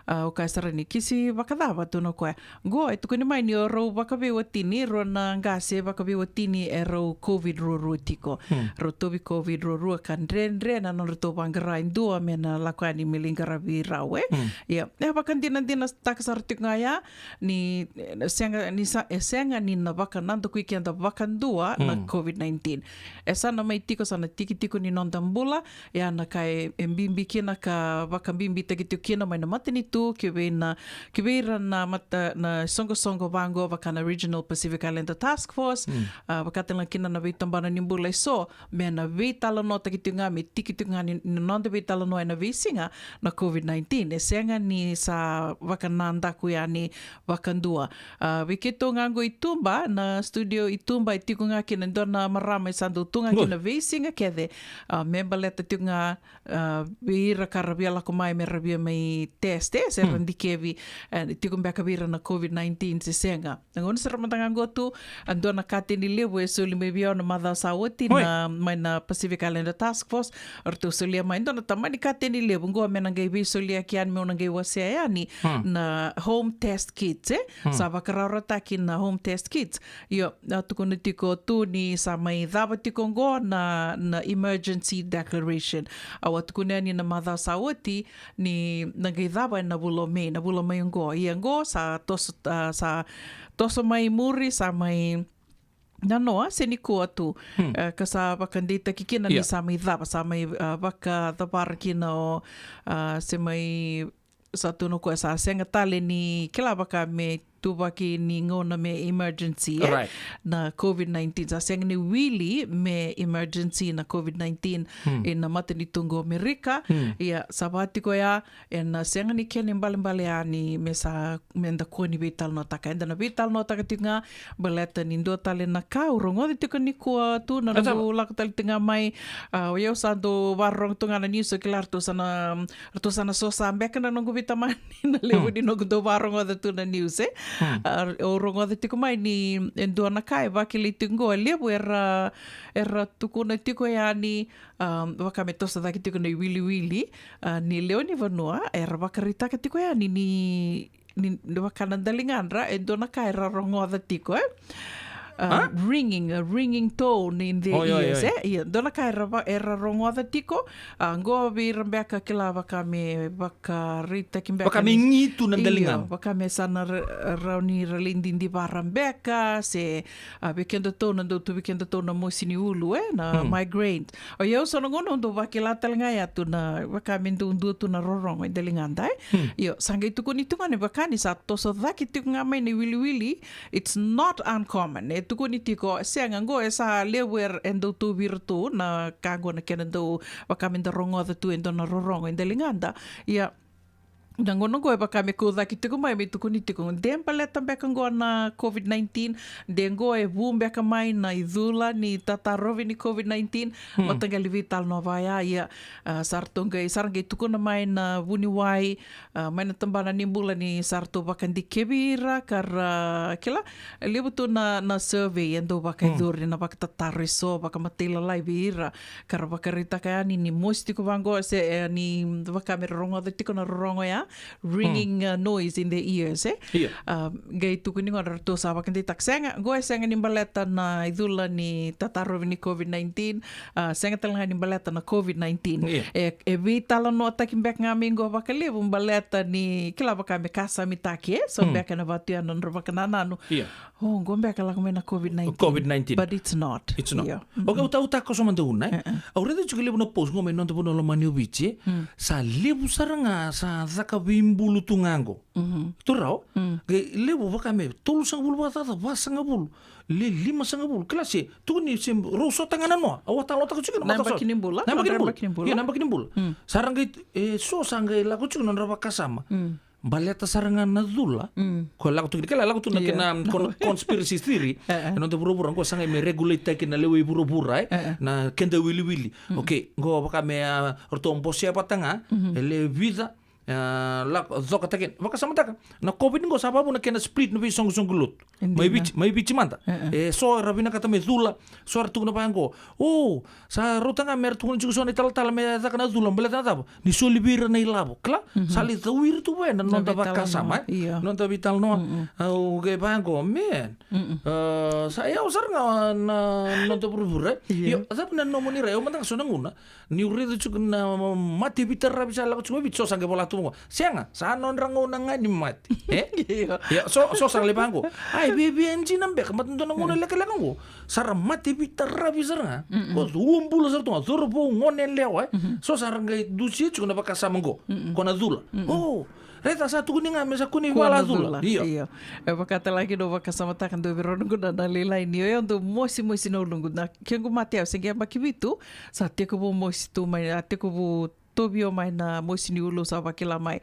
A, o kaya sara ni kisi vakacava tu na koya. Qo e tukuni mai ni o rau vakaveiwatini, rua na qase vakaveiwatini e rau COVID ruarua tiko. Rau tauvi COVID ruarua ka dredre na nodratou vaqara e dua me na lako yani me lai qaravi rau, e. Ia, e vakadinadinataka sara tiko ga ya ni, e, sega ni sa, e sega ni na vakanadakui keda vakadua na COVID nineteen. E sa na mai tiko, sa na tiki tiko ni noda bula, ia na ka e, e bibi kina ka vakabibitaki tiko kina mai na matanitu ki vei na, ki vei ira na mata, na soqosoqo vaqo vaka na Regional Pacific Islander Task Force, a, vaka tale ga kina na veitabana ni bula e so, me na veitalanoataki tiko ga, me tiki tiko ga ni, ni noda veitalanoa ena veisiga na COVID nineteen. E sega ni sa vakanadaku yani vakadua. A, vei keitou ga qo i tuba, na studio i tuba, e tiko ga kina e dua na marama e sa dau tu ga kina veisiga kece. A, me baleta tiko ga, a, vei ira ka ra via lako mai me ra via mai test, e, se ra dikevi, e, tiko beka vei ira na COVID nineteen se sega. Na gauna sara mada ga qo tu, a, dua na kateni levu e soli mai vei au na macawa sa oti na, mai na Pacific Islander Task Force, o ratou solia mai dua na tamani kateni levu qo me na qai veisoliaki yani, meu na qai wasea yani na home test kits, e? Sa vakarawarawataki na home test kits. Io, a tukuna tiko tu ni sa mai cava tiko qo na, na emergency declaration. Au a tukuna yani na macawa sa oti ni na qai cava ena vula o May, na vula mai qo. Ia qo sa toso, a, sa toso mai muri, sa mai nanoa, se nikua tu. E, ka sa vakadeitaki kina ni sa mai cava, sa mai, a, vakacavara kina o, a, se mai sa tu na koya sa sega tale ni kila vaka me tuvaki ni gauna me emergency, e? Na COVID nineteen, sa sega ni wili me emergency na COVID nineteen ena matanitu qo Amerika. Ia, sa vaka tiko ya, ena sega ni kena ibalebale yani me sa, me da kua ni veitalanoataka. Eda na veitalanoataka tiko ga, baleta ni dua tale na ka au rogoca tiko nikua tu na noqu lako tale tiko ga mai. A, o yau sa dau vakarorogo tu ga na news, o kila ratou sa na, ratou sa na sosa beka na noqu veitamani na levu ni noqu dau vakarogoca tu na news, e. A, au rogoca tiko mai ni e dua na ka e vakilai tiko qo, e levu era, era tukuna tiko yani, a, vaka me toso cake tiko na iwiliwili, a, ni lewe ni vanua, era vakaraitaka tiko yani ni, ni, ni vaka na daligadra, e dua na ka era rogoca tiko, e. A, ringing, a ringing tone in their ears, e. Ia, dua na ka era va-, era rogoca tiko, a, qo vei ira beka kila vaka me vakaraitaki beka vaka me ni, gi tu na daliga. Io, vaka me sa na ra-, rawa ni ra lai didivara beka, se, a, vei kedatou na dau tu vei kedatou na mosi ni ulu, e, na migraine. O yau so na gauna au dau vakila tale ga ya tu na, vaka me dau dua tu na rorogo e daligada, e. Io, sa qai tukuni tu ga ni vaka ni sa toso cake tiko ga mai na iwiliwili, it's not uncommon. E tukuni tiko, sega, qo e sa levu er-, e dau tauvi iratou na ka qo na kena dau, vaka me da rogoca tu e dua na rorogo e daligada. Ia, na gauna qo e vaka me kau cake tiko mai, me tukuni tiko, de baleta beka qo na COVID nineteen, de qo e vu beka mai na icula ni tatarovi ni COVID nineteen, mataqali veitalanoa vaya, ia, a, sa ratou qai, sa ra qai tukuna mai na vuniwai, a, mai na tabana ni bula ni sa ratou vakadikevi ira, ka ra, kila, e levu tu na, na survey e dau vakayacori, na vakatataro e so, vakamatailalai vei ira, ka ra vakaraitaka yani ni mosi tiko vaqo, se, e, ni vaka me ra rogoca tiko na rorogo ya, ringing, a, noise in their ears, e. Ia. A, qai tukuni qo na ratou sa vakadeitaka, sega, qo e sega ni baleta na icula ni tatarovi ni COVID nineteen, a, sega tale ga ni baleta na COVID nineteen. Ia. E, e veitalanoataki beka ga mai qo vakalevu baleta ni kila vaka me kasamitaki, e, so beka ena vatu ya na nodra vakanananu. Ia. O, qo beka lako mai na COVID nineteen. COVID nineteen. But it's not. It's not. Ia. Okay, au tau taka so mada una, e. Au raica tiko levu na post qo mai noda vanua lomani o Viti, e. Sa levu sara ga sa caka veibulu tu ga qo. Tu rawa. Qai levu vaka me tolusagavulu vakacaca, vasagavulu. Le limasagavulu. Kila se, tukuni se rau sota ga na noa. Au a talanoataka tiko na macawa sa oti. Na yabaki ni bula. Na yabaki ni bula. Ia, na yabaki ni bula. Sa ra qai, e, so sa qai lako tiko na nodra vakasama. Baleta sara ga na cula. Ko lako tu kina, kila lako tu na kena con-, conspiracy theory. E, e. E noda vuravura, qo sa qai me regulate taki na lewe i vuravura, e. E, e. Na keda wiliwili. Okay, qo vaka me, a, ratou bosea vata ga, e le vica, A, lako, coka takina. Vakasamataka, na COVID qo sa vavuna kena split na veisoqosoqo lotu. Mai Viti, mai Viti mada. E so era vinakata me cula, so era tukuna vaqo. O, sa rauta ga me ra tukuna tiko so na italatala me caka na cula, baleta na cava? Ni soli vei ira na ilavo. Kila, sa lai cau ira tu vaya na noda vakasama, e? Noda veitalanoa. Au qai vaqo, man. A, sa yau sara ga na noda vuravura, e? Io, a cava na nomuni rai, au mada ga so na gauna. Niu raica tiko na mate veitaravi sa lako tiko mai Viti, so sa qai vola tu vaqo. Sega, sa nodra gauna ga ni mate. E? Io. Ia, so, so sa lai vaqo. Ai, via, via dina beka, mate dua na gauna lekaleka qo. Sa ra mate veitaravi sara ga. Ko cula bula sara tu ga, cauravou, gone yalewa, e. So sa ra qai dusia tiko na vakasama qo. Ko na cula. O, raica sa tukuni ga me sa kua ni via cula. Io. E vaka tale ga kina au vakasamataka, dou vei rau na noqu na, na lailai ni o yau dau mosimosi na uluqu. Na kequ mate au se qai yabaki vitu, sa tekivu mosi tu mai, a tekivu tovio mai na mosi ni ulu, sa vakila mai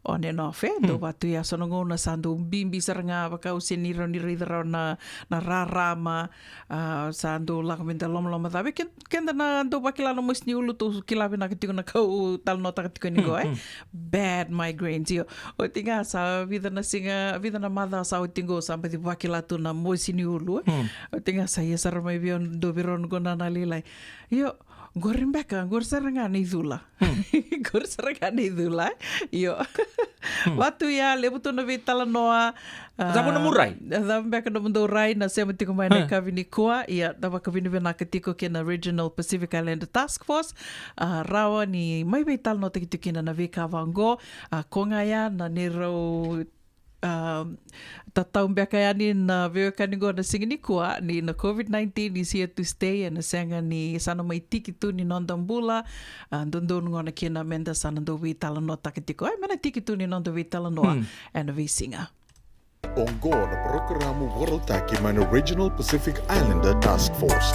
on and off, e. Dau vatu ya so na gauna sa dau bibi sara ga, vaka au sega ni rawa ni raica rawa na, na rarama, a, sa dau lako me da lomaloma cava. Ke-, keda na dau vakila na mosi ni ulu, tou kila vinaka tiko na ka au talanoataka tiko yani qo, e. Bad migraines, io. Oti ga sa vica na siga, vica na macawa sa oti qo, sa baci vakila tu na mosi ni ulu, e. Oti ga sa ia sara mai vei au, dou vei rau na noqu na, na lailai. Io, qori beka, qori sara ga na icula. Qori sara ga na icula, e? Io. Vatu ya, levu tu na veitalanoa. A, cava na nomu rai? Cava beka na nomudou rai na sema tiko mai na yakavi nikua? Ia, da vakavinavinaka tiko kei na Regional Pacific Islander Task Force. A, rawa ni mai veitalanoataki tiko kina na veika vaqo. A, ko ga ya na neirau, a, tatau beka yani na veiwekani qo na siga nikua, ni na COVID nineteen is here to stay, ena sega ni sa na mai tiki tu ni noda bula. A, dodonu gona kina meda sa na dau veitalanoataka tiko. Ai, me na tiki tu ni noda veitalanoa ena veisiga. Oqo na parokaramu vakarautaki mai na Regional Pacific Islander Task Force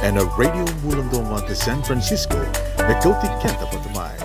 ena Radio Bula Domoda San Francisco, me kauti keda vata mai.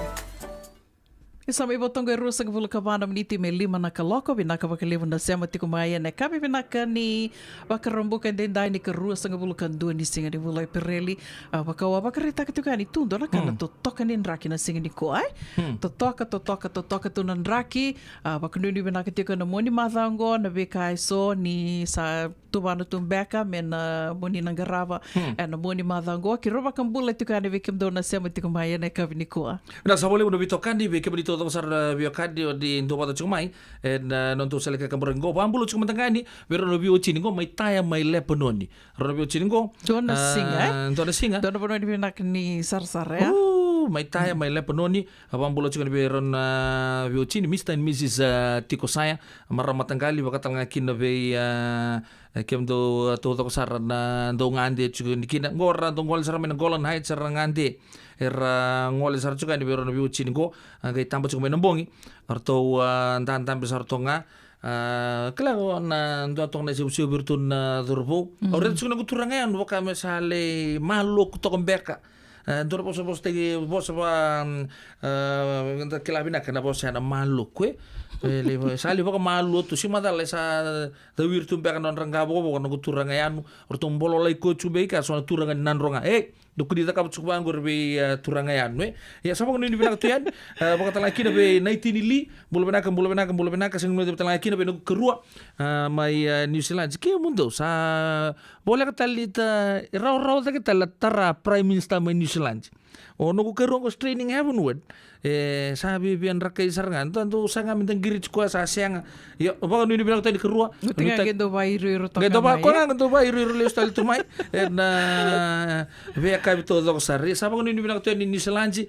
Ni sa mai vo toka e ruasagavulu ka va na miniti me lima na kaloko. Vinaka vakalevu na sema tiko mai ena yakavi vinaka ni Vakaraubuka edaidai ni ka ruasagavulu ka dua ni siga ni vula o Epereli. A, vaka au a vakaraitaka tiko yani, tu dua na ka na totoka ni draki na siga nikua, e? Totoka, totoka, totoka tu na draki. A, vakanuinui vinaka tiko ena mua ni macawa oqo na veika eso ni sa tuvana tu beka me na moni na qarava ena mua ni macawa oqo. Keirau vakabula tiko yani vei kemudou na sema tiko mai ena yakavi nikua. Na sa vakalevu na veitokani vei kemuni taucoko sara na veiwekani ni dua vata tiko mai ena, a, nodatou sala ni kakaburaki qo. Vakabula tiko mada ga yani vei rau na veiwatini qo mai Taya mai Lepanoni. Rau na veiwatini qo. Dua na siga, e? Dua na siga. Dua na vanua ni vinaka ni sarasara, e? O, mai Taya mai Lepanoni. A, vakabula tiko yani vei rau na veiwatini, Mister and Missus, a, Tiko Saya. Marama mataqali, vaka tale ga kina vei, a, e, kemudou, a, taucoko sara na dau gade tiko yani kina. Qo ra dau gole sara mai na Golan Heights, era gade. Era gole sara tiko yani vei rau na veiwatini qo. A, qai taba tiko mai na bogi. Ratou, a, dadabe sara toka ga. A, kila qo na dua toka na isevusevu vei iratou na cauravou. Au raica tiko na noqu turaga yani vaka me sa lai maluku toka beka. E, dua na vosavosataki, vosa va, mm, e, da kila vinaka na vosa ya na maluku, e. E, lai va-, sa lai vakamalua tu, se macala sa cau ira tu beka na nodra qavokavoka na noqu turaga yani. Ratou bololai koya tu beka, so na turaga ni Nadroga. E, dou kua ni cakava tiko vaqori vei, e, turaga yani, e. Ia, sa vakanuinui vinaka tu yani. E, vaka tale ga kina vei Naitini Li, bula vinaka, bula vinaka, bula vinaka, sega ni guilecavi tale ga kina vei noqu karua, e, mai, e, New Zealand. Kemudou sa voleka tale ni ta, rawarawa cake tale na tara Prime Minister mai New Zealand. O noqu karua qo, Straining Heavenward. E, sa viavia drakai sara ga. Dou, dou saga me da qiriti koya, sa sega. Io, vakanuinui vinaka tu yani karua. Oti ga qai dou vakairoiro toka mai, e? Qai dou va-, koya ga qai dou vakairoiro lesu tale tu mai. Ena, a, veiyakavi taucoko sara. Ia, sa vakanuinui vinaka tu yani New Zealand. E,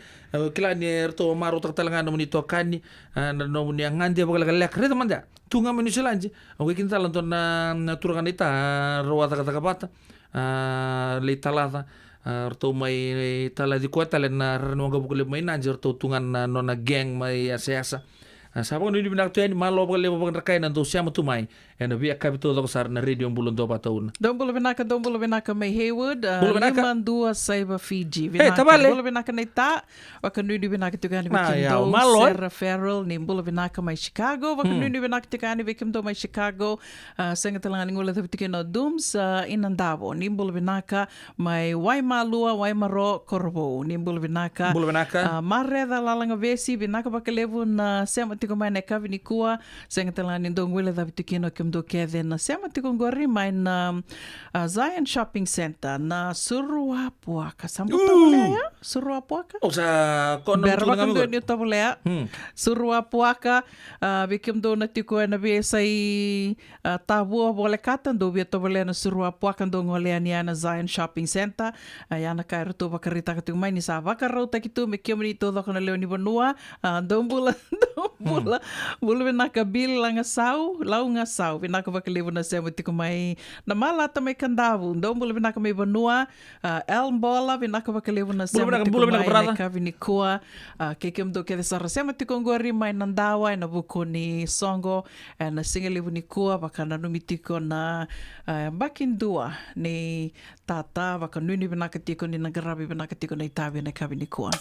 kila ni ratou marautaka tale ga na nomuni itokani, a, na nomuni a gade vakalekaleka. Raica mada. Tu ga mai New Zealand, au qai kidacala dua na, na turaga naita, a, rau a cakacaka vata, a, lai talaca, a, ratou mai talaci koya tale na rara ni waqavuka levu mai Nadi, ratou tu ga na nona gang mai Yasayasa. A, sa vakanuinui vinaka tu yani, malo vakalevu vakadrakai na dou sema tu mai ena veiyakavi taucoko sara na Radio Bula Dua Vata Ono. Dou bula vinaka, dou bula vinaka mai Haywood, ah, Bula vinaka. Lima dua saiva Fiji. E, vinaka, tavale. Bula vinaka na ita, vakanuinui vinaka tiko yani vei kemudou. Sarah Farrell, ni bula vinaka mai Chicago, vakanuinui vinaka tiko yani vei kemudou mai Chicago. Ah, sega tale ga ni guilecavi tiko kina o Dooms, ah, i Nadavo, ni bula vinaka mai Waimalua, Waimaro, Korovou, ni bula vinaka. Bula vinaka. Ah, Mareca Lalagavesi, vinaka vakalevu na sema tiko mai na yakavi nikua. Sega tale ga ni dou guilecavi tiko kina o kemudou kece na sema tiko qori mai na, ah, Zion Shopping Centre, na Suruapuaka. Sa bau tovolea ya? Suruapuaka? O sa kona bera tu na vakadua ni tovolea. Hmm. Suruapuaka, ah, vei kemudou na tiko ena veiyasai, ah, Tavua, volekata, dou via tovolea na Suruapuaka, dou gole yani ena Zion Shopping Centre. Ah, ya na ka eratou vakaraitaka tiko mai ni sa vakarautaki tu me kemuni taucoko na lewe ni vanua. Ah, dou bula, dou bula. Bula vinaka Bill Lagasau, Laugasau, vinaka vakalevu na sema tiko mai na Malata mai Kadavu. Dou bula vinaka mai vanua. Ah, El Bola, vinaka vakalevu na sema tiko mai na yakavi nikua. Ah, kei kemudou kece sara sema tiko qori mai Nadawa ena vuku ni soqo ena sigalevu nikua, vakananumi tiko na, ah, yabaki dua ni tata, vakanuinui vinaka tiko ni na qaravi vinaka tiko na itavi ena yakavi nikua.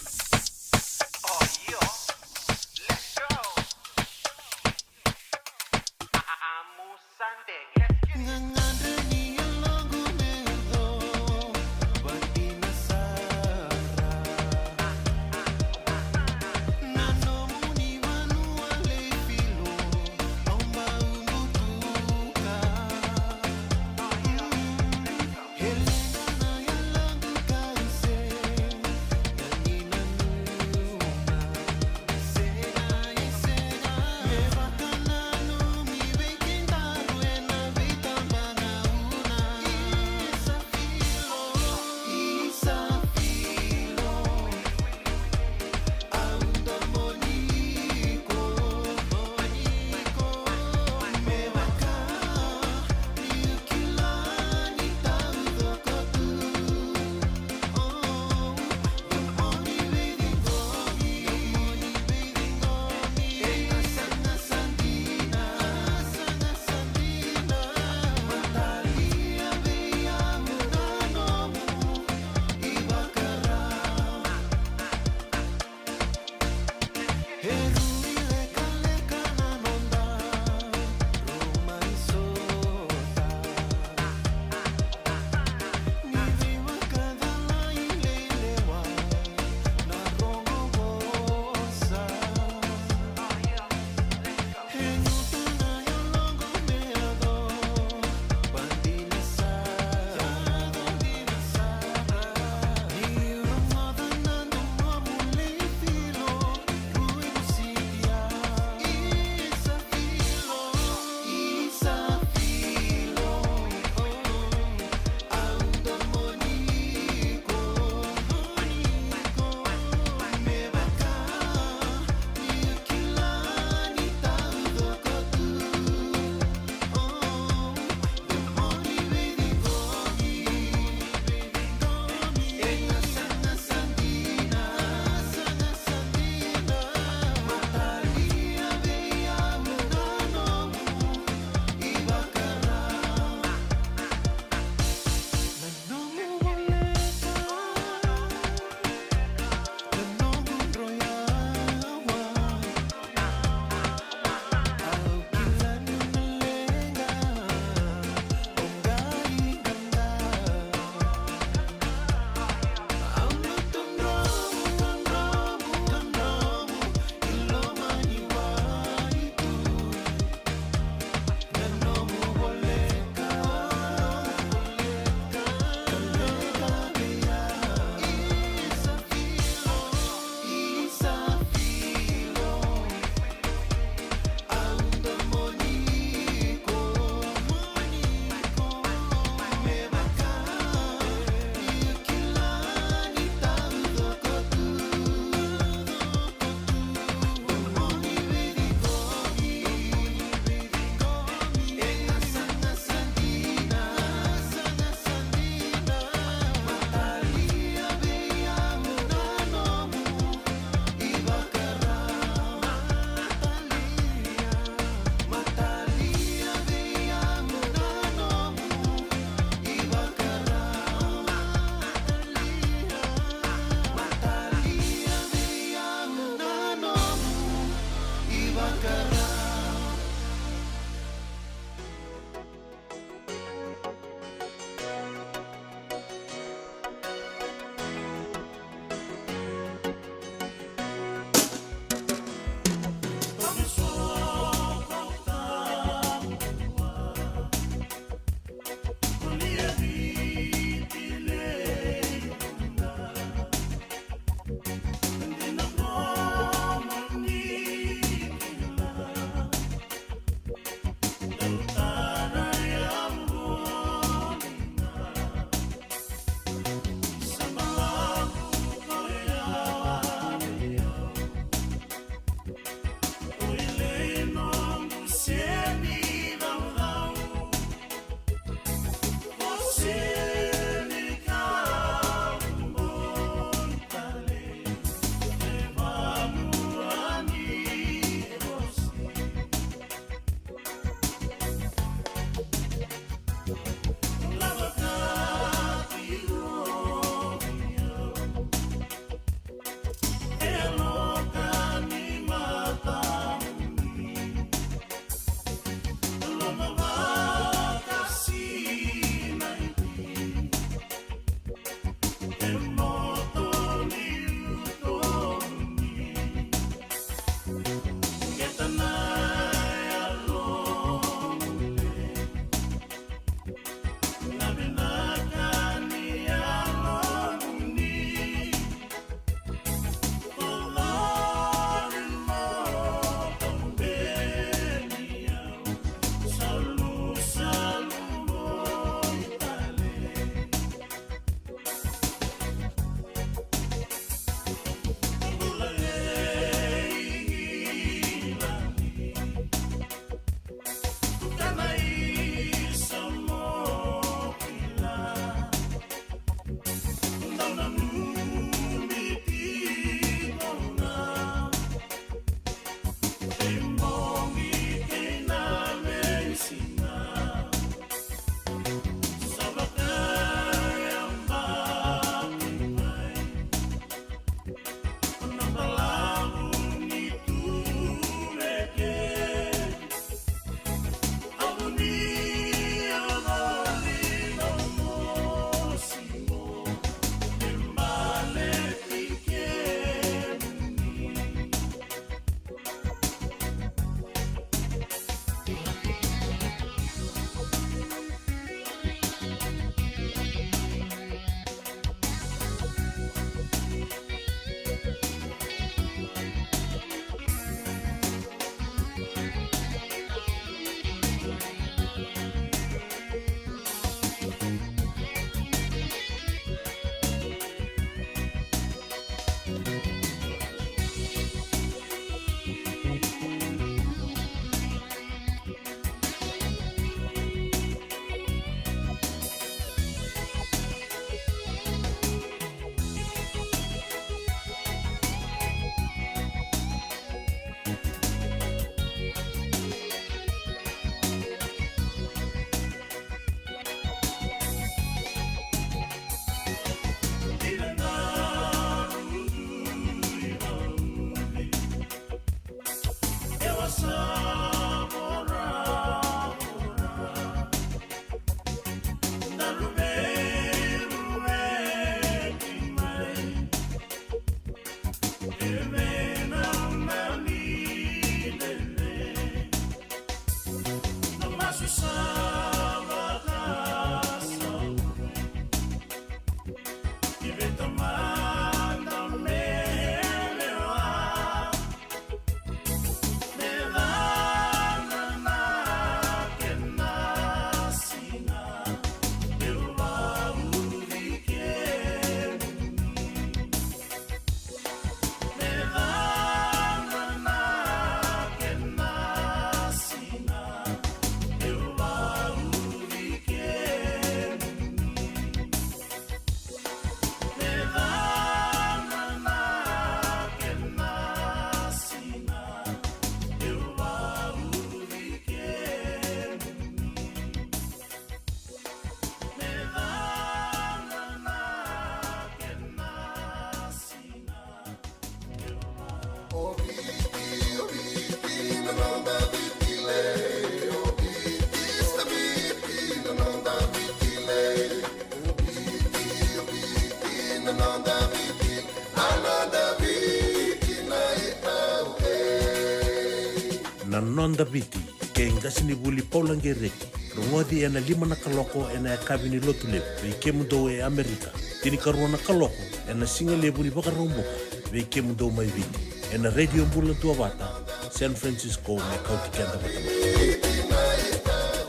Noda Viti, kei qasenivuli Paula Gereti. Rogoci ena lima na kaloko ena yakavi ni Lotulevu vei kemudou e Amerika. Tinikarua na kaloko ena sigalevu ni Vakaraubuka vei kemudou mai Viti, ena Radio Bula Duavata, San Francisco, me kauti keda vata mai.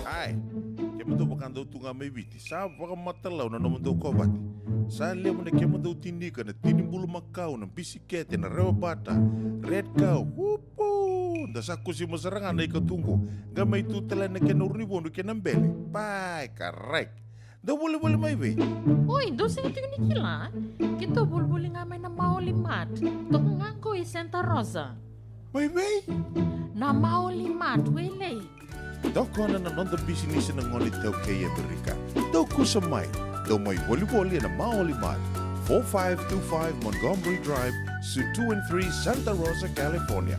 Ai, kemudou vakadau tu ga mai Viti, sa vakamatalau na nomudou kovate. Sa levu na kemudou tinika, na tini bulumakau, na bisikete, na rewa bata, red cow, upu! Da sa kusima sara ga na ika tu qo. Qai mai tu tale na kena uru ni vodo kei na bele. Pai, karai. Dou volivoli mai vei? Oi, dou sega tiko ni kila. Keitou volivoli ga mai na Maoli Mart. Toka ga qo i Santa Rosa. Mai vei? Na Maoli Mart, Wailei. Tokona na noda bisinisi na gone iTaukei e Amerika. Dou kusa mai. Dou mai volivoli ena Maoli Mart, four five two five Montgomery Drive, Suite two and three, Santa Rosa, California.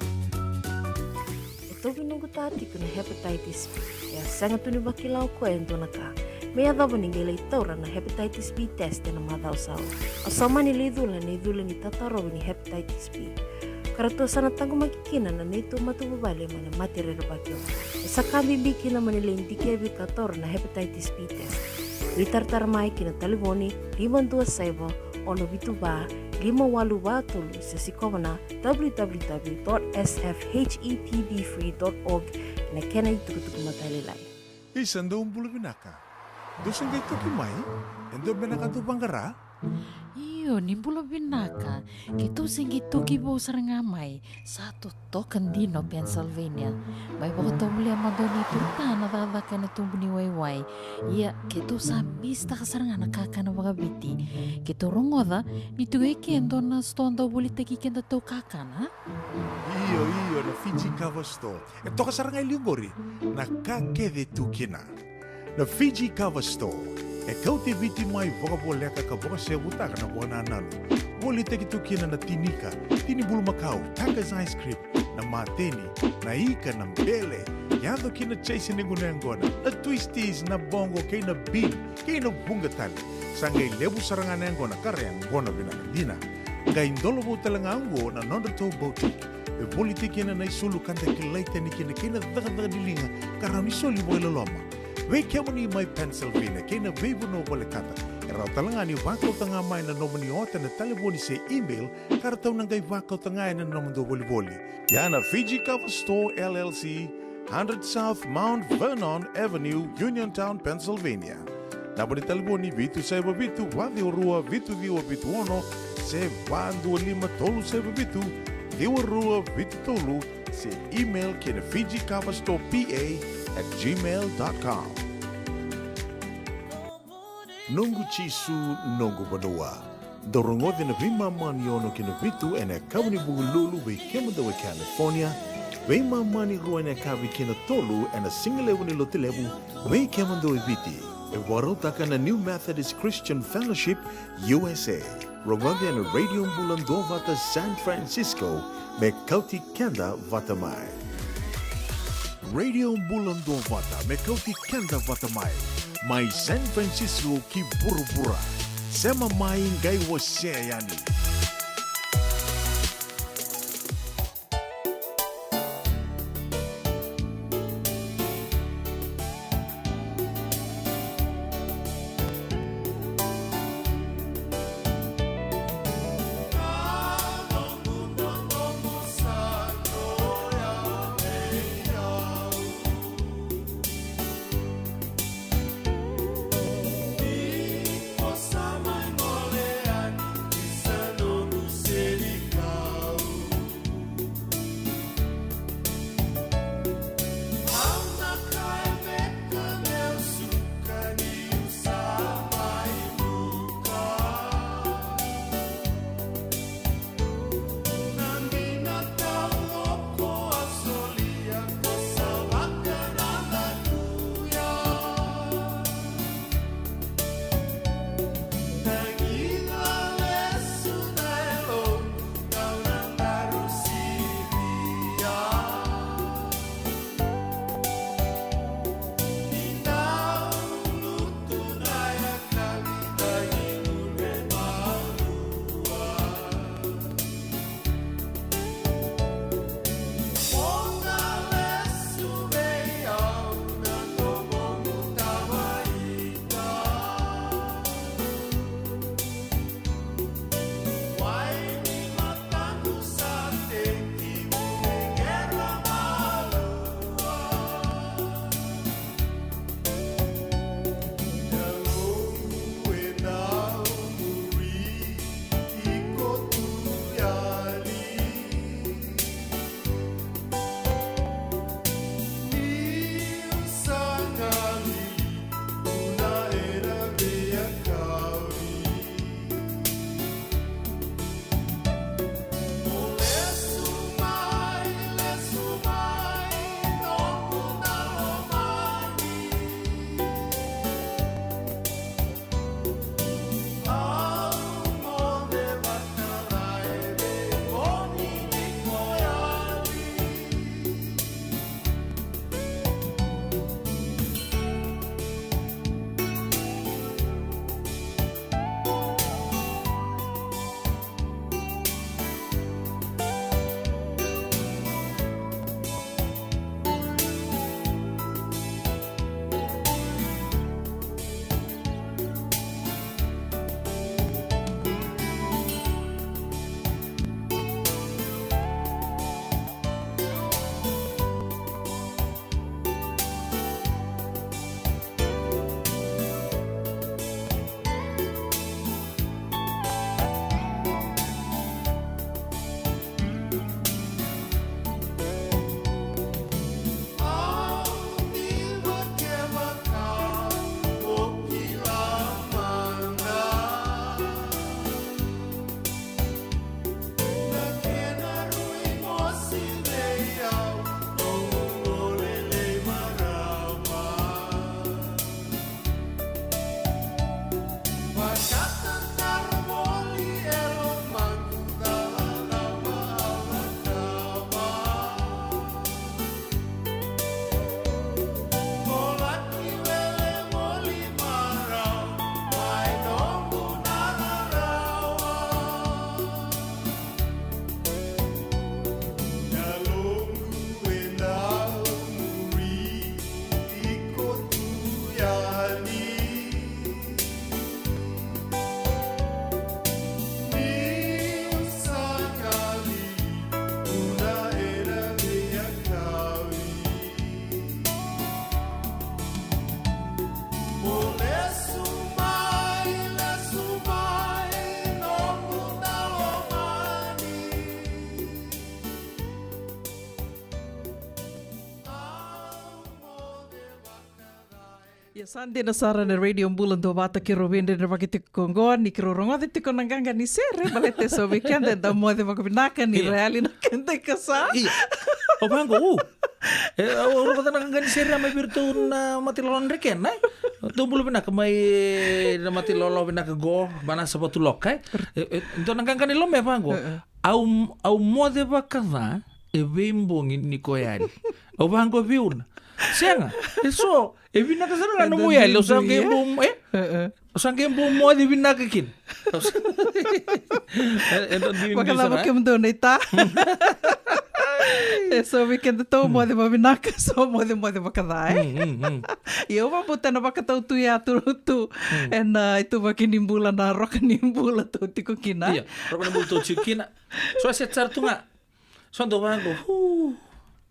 E tauvi noqu ta tiko na hepatitis B. E a sega tu ni vakila o koya e dua na ka. Me yacova ni qai lai taura na hepatitis B test ena macawa sa oti. Au sa mani lai cula na icula ni tatarovi ni hepatitis B. Ka ratou sa na taqomaki kina na neitou matavuvale mai na mate rerevaki oqo. E sa ka bibi kina mo ni lai dikevi ka taura na hepatitis B test. Veitaratara mai ki na talevoni lima dua saiva, ono vitu va, lima walu va tolu, se sikova na w w w dot s f h e p b free dot org ena kena itukutuku matailalai. Isa, dou bula vinaka. Dou se qai toki mai? E dua beka na ka dou vaqara? Io, ni bula vinaka. Keitou se qai toki vou sara ga mai. Sa totoka dina o Pennsylvania. Mai vakatovolea mada o neitou ta na cakacaka ena tubu ni waiwai. Ia, keitou sa misitaka sara ga na kakana vakaviti. Keitou rogoca ni tu e ke e dua na sitoa dau volitaki kedatou kakana. Io, io, na Fiji Cover Store. E toka sara ga e liu qori na ka kece tu kina. Na Fiji Cover Store e kauti Viti mai vakavoleka ka vakasevutaka na vakanananu. Volitaki tu kina na tinika, tini bulumakau, Tiger's ice cream, na mateni, na ika, na bele, yaco kina chase ni gunu yaqona, na twisties, na bogo kei na bean, kei na vuqa tale. Sa qai levu sara ga na yaqona ka ra yaqona vinaka dina. Qai dolovou tale ga oqo na nodratou boutique. E volitaki kina na isulu ka da kilai tani kina kei na cakacaka ni liga ka rawa ni soli vakailoloma. Vei kemuni mai Pennsylvania kei na veivanua volekata, e rawa tale ga ni vakauta ga mai na nomuni ota na talevoni se email ka ratou na qai vakauta ga ena nomudou volivoli. Ia na Fiji Cover Store L L C, hundred South Mount Vernon Avenue, Uniontown, Pennsylvania. Naba ni talevoni vitu saiva vitu, va ciwa rua, vitu ciwa vitu ono, se va dua lima tolu saiva vitu, ciwa rua vitu tolu, se email ki na Fiji Cover Store P A at gmail dot com. Noqu Jisu, noqu vanua. Dou rogoca na veimama ni ono ki na vitu ena yakavi ni Vukelulu vei kemudou e California, veimama ni rua ena yakavi ki na tolu ena sigalevu ni Lotulevu vei kemudou e Viti. E vakarautaka na New Methodist Christian Fellowship U S A. Rogoca ena Radio Bula Duavata San Francisco me kauti keda vata mai. Radio Bula Duavata me kauti keda vata mai. Mai San Francisco ki vuravura. Sema mai qai wasea yani. Ia, sa dina sara na Radio Bula Duavata, keirau veidredrevaki tiko qo ni keirau rogoca tiko na qaqa ni sere, baleta e so vei keda eda moce vakavinaka ni Ia. ra yali na keda ikasa. Ia. O vaqo, u. E, au rogoca na qaqa ni sere mai vei iratou na mata ilawalawa ni Drekena, e. Dou bula vinaka mai, e, na mata ilawalawa vinaka qo, Vanasa Vatuloka, e. E, e, dua na qaqa ni lome vaqo. E, e. Au, au moce vakaca e veibogi ni ko yali. Au vaqo vei Una. Sega, e so, e vinaka sara ga na Eda nomu yali, au sa duidui, qai e? bau, e? E, e. Au sa qai bau moce vinaka kina. Au sa-, e, e, eda duidui Vakacava sara, e? kemudou na ita? E so vei kedatou moce vavinaka, so moce, moce vakaca, e? Mm, mm, mm. Ia, au vakabauta na vakatau tu ya tu, tu. Mm. Ena, e, ituvaki ni bula, na roka ni bula tou tiko kina. Ia, roka ni bula tou tiko kina. So se sara tu ga. So dou vaqo. Hu.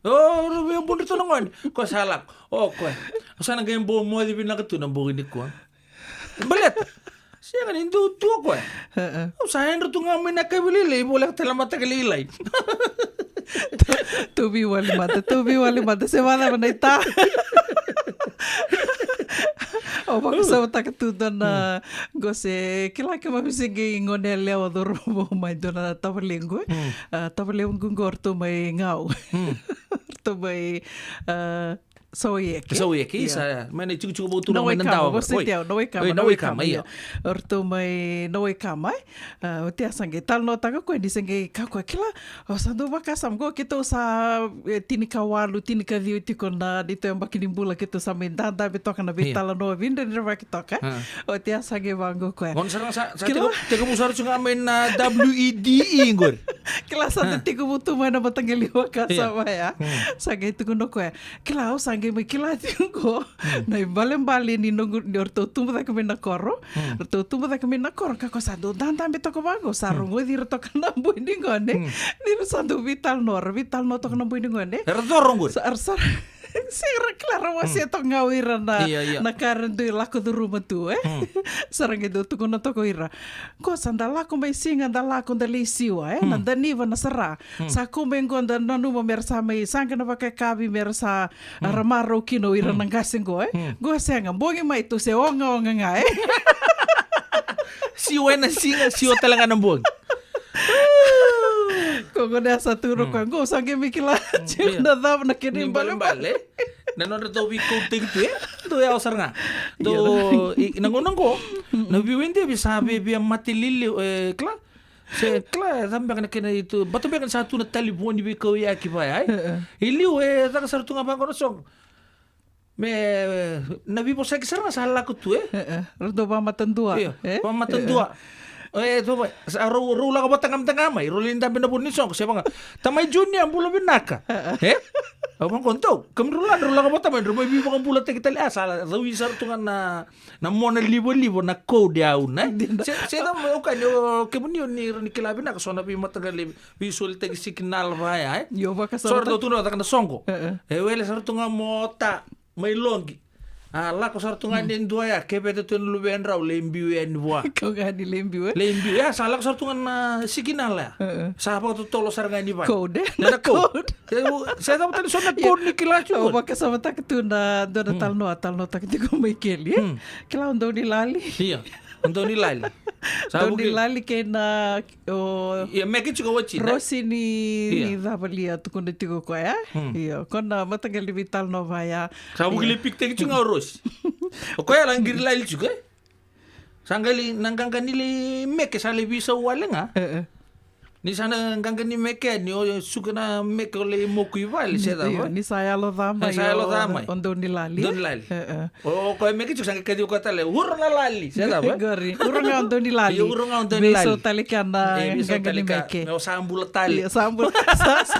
O, ru vei budri tu na gone. Ko sa lako. O, koya. Au sa na qai bau moce vinaka tu na bogi nikua. Baleta. Sega ni dou tu o koya. E, e. Au sa yadra tu ga mai na kavi lailai, voleka tale na mataka lailai. Tou veiwali mada, tou veiwali mada, se vakacava na ita. Au vakasamataka tu dua na, mm, qo se kila keimami se qai gone yalewa cauravou mai dua na tavalequ, e. Mm. A, tavalequ qo ratou mai Gau. Mm. Ratou mai, a, Sauieke. Sauieke, ia. Isa, mai na itikotiko vou tu na mai na Nawaikama, dawa. Vosoti au, Nawaikama, Oi, Nawaikama, Nawaikama, ia. Ia. O ratou mai Nawaikama, e. A, oti ya sa qai talanoataka o koya, ni sa qai kaya o koya, kila, o sa dau vakasama qo, keitou sa, e, tinikawalu, tinikaciwa tiko na neitou yabaki ni bula, keitou sa mai dadabe toka na Ia. veitalanoa, veidredrevaki toka. A. Oti ya sa qai vaqo o koya. Gona sara ga sa, sa Kila. tekivu, tekivu sara tu ga mai na W E D E qori. Kila sa A. tekivu tu mai na mataqali vakasama A. ya. Hmm. Sa qai tukuna o koya. Kila, au sa qai mai kila tiko qo. Hmm. Na ibalebale ni noqu, ni o ratou tubu cake mai na koro. Hmm. Ratou tubu cake mai na koro, ka ko sa dau dadabe toka vaqo, sa Hmm. rogoci ira toka na boi ni gone. Hmm. Ni ra sa dau veitalanoa, ra veitalanoa toka na boi ni gone. Era coro qori? Sa, ra sa, se ra kila ra wasea Hmm. toka ga o ira na, Ia, ia. na ka era dui lako curuma tu, e? Hmm. Sa ra qai dau tukuna toka o ira. Ko sa da lako mai siga, da lako da lai siwa, e? Na Hmm. daniva na sara. Hmm. Sa kau mai qo da nanuma me ra sa mai saqa na vakayakavi me ra sa Hmm. ra marau kina o ira Hmm. na qase qo, e? Hmm. Qo sega, bogi mai tou se ogaoga ga, e? Siwa ena siga, siwa tale ga na bogi. Ko gone ya sa tukuna o koya, qo sa qai mai kila tiko Ia. na cava na kena Ni ibalebale. balebale. Na nodratou veikautaki tu, e? Dou yawa sara ga. Dou, Ia. i, na gauna qo, na veiwaidevi sa via, via mate liliu, e, kila? Se kila, e cava beka na kena itu, baleta beka ni sa tu na talevoni veikauyaki vaya, e? E, e. I liu, e, caka sara tu ga vaqo na soqo. Me, na veivosaki sara ga sa lako tu, e? E, e. Ra dau vakamatadua, Io, e? vakamatadua. E, e. E, dou vai, sa rau, rau lako vata ga mada ga mai, rau lai dabe na vo ni soqo, se vaka. Tamai Junior, bula vinaka. E, e. E? Au vaqo, dou, kemudrau la, drau lako vata mai, drau mai veivakabulataki tale, a, sa la, rau i sara tu ga na, na mona livaliva na code au, ne? Dina. Se, se da mai, okay, ni o, kemuni o ni, ni kila vinaka, so na veimataqali, veisolitaki signal vaya, e? Io, vaka So sara ra tu dau tu na caka na soqo. E, e. E wele sara tu ga mota, mai Loqi. A, lako sara tu ga ni dua ya, keveta tu na luvedrau, lai biu yani vua. Kau ga ni lai biu, e? Lai biu, ya, sa lako sara tu ga na signal ya. E, e. Sa vakatotolo sara ga ni vale. Code, e? Na Na code. code. Se, se cava tale so na Ia. code ni kila tiko. Au vakasamataka tu na dua na Mm. talanoa, talanoataka tiko mai keli, e? Mm. Kila o Daunilali. Ia, o Daunilali. Sa vuki. Daunilali kei na, o, Ia, meke tiko wati, ne? Rosi ni, Ia. ni cava lia tukuna tiko koya. Mm. Ia, ko na mataqali veitalanoa vaya. Sa vuki Ia. lai pikitaki tiko ga o Rosi. O koya la qiri lali tiko, e? Sa qai lai, na qaqa ni lai meke, sa lai veisau wale ga. E, e. Ni sa na qaqa ni meke, ni o suka na meke o lai moku i vale, se Ni, cava? ni sa yalo ca mai Ni sa yalo o, ca mai. o Daunilali. Daunilali. E, e. O, o koya meke tiko sa qai kaciva koya tale, uro na lali, se cava? Qori, uro ga o Daunilali. Io, uro ga o Daunilali. Veisau tale kea na E, veisau qaqa tale ni kea. meke. Me o sa bula tale. Io, sa bula. Sa, sa.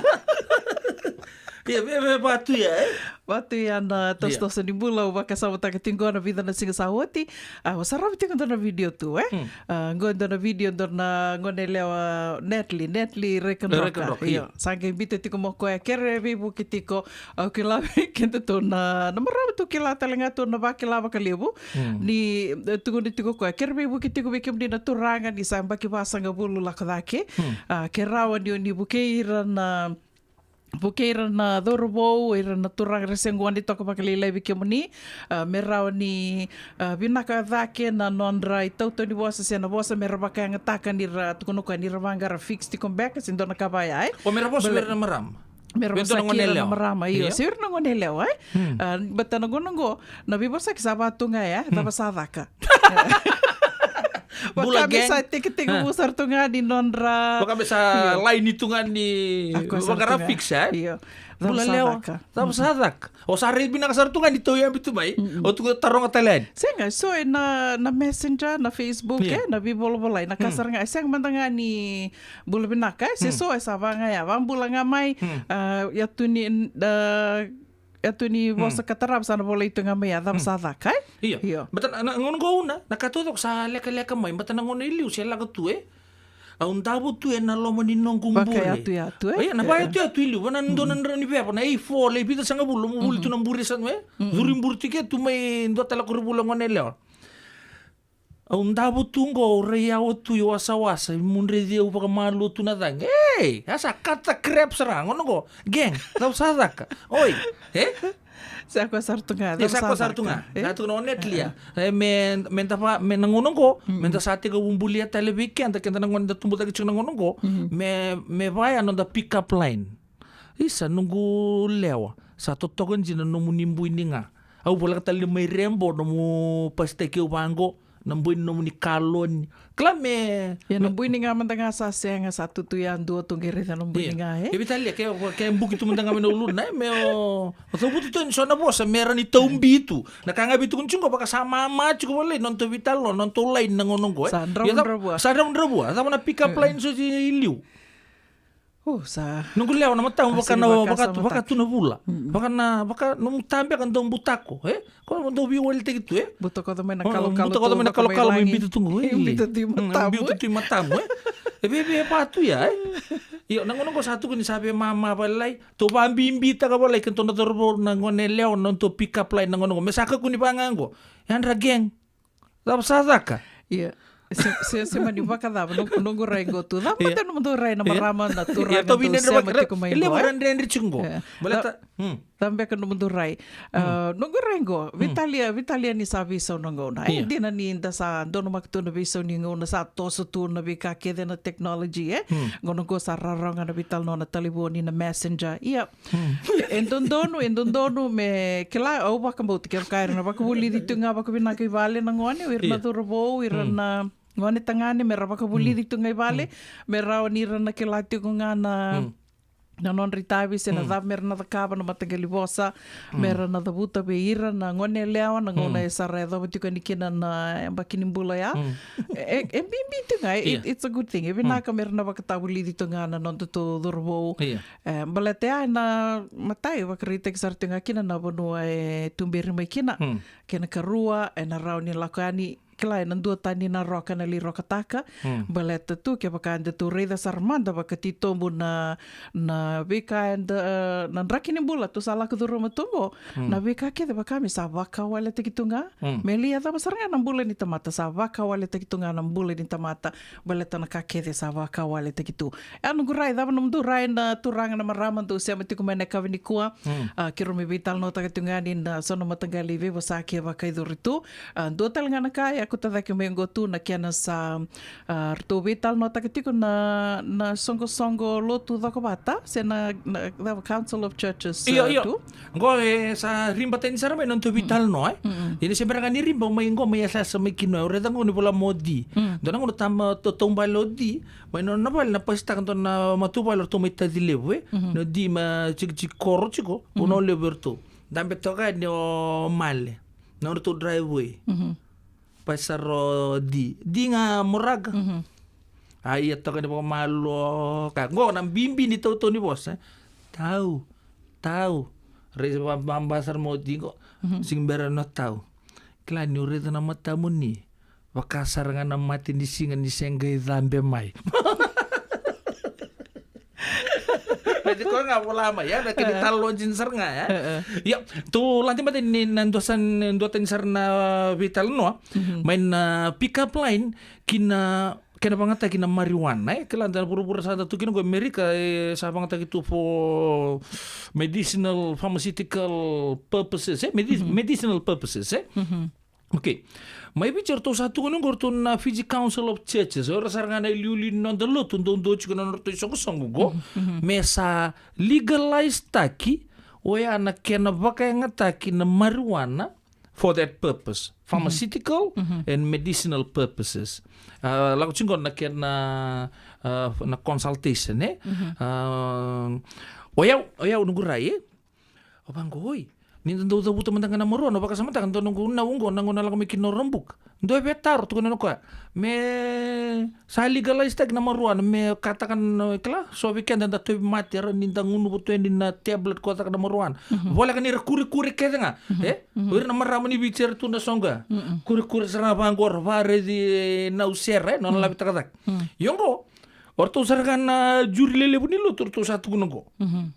Ia, me, me vatu ia, e? Vatu ia na Ia. tosotoso ni bula, au vakasamataka tiko qo na vica na siga sa oti. A, au sarava tiko dua na video tu, e? Hmm. A, qo dua na video dua na gone yalewa Natalie, Natalie Rekenroka. Rekenroka, Io, io. sa qai biuta tiko mo koya, kere veivuke tiko, au kila vei kedatou na, na marama tu kila tale ga tu na vakila vakalevu. Hmm. Ni, e, tukuna tiko koya, kere veivuke tiko vei kemuni na turaga, ni sa yabaki vasagavulu lako cake. Hmm. A, ke rawa ni o ni vukei ira na vukei ira na cauravou, ira na turaga ra se gone toka vakalailai vei kemuni, a, me rawa ni, a, vinaka cake na nodra itautau ni vosa se na vosa me ra vakayagataka ni ra tukuna o koya ni ra vaqara fix tiko beka se dua na ka vaya, e? O me ra vosa vei ira na marama. Me ra vosaki ira na marama, io. Io. Se ira na gone yalewa, e? Hmm. A, baleta na gauna oqo, na veivosaki sa vaka tu ga ya, e? Hmm. Cava sa caka. Bula gang. Vaka me sa tekitekivu sara tu ga ni nodra. Vaka me sa laini tu ga ni vaqara fix, e? Io. Bula lewa. Cava sa caka. O sa raici vinaka sara tu ga ni tauyabi tu mai. Mm-mm. O tu taroga tale yani. Sega, so e na, na Messenger, na Facebook, e, na veivolavolai, na ka sara ga. E sega mada ga ni bula vinaka, e, se so e sa vaka ga ya, vabula ga mai, a, ia tu ni, a, ia tu ni vosa ka tarava sa na volai tu ga mai ya, cava sa caka, e? Io. Io. Baleta na, na gauna qo Una, na ka taucoko sa lekaleka mai, baleta na gauna i liu se lako tu, e? Au davo tu e na loma ni noqu bure. Vakayatuyatu, e? Io, na vakayatuyatu i liu, vana dua na drau ni veva, na A four, lai vica sagavulu, mo vuli tu na bure sa, e? Curu i bure tu ke tu mai dua tale koronivuli gone yalewa. Au davo tu qo, au rai yawa tu i wasawasa, i mudreci au vakamalua tu na cagi. Ei, a sa kata crap sara, gauna qo. Gang, cava sa caka. Oi, e? Sa koya sara tu ga, cava sa caka. Sa koya sara tu ga. E? Sa tu na one clear. E, me, me da va, me na gauna qo, me da sa tekivu bulia tale vei keda, keda na gone da tubutaki tiko na gauna qo. Me, me vaya noda pick up line. Isa, noqu lewa, sa totoka dina na nomuni bui ni ga. Au voleka tale ni mai rebo nomu pasitaki au vaqo, na bui ni nomuni kaloni. Kila me. Ia na bui ni ga mada ga sa sega, sa tutu yadua tu qai raica na bui ni ga, e? Ke vitalia, ke, ke buki tu mada ga mai na uluna, e? Me o, o cavuta tu ni so na vosa, me ra ni taubi tu. Na ka ga vei tukuni tiko, vaka sa mama tiko volai, nona tou vitalanoa, nona tou laini na gauna qo, e? Sa dravudravua. Sa dravudravua, cava na pick up line so i liu. O, sa. Noqu lewa na matamu, vaka na, vaka, vaka tu na vula. Vaka na, vaka nomu tabeka dau butako, e? Ko dau veiwalitaki tu, e? Butakoca mai na kalokalo, butakoca mai na kalokalo, mai biuta tu qo, e? Biuta tu i matamu, biuta tu i matamu, e? E veve e va tu ya, e? Io, na gauna qo sa tukuni sa vei mama valai, tou vabibitaka valai, ke tou na cauravou na gone lewa, na tou pick up line na gauna qo. Me sa kakua ni vaka ga qo. Yadra gang. Cava sa caka? Ia. Se, se, se mani vakacava, no, noqu rai qo tu. Cava mada nomudou rai na marama, na turaga dou sema tiko mai qo, e? Levu dredre tiko qo. Baleta, cava beka nomudou rai? A, noqu rai qo, veitalia, veitalia ni sa veisau na gauna. E dina ni da sa donumaka tu na veisau ni gauna, sa toso tu na veika kece na technology, e? Gauna qo sa rawarawa ga na veitalanoa na talevoni, na messenger. Ia, e dodonu, e dodonu me kila, au vakabauta kevaka era na vakavulici tu ga vakavinaka i vale na gone, o ira na cauravou, ira na gone tagane, me ra vakavulici tu ga i vale, me rawa ni ra na kila tiko ga na, na nodra itavi se na cava me ra na cakava, na mataqali vosa me ra na cavuta vei ira na gone yalewa, na gauna e sa ra yacova tiko yani kina na yabaki ni bula ya. E, e bibi tu ga, it, it's a good thing. E vinaka me ra na vakatavulici tu ga na nodatou cauravou. E, baleta ya na matai, vakaraitaki sara tu ga kina na vanua e tuberi mai kina, kei na karua, e na rawa ni lako yani, kila, e na duatani na roka na lai rokataka. Baleta tu, kevaka eda tou raica sara mada vakatitobu na, na veika eda, na draki ni bula tou sa lako curuma tu qo, na veika kece vaka me sa vakawaletaki tu ga. Me lai yacova sara ga na bula ni tamata, sa vakawaletaki tu ga na bula ni tamata. Baleta na ka kece sa vakawaletaki tu. E a noqu rai, cava nomudou rai na turaga, na marama dou sema tiko mai na yakavi nikua. A, keirau mai veitalanoataka tiko ga ni na so na mataqali veivosa ke vakayacori tu. A, dua tale ga na ka e a kauta cake mai qo tu na kena sa, a, ratou veitalanoataka tiko na, na soqosoqo lotu cokovata, se na, na, cava, Council of Churches, io, a, io. Tu. Qo e sa riba tani sara mai na nodatou veitalanoa, e? Ia ni se bera ga ni riba, mai qo, mai yasayasa mai kina, au raica qo ni vola mo Di. Dua na gauna tama, to, taubale o Di, mai nona vale na pasitaka dua na matavuvale, ratou mai Taci Levu, e? Na Di ma Tikitiki koro tiko, Vanua Levu eratou. Dabe toka yani o Male, na nodratou driveway. Pasitaka o Di, Di ga Moraga. A ia toka ni vakamalua, ka qo na bibi ni tautau ni vosa. Tau, tau. Raica vababa sara mo Di qo. Sigi bera na tau. Kila niu raica na matamuni, vaka sara ga na mate ni siga ni se qai cabe mai. Na tiko ga vola mai, ia, na kena italanoa dina sara ga, ia. Ia, tou lade mada ni na dua sa, dua tani sara na veitalanoa mai na pick up line ki na kena vagataki na marijuana, e? Kila da vuravura sa da tu kina qo Amerika, e, sa vagataki tu for medicinal, pharmaceutical purposes, e? Medi-, medicinal purposes, e? Okay. Mai Viti eratou sa tukuna qo eratou na Fiji Council of Churches, o ira sara ga na iliuliu ni noda lotu, dodonu tiko na nodratou isoqosoqo qo, me sa legalize taki, oya na kena vakayagataki na marijuana for that purpose, pharmaceutical and medicinal purposes. A, lako tiko qo na kena, a, na consultation, e? A, o yau, o yau noqu rai, e? O vaqo, oi. Ni da dau cavuta mada ga na marijuana, o vakasamataka, dua noqu nau qo, na gauna lako mai kina o Rabuka. Dua e via taro, tukuna o koya. Me sa legalize taki na marijuana, me kataka na, kila, so vei keda da tauvimate, era ni da gunuva tu yani na tablet, ko caka na marijuana. Voleka ni ra kurekure kece ga, e? O ira na marama ni Viti era tu na soqo. Kurekure sara ga vaqo, ra varaici, e, nau sere, e, nona lavetaka cake. Io qo, o ratou sara ga na juri lelevu ni lotu, o ratou sa tukuna qo.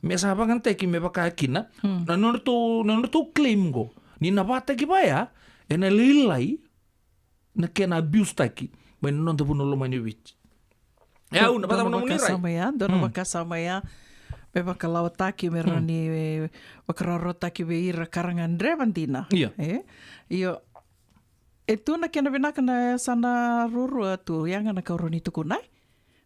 Me sa vagataki me vaka kina na nodratou, na nodratou claim qo. Ni na vataki vaya, ena lailai na kena abuse taki mai na noda vanua lomani o Viti. E au na vacava na muni rai. Dua na vakasama ya, dua na vakasama ya. Me vakalawataki, me rawa ni, e, vakarawarawataki vei ira ka ra gadreva dina. Io. E? Io. E tu na kena vinaka na yasana ruarua tu, ya ga na ka au rawa ni tukuna, e?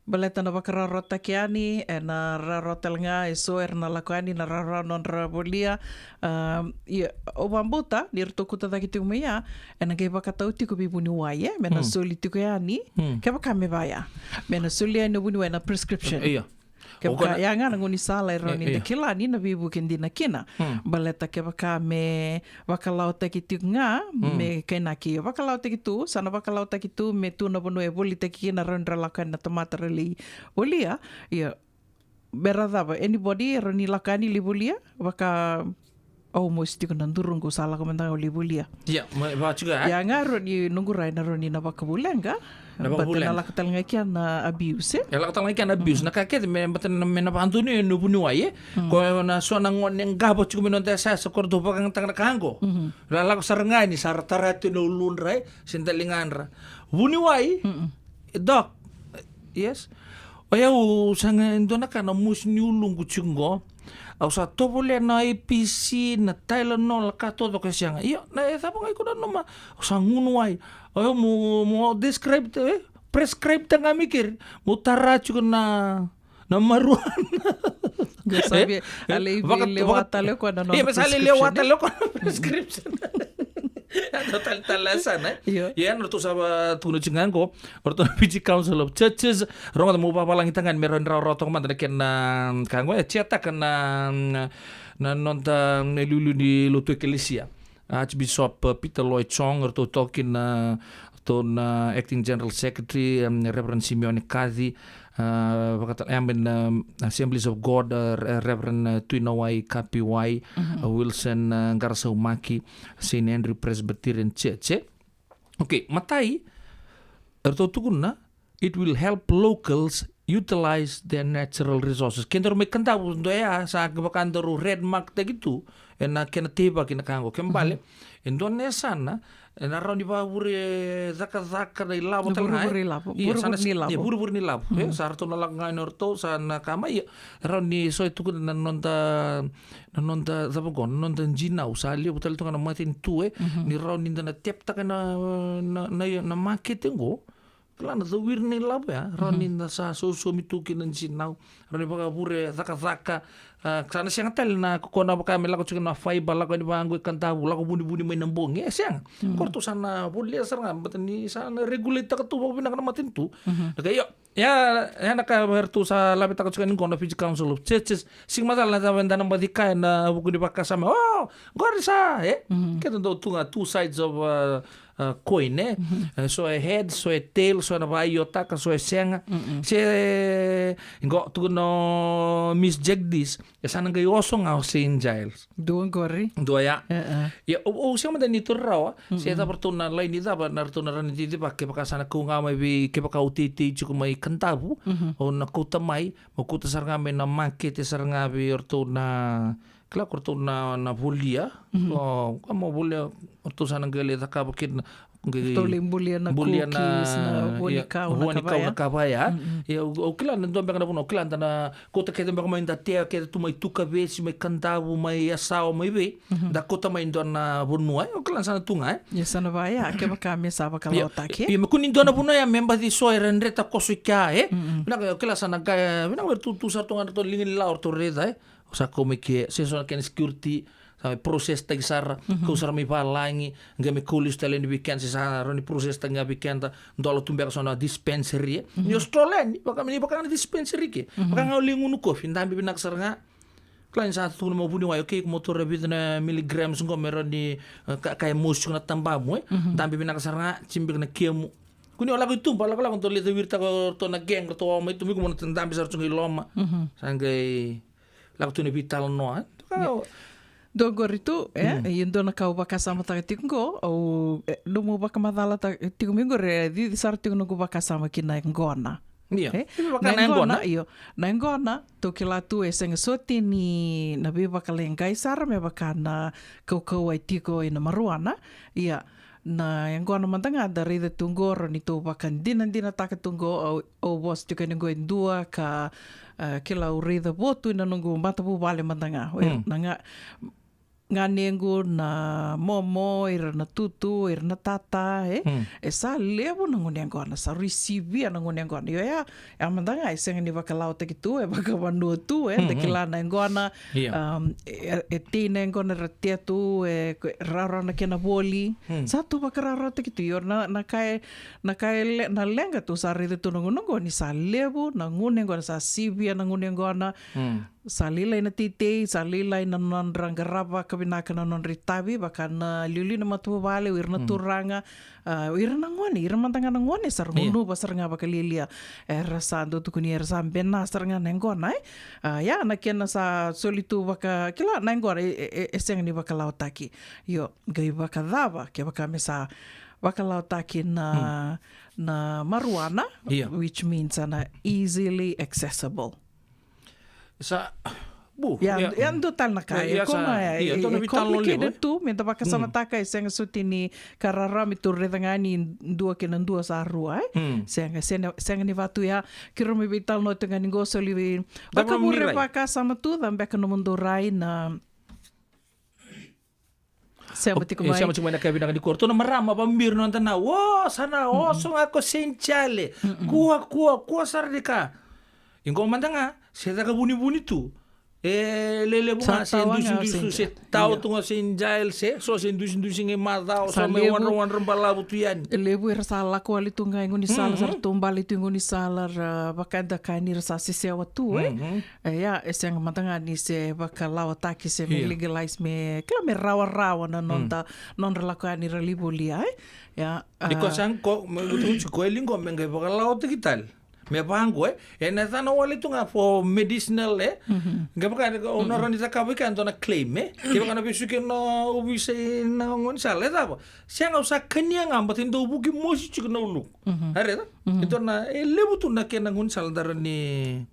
Baleta na vakarawarawataki yani, e na rawarawa tale ga, e so era na lako yani na rawarawa nodra volia. A, ia, au vakabauta ni ratou kauta cake tiko mai ya, ena qai vakatau tiko vei vuniwai, e, me na soli tiko yani, kevaka me vaya. Me na soli yani o vuniwai na prescription. Io. Kevaka ya ga na gaunisala e rawa ni da kila ni na veivuke dina kina. Baleta kevaka me vakalawataki tiko ga, me kainaki, vakalawataki tu, sa na vakalawataki tu, me tu na vanua e volitaki kina, rawa ni ra lako yani na tamata ra lai volia. Ia, me ra cava, anybody e rawa ni lako yani lai volia, vaka au mosi tiko na duruqu sa lako mada ga au lai volia. Ia, ma, va tiko, e? Ia ga rawa ni noqu rai na rawa ni na vakavuleqa. Na vakavuleqa. Baleta na lako tale ga kina na abuse, e? E lako tale ga kina na abuse. Na ka kece me, baleta na, me na vakadonui na vuniwai, e? Ko na so na gone qava tiko mai noda yasayasa, ko ratou vakayagataka na ka qo. Ra lako sara ga yani sa ra tara tu na uludra, e? Se daligadra. Vuniwai, e, doc, e, yes. O yau sa ga e dua na ka na mosi ni uluqu tiko qo. Au sa tovolea na A P C, na Tylenol, na ka taucoko e sega. Io, na e cava ga iko nanuma? Au sa gunu wai. O yau mo, mo describe, e, prescribe taka ga mai keri. Mo tara tiko na, na marijuana. Qo sa via, e, a lai via lewa tale o koya na nona prescription. Ia, me sa lai lewa tale o koya na prescription. Ia, dua tale, tale yasana, e? Io. Ia, na ratou sa va tukuna tiko ga qo, o ratou na Fiji Council of Churches, rogoca meu vavalagi tagane me rawa ni rawarawa toka mada na kena ka qo, e, check taka na, na, na noda, na iliuliu ni lotu ekelesia. Archbishop, e, Peter Lloyd Chong, o ratou toka kina, o ratou na Acting General Secretary, em, Reverend Simeone Kaci, a, vakata-, em, em, Assemblies of God, e, Re-, Reverend, e, Tuinawai Kapiwai, a, Wilson, e, Qarasaumaki, Saint Andrew Presbyterian Church, e? Okay, matai, eratou tukuna, it will help locals utilize their natural resources. Ke daru mai Kadavu, dua ya, sa vaka daru red mark taki tu, ena kena teivaki na ka qo. Ke bale, e dua na yasana, ena rawa ni vakavure cakacaka na ilavo tale ga, e? Vurevure ilavo. Ia, sa na vurevure ni ilavo. Ia, vurevure ni ilavo. E, sa ratou na lako ga ina ratou, sa na ka mai, ia, rawa ni so e tukuna na noda, na noda cava qo, na noda jinau, sa levu tale tu ga na matanitu, e, ni rawa ni da na teptaka na, na, na, na makete qo. Kila na cowiri na ilavo ya, rawa ni da sa sosomi tu kina jinau, rawa ni vakavure cakacaka, a, sa na sega tale na ko na vaka me lako tiko na fiber, lako yani vaqo i Kadavu, lako vunivuni mai na bogi, e sega. Ko ratou sa na volia sara ga, baleta ni sa na regulate taka tu vakavinaka na matanitu. Na ka, io, ya, ya na ka eratou sa lavetaka tiko yani qo na Fiji Council of Churches, sega macala na cava eda na baci kaya ena vuku ni vakasama, o, qori sa, e? Keda dau tu ga two sides of, a, a, coin, e? E, so e head, so e tail, so e na vakaiotaka, so e sega. Se, qo, tukuna o Miss Jagdish, e sa na qai oso ga o Saint Giles. Dua qori. Dua ya. E, e. Ia, o, o, sega mada ni taura rawa, se cava ratou na laini cava, na ratou na rawa ni cicivaka, kevaka sa na kau ga mai vei, kevaka au teitei tiko mai Kadavu, au na kauta mai, mo kauta sara ga mai na makete sara ga vei o ratou na, kila ko ratou na, na volia. O, ka mo volia, o ratou sa na qai lai cakava kina, Qai ratou lai bulia na bulia na, cookies, na ia, vuanikau, na vuanikau, kava ya. Na kava ya. Mm-mm. Ia, au, au kila na dua beka na vanua, au kila da na kauta kece beka mai da tea kece tu mai Tukavesi, mai Kadavu, mai Yasawa, mai vei. Mhm. Da kauta mai dua na vanua, e, au kila na sa na tu ga, e. Ia sa na va ya, kevaka me sa vakalawataki. Ia, ia, me kua ni dua na vanua ya me baci so era dre takoso i kea, e. Mm-mm. Vinaka, au kila sa na qai, vinaka, me ratou tu sara tu ga, ratou liga ni lawa, ratou raica, e. Sa kau mai ke, se so na kena security, sa mai process taki sara, mhm, kau sara mai valagi, qai me kau lesu tale ni weekend, se sa rawa ni process taki ga vei keda, dola tu beka so na dispensary, e. Mhm. Ni o stroll yani, vaka, ni vaka ga na dispensary ke, mhm, vaka ga o lai gunu kofi, dabe vinaka sara ga. Kila ni sa tukuna mai o vuniwai, okay, ko mo taura vica na milligrams qo me rawa ni, e, ka, ka e mosi tiko na tabamu, e. Mhm. Dabe vinaka sara ga, tibika na kemu. Kua ni o lako i tuba, lakolako dou lai cawiritaka o ratou na gang, ratou wawa mai tu, mai ko mo na dabe sara tu ga i loma. Mhm. Sa qai lako tu na veitalanoa, e? Ia. Dua qori tu, e, mm, ia dua na ka au vakasamataka tiko qo, au, e, nomu vakamacalataka tiko mai qori, e cici sara tiko noqu vakasama ki na yaqona. Ia. E? Vaka na yaqona, yaqona, io. Na yaqona, tou kila tu e sega soti ni na veivakaleqai sara me vaka na kaukauwa e tiko ina marijuana. Ia, na yaqona mada ga da raica tu qo, rawa ni tou vakadinadinataka tu qo, au, au vosa tiko yani qo e dua ka, e, kila au raica vo tu ina noqu matavuvale mada ga. O ira, mm, na ga, ganequ, na momo, ira na tutu, ira na tata, e? Mm. E sa levu na gunu yaqona, sa rui sivia na gunu yaqona. Io, ya, ya mada ga, e sega ni vakalawataki tu, e vakavanua tu, e? Mm, mm. Da kila na yaqona, ia, um, e, e tei na yaqona era tea tu, e, ko, rawarawa na kena voli. Mm. Sa tu vakarawarawataki tu, io, na, na ka e, na ka e le, na leqa tu, sa raica tu na gauna qo ni sa levu na gunu yaqona, sa sivia na gunu yaqona. Mm. Sa lailai na teitei, sa lailai na nodra qarava ka vinaka na nodra itavi, vaka na liuliu ni matavuvale, o ira na, mm, turaga, a, o ira na gone, ira mada ga na gone, sa ra, ia, gunuva sara ga vakalialia. Era sa dau tukuni, era sa bena sara ga na yaqona, e? A, ia, na kena sa soli tu vaka, kila, na yaqona, e, e, e, e sega ni vakalawataki. Io, qai vakacava, kevaka me sa vakalawataki na, mm, na marijuana, ia, which means ana easily accessible. Sa, bu, ia, ia, ia dua tale na ka, ia, e, ia, ko sa, ma, ia, e, dua na, e veitalanoa levu, complicated, e, tu, me da vakasamataka, mm, e sega soti ni ka rawarawa me tou raica ga ni dua kei na dua sa rua, e? Mm. Sega, sega, sega ni va tu ya, keirau mai veitalanoa tu ga ni qo, soli vei, cava nomu rai? Vakavure vakasama tu, cava beka nomudou rai na Sema tiko mai. E, sema tiko mai na ka vinaka ni koro. Tou na marama, vabiri noda na, o, sa na, mm-mm, oso ga ko Saint Charles. Mm-mm. Kua, kua, kua sara ni ka. Iqo mada ga, se caka vunivuni tu. E, lelevu ga, se dusidusi tu, se tau tu ga Saint Charles, se, so se dusidusi ga i macawa, so me wadra, wadra balavu tu yani. E levu era sa lako wale tu ga i gaunisala, mm-hmm, sa ra taubale tu i gaunisala, ra vaka da kaya ni ra sa sesewa tu, e. Mm-hmm. E, ia, e sega mada ga ni se vakalawataki se me, ia, legalize me, kila me rawarawa na, mm, noda, nodra lako yani ra lai volia, e? Ia, ni ko, a, sa ko, me, ko, ko e liqo me qai vakalawataki tale. Me vaqo, e? E na yacana wale tu ga for medicinal, e? Mhm. Qai vaka, o na, mhm, rawa ni cakava i kea dua na claim, e? Kevaka na vesuki na ovisa i na gaunisala, e cava? Sega, au sa kania ga, baleta e dau vuki mosi tiko na uluqu. Mhm. A raica? Mhm. E dua na, e levu tu na kena gaunisala da rawa ni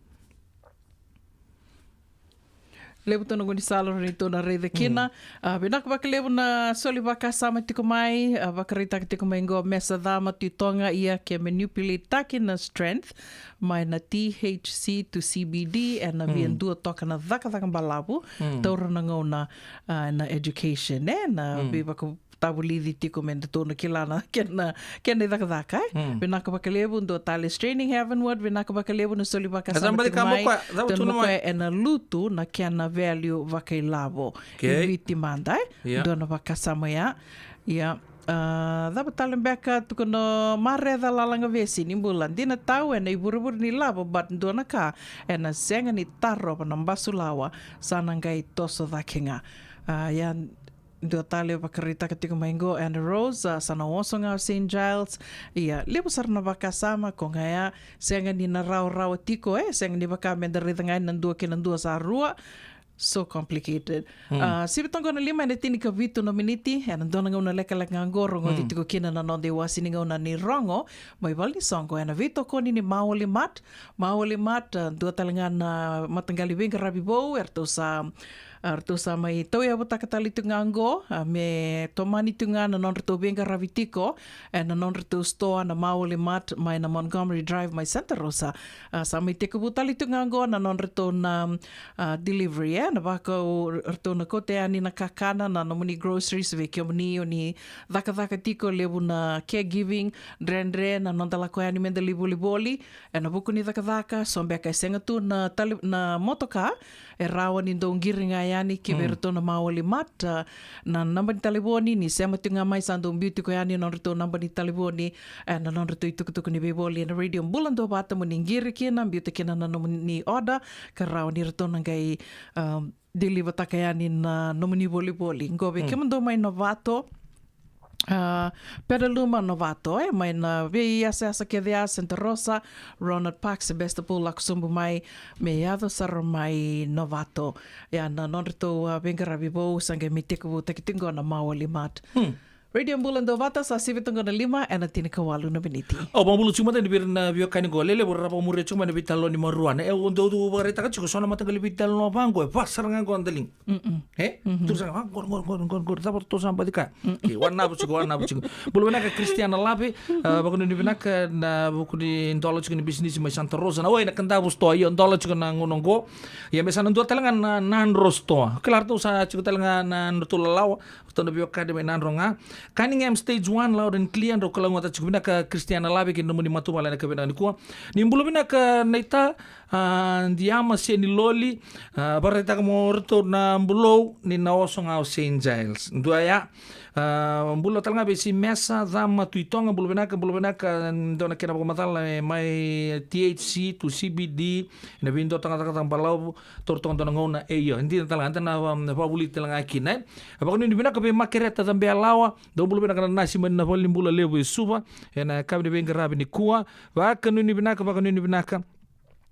Levu tu na gaunisala ni tou na raica kina. Mm. A, vinaka vakalevu na soli vakasama tiko mai, a, vakaraitaka tiko mai qo Mesa Cama, Tui Toga, ia ke manipulate-taki na strength mai na T H C to C B D, e na, mm, via dua toka na cakacaka balavu, mm, taura na gauna, a, na education, e na, mm, veivaka tavulici tiko me datou na kila na kena, kena icakacaka, e? Mm. Vinaka vakalevu, dua tale Straining Heavenward, vinaka vakalevu na soli vakasama tiko mai. Tou na koya e na lutu na kena value vakailavo. Okay. I Viti mada, e? Yeah. Dua na vakasama ya. Ia, a, cava tale beka, tukuna o Mareca Lalagavesi, ni bula. Dina tau e na ivurevure ni lavo, but dua na ka e na sega ni tarova na basulawa, sa na qai toso cake ga. A, ia, dua tale vakaraitaka tiko mai qo, Anna Rose, a, sa na oso ga o Saint Giles. Ia, levu sara na vakasama, ko ga ya, sega ni na rawarawa tiko, e, sega ni vaka me da raica ga na dua kei na dua sa rua. So complicated. Mm. A, sivi toka qo na lima e na tinikavitu na miniti, e na dua na gauna lekaleka ga qo, rogoci, mm, tiko kina na noda iwasi ni gauna ni rogo mai valenisoqo, e na veitokoni ni Maoli Mart. Maoli Mart, a, dua tale ga na mataqali veiqaravi vou, eratou sa A, ratou sa mai tauyavutaka tale tu ga oqo, a, me tomani tu ga na nodratou veiqaravi tiko, e, na nodratou sitoa na Maoli Mart mai na Montgomery Drive mai Santa Rosa. A, sa mai tekivu tale tu ga oqo na nodratou na, a, delivery, e, na vaka o ratou na kauta yani na kakana, na nomuni groceries vei kemuni o ni cakacaka tiko, levu na caregiving, dredre na noda lako yani meda lai volivoli, e, na vuku ni cakacaka, so beka e sega tu na tali-, na motoka, e rawa ni dou qiri ga yani ki vei ratou na Maoli Mart, a, na naba ni talevoni, ni sema tu ga mai sa dou biu tiko yani na nodratou naba ni talevoni, e, na nodratou itukutuku ni veivoli, e, na Radio Bula Duavata mo ni qiri kina, biuta kina na nomuni order, ka rawa ni ratou na qai, a, deliver-taka yani na nomuni volivoli. Qo vei kemudou mai Novato, a, Petaluma, Novato, e, mai na veiyasayasa kece ya, Santa Rosa, Ronald Park, Sebastopol, lako sobu mai, me yaco sara mai Novato. Ia na nodratou, a, veiqaravi vou, sa qai mai tekivutaki tiko qo na Maoli Mart. Radio Bula Duavata, sa sivi toka na lima, ena tinikawalu na miniti. Au vakabula tiko mada ni vei ira na veiwekani qo, lelevu ra vakamuria tiko mai na veitalanoa ni marijuana. E, au dau vakaraitaka tiko, so na mataqali veitalanoa vaqo, e, va sara ga qo na daliga. E? Tou sa, va, qori, qori, qori, qori, qori, cava tou sa baci kaya? Ke, wanava tiko, wanava tiko. Bula vinaka Christiana Lave, a, vakanuinui vinaka na vuku ni dola tiko ni bisinisi mai Santa Rosa. Na wai na Kadavu Store, io, dola tiko na gauna qo. Ia me sa na dua tale ga na, na Nadro Store. Kila ratou sa tiko tale ga na nodratou lalawa. Ratou na veiwekani mai Nadro ga. Cunningham Stage One, loud and clear, drau kalougata tiko vinaka Christiana Lave kei na nomuni matavuvale ena yakavi vinaka nikua. Ni bula vinaka Naita, a, Diama se ni Loli, a, vakaraitaka mo ratou na Bulou ni na oso ga o Saint Giles. Dua ya, a, bula tale ga vei Simesa, Cama, Tui Toga, bula vinaka, bula vinaka, dua na kena vakamacala, e, mai T H C to C B D, ena veiduataka cakacaka balavu, toro toka dua na gauna, e, io, e dina tale ga, eda na, um, vakavulici tale ga kina, e. A, vakanuinui vinaka vei Makereta Cabeyalawa, dou bula vinaka na nasi mai na valenibula levu e Suva, ena yakavi ni veiqaravi nikua, vakanuinui vinaka, vakanuinui vinaka.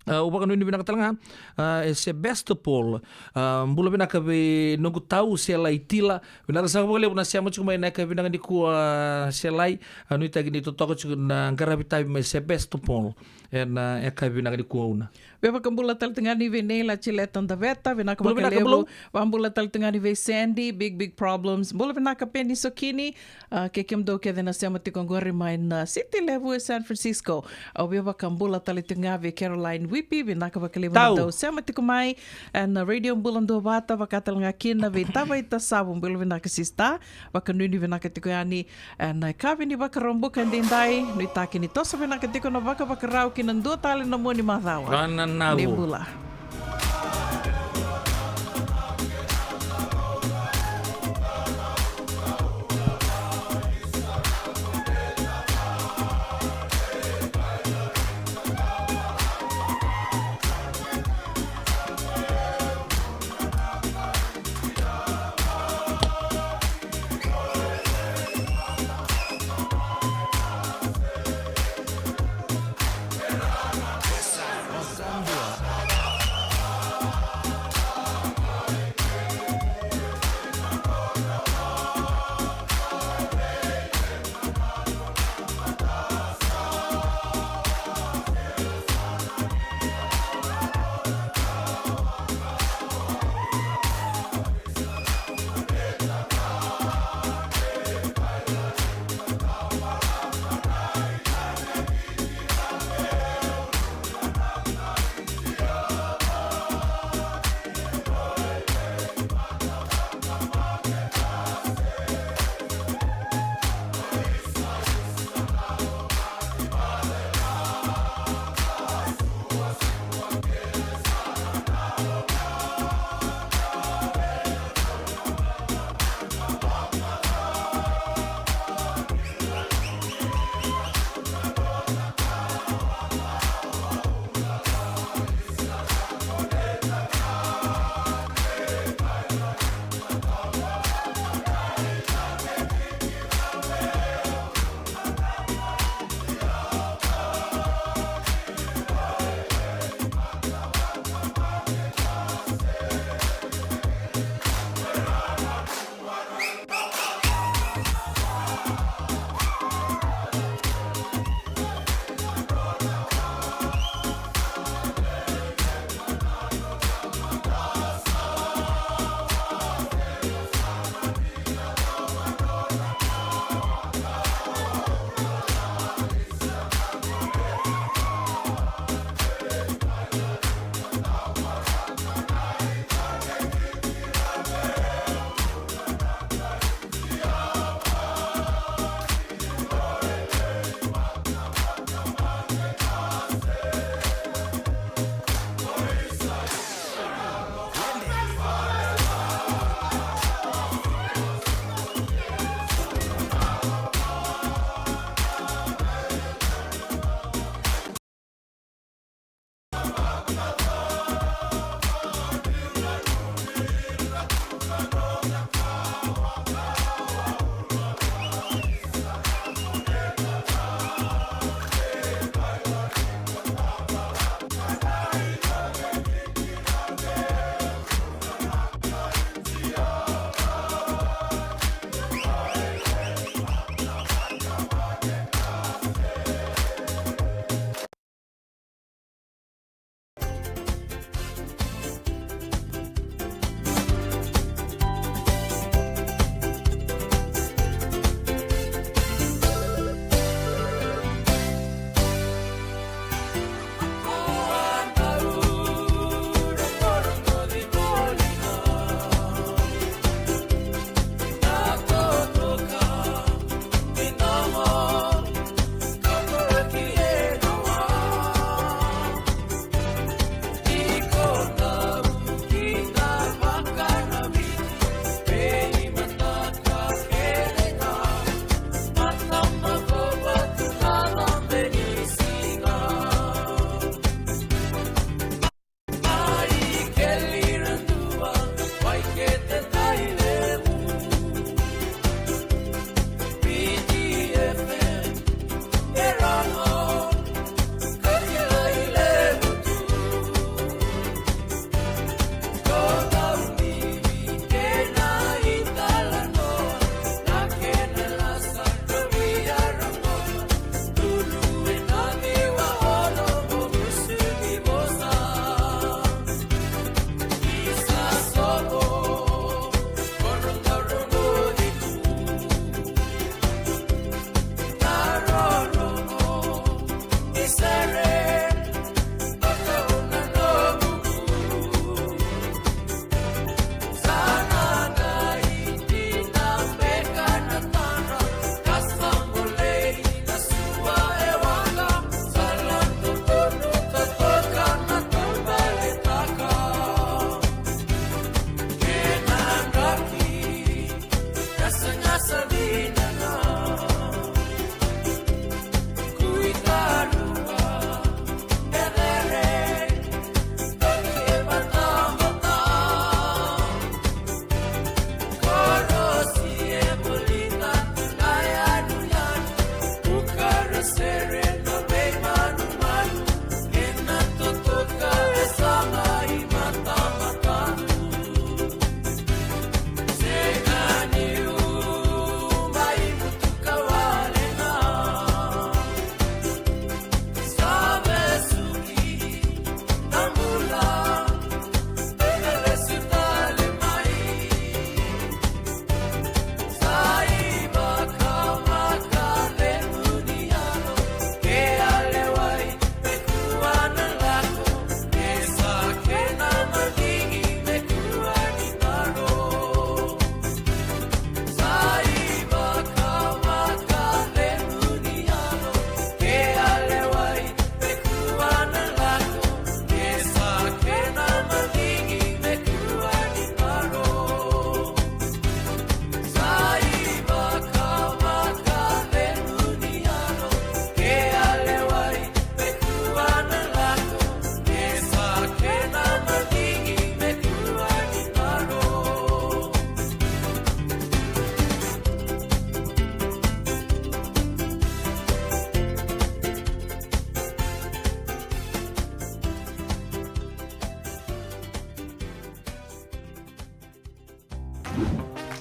A, au vakanuinui vinaka tale ga, a, e Sebastopol, a, bula vinaka vei noqu tau Selai Tila, vinaka saka vakalevu na sema tiko mai na yakavi vinaka nikua, Selai, a, nuitaki ni totoka tiko na qaravi tavi mai Sebastopol. Ena, e, yakavi vinaka nikua Una. Via vakabula tale tu ga ni vei Neila Jileta Daveta, vinaka vakalevu. Bula vinaka, Bulou. Vakabula tale tu ga ni vei Sandy, big, big problems. Bula vinaka Peni Sokini, a, kei kemudou kece na sema tiko qori mai na city levu e San Francisco. Au via vakabula tale tu ga vei Caroline Wipi, vinaka vakalevu na dau sema tiko mai ena Radio Bula Duavata, vaka tale ga kina vei Tavai Tasavu, bula vinaka sister. Vakanuinui vinaka tiko yani ena yakavi ni Vakaraubuka edaidai, nuitaki ni toso vinaka tiko na vakavakarau ki na dua tale na mua ni macawa. Ni bula.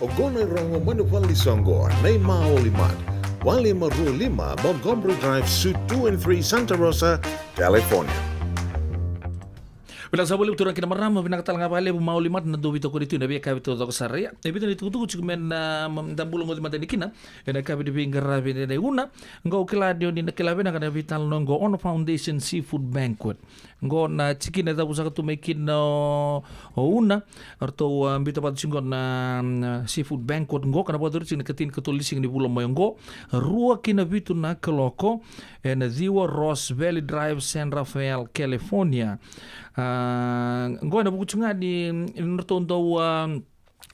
Oqo na irogo mai na vale ni soqo, na iMaoli Mart, walu lima rua lima Montgomery Drive, Suite two and three, Santa Rosa, California. Vinaka sa voli turaga kei na marama, vinaka tale ga vakalevu Maoli Mart na dau veitokoni tu ena veika e taucoko sara. Ia, e vica na itukutuku tiko me na, mm, da bula goci mada ni kina ena yakavi ni veiqaravi ena Una. Qo au kila ni o ni na kila vinaka na veitalanoa qo, Ono Foundation Seafood Banquet. Qo na tikina e cavuti saka tu mai kina o, o Una, o ratou, ah, biuta vata tiko qo na, mm, Seafood Banquet qo, ka na vakayacori tiko na ikatinikatolu ni siga ni vula mai oqo, rua ki na vitu na kaloko, ena ciwa Ross Valley Drive, San Rafael, California. Ah, qo ena vuku tiko ga ni, ni ratou dau, ah,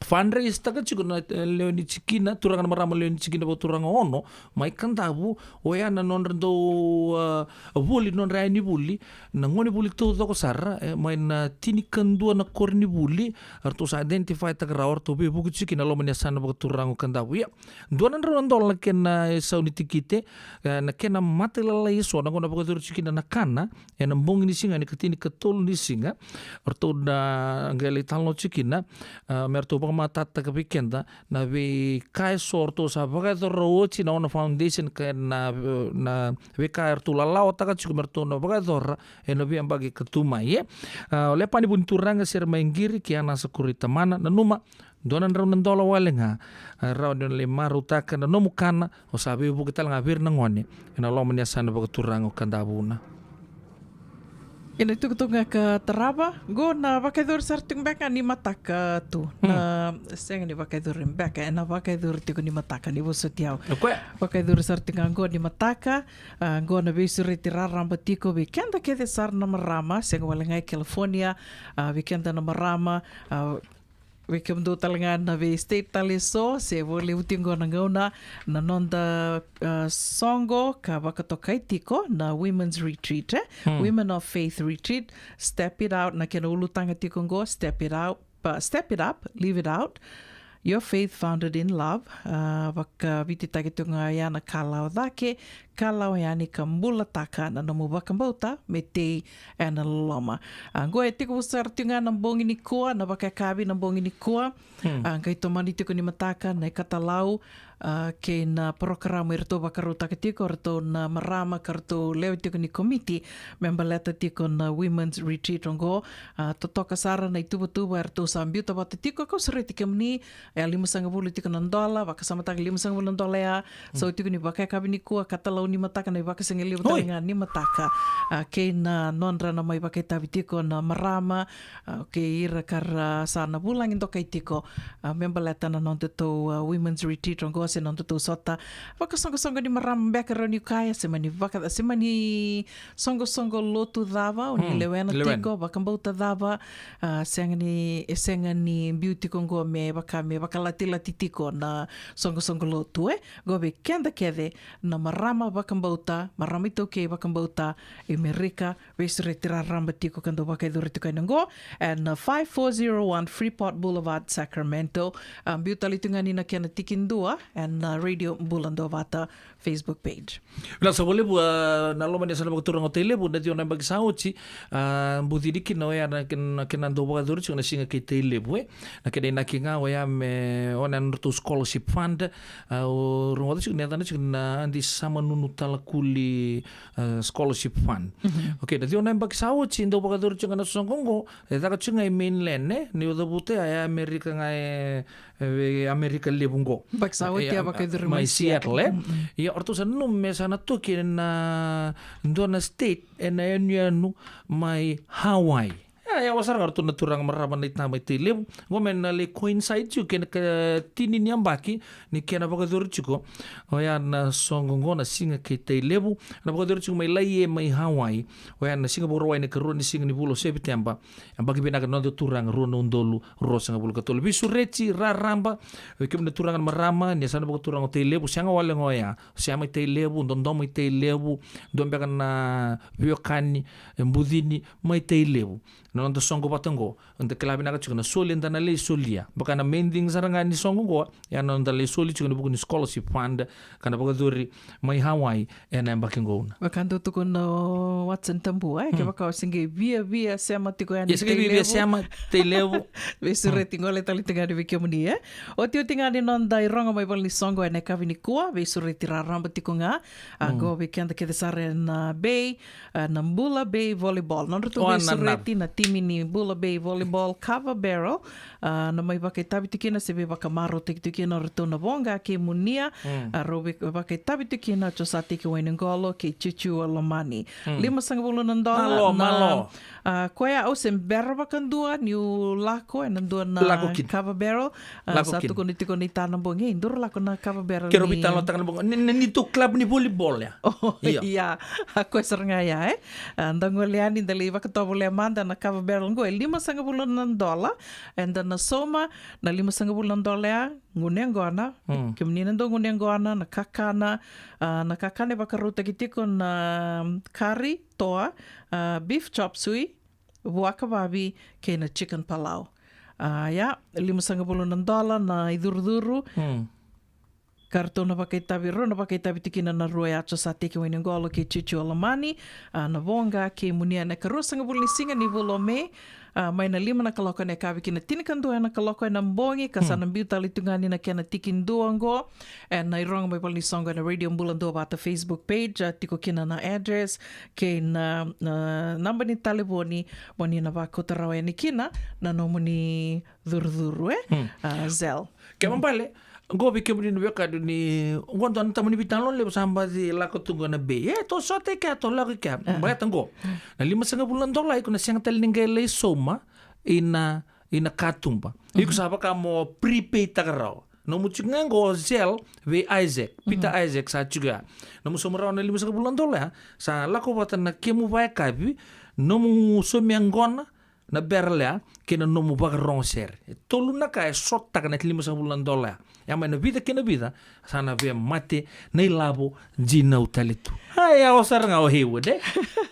fundraise taka tiko na, eh, lewe ni tikina, turaga na marama lewe ni tikina vakaturaga Ono mai Kadavu, oya na nodra dau, ah, vuli, nodra yaya ni vuli, na gonevuli taucoko sara, eh, mai na tinikadua na koronivuli, ratou sa identify taka rawa, ratou veivuke tiko kina loma ni yasana vakaturaga o Kadavu. Ia, dua na drau na dola na kena, eh, isau ni tikite, eh, na kena matailalai eso, na gauna vakayacori tiko kina na kana, ena bogi ni siga, ena ikatinikatolu ni siga, o ratou na qai lai talanoa tiko kina, ah, me ratou vakamatatataka vei keda na veika eso o ratou sa vakayacora oti na Ono Foundation, kei na, na veika e ratou lalawataka tiko me ratou na vakayacora ena veiyabaki ka tu mai, e. Ah, o Lepani Vunituraga, Sere Mai Qiri, kei Anasa Kurei Tamana, nanuma, dua na drau na dola wale ga, ah, rawa ni o na lai marautaka na nomu kana, o sa veivuke tale ga vei ira na gone ena loma ni yasana vakaturaga o Kadavu. Na kena itukutuku ga ka tarava, qo na vakayacori sara tiko beka ni mataka tu. Hmm. Na, sega ni vakayacori beka, ena vakayacori tiko ni mataka, ni vosoti au. O koya. Vakayacori sara tiko ga qo ni mataka, ah, qo na veisureti raraba tiko vei keda kece sara na marama, sega wale ga i California, ah, vei keda na marama, ah, vei kemudou tale ga na vei state tale eso, se vo levu tiko qo na gauna, na noda, ah, soqo ka vakatokai tiko na Women's Retreat, e? Hmm. Women of Faith Retreat, Step It Out, na kena ulutaga tiko qo, Step It Out, pa, Step It Up, Live It Out. Your faith founded in love. Ah, vakavititaki tiko ga ya na ka lawa cake, ka lawa yani ka bulataka na nomu vakabauta me tei ena loloma. Ah, qo e tekivu sara tiko ga na bogi nikua, na vakayakavi na bogi nikua. Hmm. Ah, qai tomani tiko ni mataka na ikatalau, ah, kei na parokaramu e ratou vakarautaka tiko o ratou na marama ka ratou lewe tiko ni komiti me baleta tiko na Women's Retreat oqo. Ah, totoka sara na ituvatuva e ratou sa biuta vata tiko, kau sureti kemuni, e limasagavulu tiko na dola, vakasamataka limasagavulu na dola ya, hmm, sa tiko ni vakayakavi nikua, katalau ni mataka, na ivakasigalevu tale ga ni mataka. Ah, kei na nodra na mai vakaitavi tiko na marama, ah, kei ira ka ra sa na vulagi dokai tiko, ah, me baleta na nodatou, ah, Women's Retreat oqo se nodatou sota vakasoqosoqo ni marama beka, rawa niu kaya, se mani vaka, se mani soqosoqo lotu cava o ni, hmm, lewena, lewena tiko, vakabauta cava, ah, sega ni, e sega ni biu tiko qo me vaka me vakalatilati tiko na soqosoqo lotu, e. Qo vei keda kece na marama vakabauta, marama iTaukei vakabauta e Merika, veisureti raraba tiko ka dau vakayacori tiko ena qo, ena five four zero one Freeport Boulevard, Sacramento. Ah, biu tale tu ga ni na kena tikidua ena Radio Bula Duavata Facebook page. Vinaka sa voli, ah, na loma ni yasana vakaturaga o Tailevu, na ciwa na yabaki sa oti, ah, bucini kina oya na kena, kena dau vakayacori tiko na Siga kei Tailevu, e. Na kena inaki ga oya me, o na nodratou scholarship fund, ah, au rogoca tiko ni yacana tiko na Adi Samanunu Talakuli, ah, scholarship fund. Mhm. Okay, na ciwa na yabaki sa oti dau vakayacori tiko ga na soqo qo, e caka tiko ga i mainland, e, ni o cavuta ya, e Amerika ga, e, e, Amerika levu qo. Yabaki sa oti, e, a, a, vakayacori mai, mai Seattle, Seattle, e. Mm, mm. Ia, o ratou sa nanuma me sa na toki ena dua na state ena yanuyanu mai Hawaii. E, e, yawa sara ga o ratou na turaga marama na itaba i Tailevu. Qo me na lai coincide tiko kei na ikatini ni yabaki ni kena vakayacori tiko oya na soqo qo na Siga kei Tailevu. Na vakayacori tiko mai Laie mai Hawaii. Oya na Siga Vakarauwai na ikarua ni siga ni vula o Sepiteba. Yabaki vinaka na noda turaga, rua na udolu ruasagavulu ka tolu. Veisureti raraba vei kemuni na turaga na marama ni yasana vakaturaga o Tailevu, sega wale ga oya, o Sema i Tailevu, Dodomo i Tailevu, dua beka na veiwekani e bucini mai Tailevu. noda soqo vata oqo. Da kila vinaka tiko na soli eda na lai solia. Vaka na main thing sara ga ni soqo oqo, ya na noda lai soli tiko ena vuku ni scholarship fund ka na vakayacori mai Hawaii ena yabaki oqo. Vaka dau tukuna o Watson Tabua, e, kevaka o se qai viavia sema tiko yani, ia, se qai viavia sema, tei levu. Veisureti, gole tale tiko yani vei kemuni, e. Otioti ga ni noda irogo mai valenisoqo ena yakavi nikua, veisureti raraba tiko ga. A, qo vei keda kece sara ena Bay, a, na Bula Bay Volleyball. Nodratou veisureti na timi ni Bula Bay Volleyball Cava Barrel, a, na mai vakaitavi tiko kina se veivakamarautaki tiko kina o ratou na Voqa kei Munia, a, rau vei-, vakaitavi tiko kina Josateki Wainiqolo kei Ciuciu Lomani. Limasagavulu na dola. Malo, na, malo. A, koya au se bera vakadua niu lako ena dua na Cava Barrel. A, sa tukuni tiko na itana bogi, e, dou lako na Cava Barrel. Keirau veitalanoataka na bogi. Ni, ni, ni tou club ni volleyball ya. Ia. A, koya sara ga ya, e. A, da gole yani, da lai vakatovolea mada na Cava Barrel oqo, e limasagavulu na dola. Eda na sauma na limasagavulu na dola ya, gunu yaqona. Kemuni na dau gunu yaqona, na kakana, a, na kakana e vakarautaki tiko na kari, toa, a, beef chop suey, vuaka vavi kei na chicken palau. A, ia, limasagavulu na dola na icurucuru. Ka ratou na vakaitavi, rau na vakaitavi tiko kina na rua ya, Josateki Wainiqolo kei Ciuciu Lomani, a, na Voqa kei Munia, ena ikaruasagavulu ni siga ni vula o Me, a, mai na lima na kaloko ena yakavi ki na tinikadua na kaloko ena bogi, ka sa na biu tale tu ga ni na kena tikidua oqo ena irogo mai valenisoqo ena Radio Bula Duavata Facebook page, a, tiko kina na address kei na, na naba ni talevoni mo ni na vakauta rawa yani kina na nomuni curucuru, e? A, Zel. Kena ibalebale, qo vei kemuni na wekaqu ni qo dua na tamani veitalanoa levu sa baci lako tu qo na Bay. E, tou sota i kea, tou lako i kea. Baleta qo na limasagavulu na dola, iko na sega tale ni qai lai sauma ina, ina katuba. Iko sa vaka mo prepaid taka rawa. Nomu tiko ga qo, Zel, vei Isaac, Peter Isaac sa tiko ya. Nomu sauma rawa na limasagavulu na dola ya, sa lako vata na kemu vakayakavi, nomu saumi yaqona, na barrel ya, kei na nomu vakarorogo sere. E tolu na ka e sotaka na limasagavulu na dola ya. Ya mai na vica kei na vica, sa na via mate na ilavo dinau tale tu. A, ya o sara ga o Haywood, e?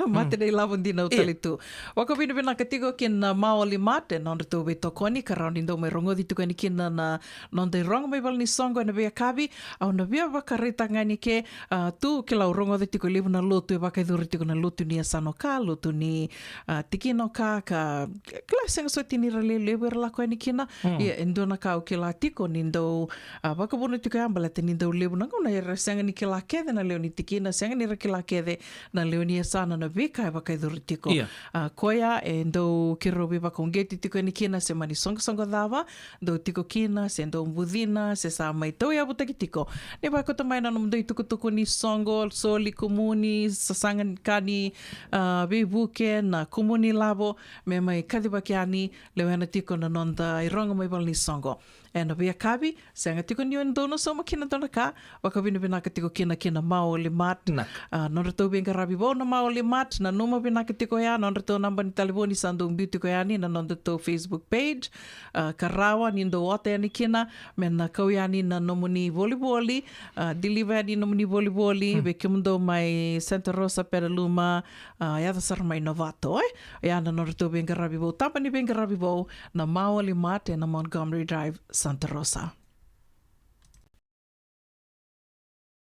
Mate na ilavo dinau tale tu. Vakavinavinaka tiko kina Maoli Mart, e, nodratou veitokoni, ka rawa ni dou mai rogoci tiko yani kina na noda irogo mai valenisoqo ena veiyakavi. Au na via vakaraitaka ga yani ke, a, tu kila au rogoca tiko e levu na lotu e vakayacori tiko na lotu ni yasana o ka, lotu ni, a, tikina o ka, ka kila sega soti ni ra levu era lako yani kina. Ia, e dua na ka au kila tiko ni dau, a, vakavuna tiko ya baleta ni dau levu na gauna era sega ni kila kece na lewe ni tikina, sega ni ra kila kece na lewe ni yasana na veika e vakayacori tiko. Ia. A, koya e dau keirau veivakauqeti tiko yani kina se mani soqosoqo cava dou tiko kina, se dou bucina, se sa mai tauyavutaki tiko. Ni vakauta mai na nomudou itukutuku ni soqo, soli kumuni, sasaga ni ka ni, a, veivuke, na kumuni lavo, me mai kacivaki yani, lewena tiko na noda irogo mai valenisoqo. Ena veiyakavi, sega tiko ni o dou na sauma kina dua na ka, vakavinavinaka tiko kina kina Maoli Mart. A, nodratou veiqaravi vou na Maoli Mart, nanuma vinaka tiko ya, nodratou naba ni talevoni sa dou biu tiko yani na nodatou Facebook page. A, ka rawa ni dou ota yani kina, me na kau yani na nomuni volivoli, a, deliver yani nomuni volivoli, vei kemudou mai Santa Rosa, Petaluma, a, yaco sara mai Novato, e? Ya na nodratou veiqaravi vou, taba ni veiqaravi vou, na Maoli Mart, ena Montgomery Drive, Santa Rosa.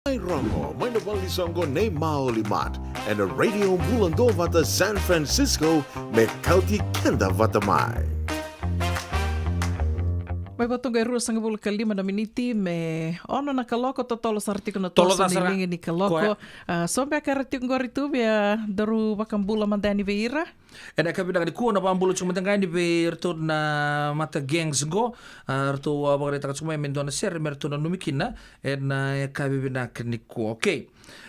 Mai rogo mai na valenisoqo nei Maoli Mart ena Radio Bula Duavata San Francisco, me kauti keda vata mai. Mai vata oqo e ruasagavulu ka lima na miniti me ono na kaloko, totolo sara tiko na toso ni liga ni kaloko. A, so beka era tiko qori tu, via daru vakabula mada yani vei ira. Ena yakavi vinaka nikua na vakabula tiko mada ga yani vei iratou na mata gangs qo, a, ratou a vakaraitaka tiko mai me dua na sere me ratou nanumi kina ena yakavi vinaka nikua. Okay.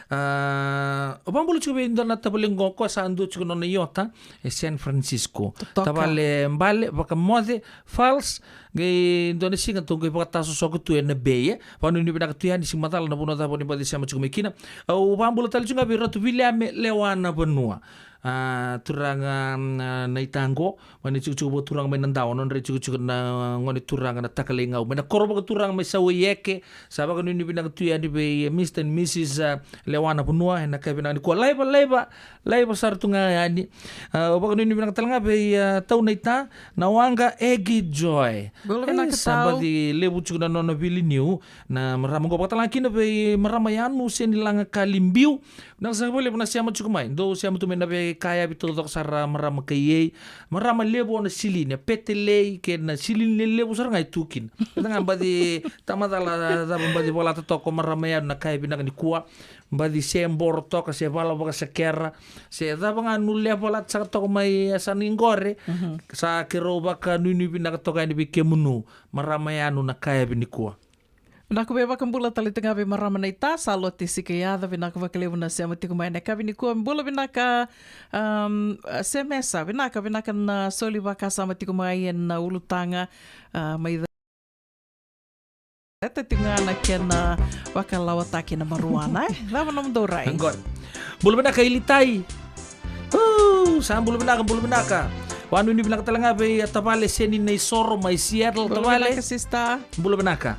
A, vakabula tiko vei dua na tavale qo, ko sa dua tiko nona iota e San Francisco. Tavale bale vakamoce, Fals, qai dua na siga tou qai vakatasosoka tu ena Bay, e. Vakanuinui vinaka tu yani, se macala na vanua cava ni baci sema tiko mai kina. Au vakabula tale tiko ga vei Ratu Viliame Lewa na vanua. A, turaga, mm, a, na itago, mai na itikotiko vakaturaga mai Nadawa, nodra itikotiko na gone turaga na Takalaigau. Mai na koro vakaturaga mai Sauaieke, sa vakanuinui vinaka tu yani vei, e, Mister and Missus, a, Lewa na Vanua, ena yakavi vinaka nikua. Laiva, laiva, laiva sara tu ga yani. A, vakanuinui vinaka tale ga vei, a, Tau Naita, na waqa Egi Joy. Bula vinaka, e, sa Tau. Baci levu tiko na nona viliniu. Na marama qo vakatale ga kina vei marama Yanu Senilaga Kalibiu. Vinaka saka vakalevu na sema tiko mai. Dou sema tu mai na veika yavi taucoko sara, marama Kaiei. Marama levu o na silini, a petelei kei na silini lelevu sara ga e tu kina. Eda ga baci tamacala cava baci vakalata toka o marama Yanu na ka e vinaka nikua. Baci se boro toka, se vala vakasakera, se cava ga nu leva vakalata saka toka mai yasana iqore. Mhm. Sa keirau vakanuinui vinaka toka yani vei kemunu, marama Yanu na ka e vinaka nikua. Vinaka, me vakabula tale tu ga vei marama Naita, sa lote sika yaca, vinaka vakalevu na sema tiko mai na yakavi nikua. Bula vinaka, um, Semesa, vinaka, vinaka na soli vakasama tiko mai ena ulutaga, a, mai ca-, eta tiko ga na kena vakalawataki na maruana, e? Cava nomudou rai? Qori. Bula vinaka Ilitai. Uh, sa bula vinaka, bula vinaka. Vakanuinui vinaka tale ga vei a tavale Seni Naisoro mai Seattle, bula tavale. Vinaka, sister. Bula vinaka.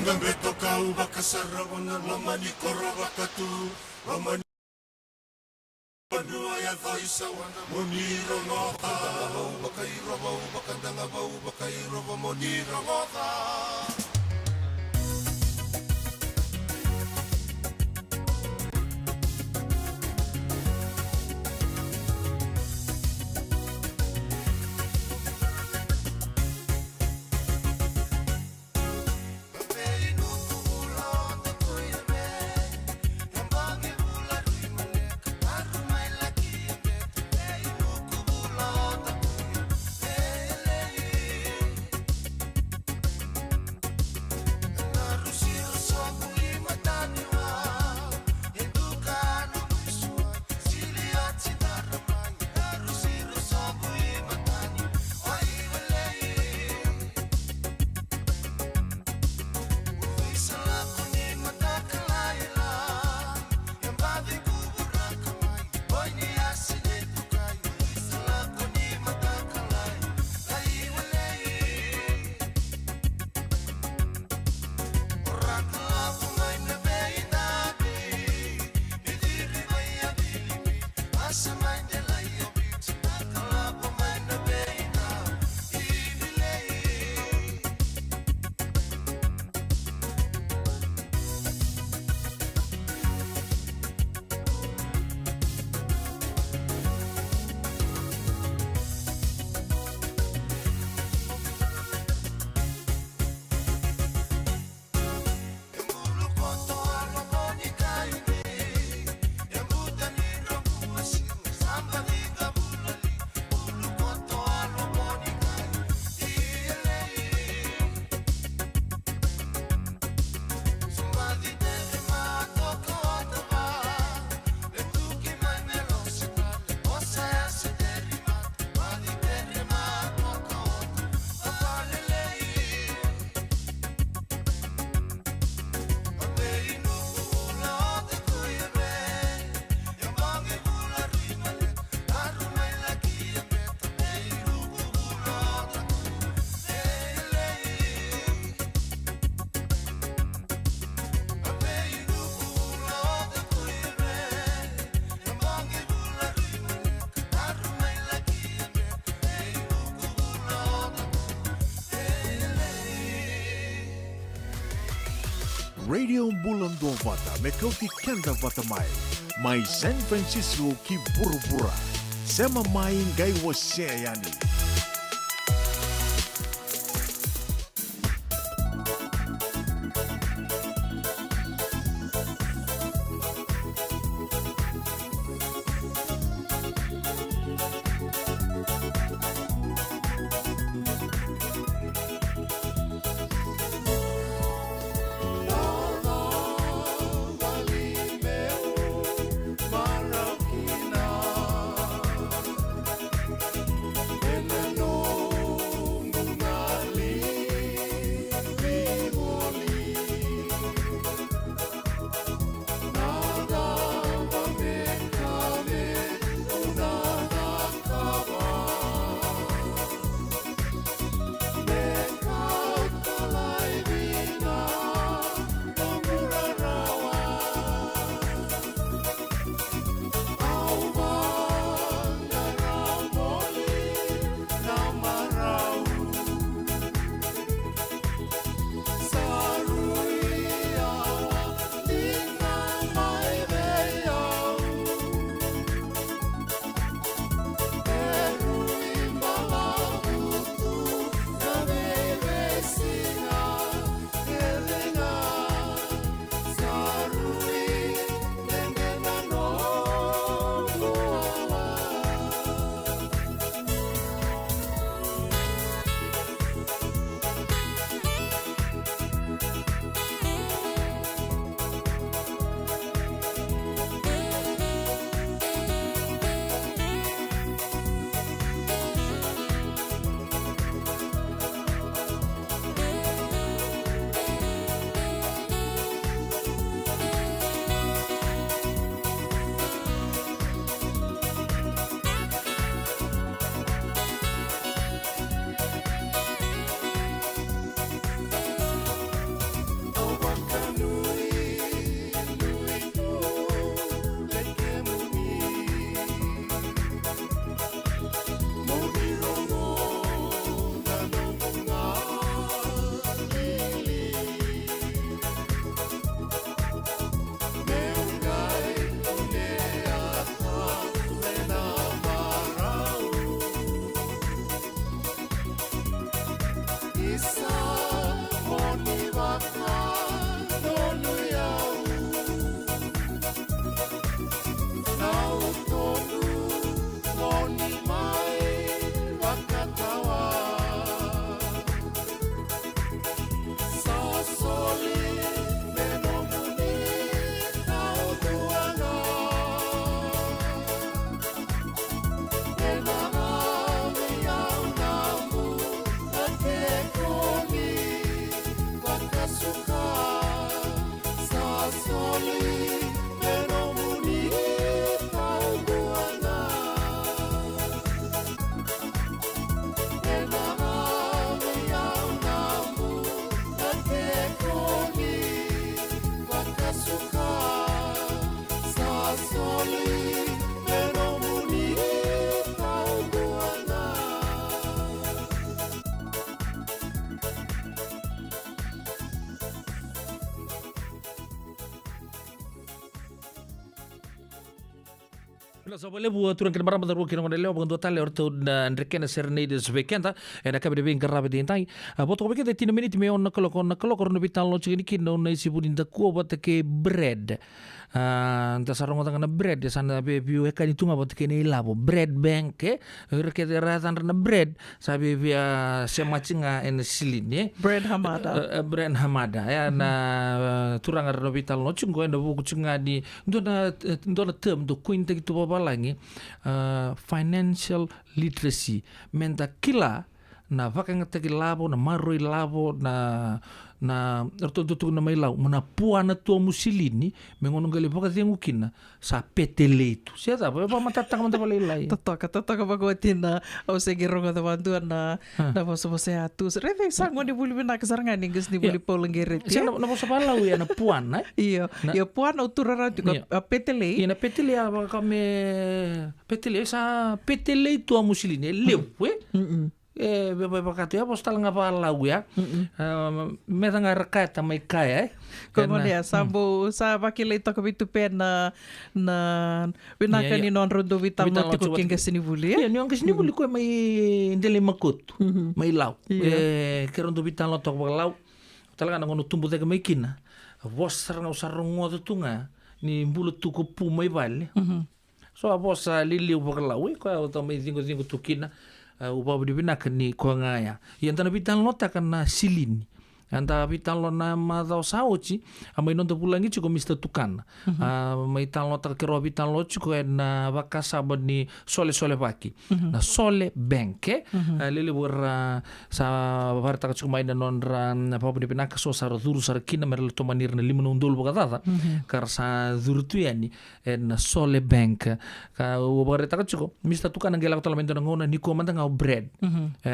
Gabe toka au vakasara vana loma ni koro vakatu. Loma ni vanua yaco i sawana mo ni rogoca. Vau vakairova, vau vakadagavau vakairova mo ni rogoca. Radio Bula Duavata, me kauti keda vata mai. Mai San Francisco ki vuravura. Sema mai, qai wasea yani. Vinaka saka vakalevu, a, turaga kei na marama, cauravou kei na goneyalewa, vakadua tale o ratou na Drekena Serenaders vei keda ena yakavi ni veiqaravi edaidai. A, vo toka vei keda e tini na miniti me ono na kaloko, ono na kaloko, rau na veitalanoa tiko yani kina o Naisivu ni Dakua vata kei Brad. A, da sa rogoca ga na Brad, e sa na via, via wekani tu ga vata kei na ilavo. Brad Bank, e? Ira kece era yacadra na Brad, sa via, via semati ga ena silini, e? Brad Hamada. E, e, Brad Hamada. E, na, e, turaga era na veitalanoa tiko qo, ena vuku tiko ga ni dua na, e, dua na term dau coin-taki tu vavalagi, e, financial literacy. Meda kila na vakayagataki lavo, na maroroi lavo, na, na, ratou dau tukuna mai Lau, mo na puana tu a musilini, me gauna qai lai vakacegu kina, sa petelei tu. Se cava, e vakamatatataka mada vakalailai. Totoka, totoka vakaoti na, au se qai rogoca vakadua na, a, na vosavosa ya tu. Raica sa gone vuli vinaka sara ga ni qasenivuli, ia, Paula Qereti, se e? Na, na vosa vakaLau ya na puana, e? Io, na, io, puana o tu rarau tiko, io, a petelei. Ia na petelei, a vaka me, petelei, sa petelei tu a musilini, e levu, e? Mm-mm. E, vei, vei, vaka tu, e vosa tale ga vakaLau ya. Mm-mm. A, me ca ga era kaya, ta mai kaya, e? Ko, e na, gone ya, sa, mm, bau, sa vakilai toka vei Tupe na, na vinaka, ia, ia, ni nodrau dau veitalanoa tiko kei qasenivuli, e? Ia, ni o qasenivuli, mm, koya mai Delaimakotu, mm-hmm, mai Lau. Ia. E, keirau dau veitalanoa toka vakaLau. Tale ga na gauna au tubu cake mai kina. A vosa sara ga au sa rogoca tu ga, ni bula tu ko Pu mai vale. Mm-hmm. So a vosa liliu vakaLau, e, koya au ta mai ciqociqo tu kina, a, au vakavinavinaka ni koya ga ya. Ia da na veitalanoataka na silini. Eda veitalanoa na macawa sa oti, a mai noda vulagi tiko o Mista Tukana. Mhm. A, mai talanoataka, keirau a veitalanoa tiko ena vakasama ni solesolevaki. Mhm. Na Sole Bank, e? Mhm. A, lelevu era sa vakaraitaka tiko mai na nodra, na vakavinavinaka, so sa ra curu sara kina, me ra lai tomani ira na lima na udolu vakacaca. Mhm. Ka ra sa curu tu yani ena Sole Bank. Ka au vakaraitaka tiko, Mista Tukana qai lako tale mai dua na gauna, nikua mada ga o Brad. Mhm. E,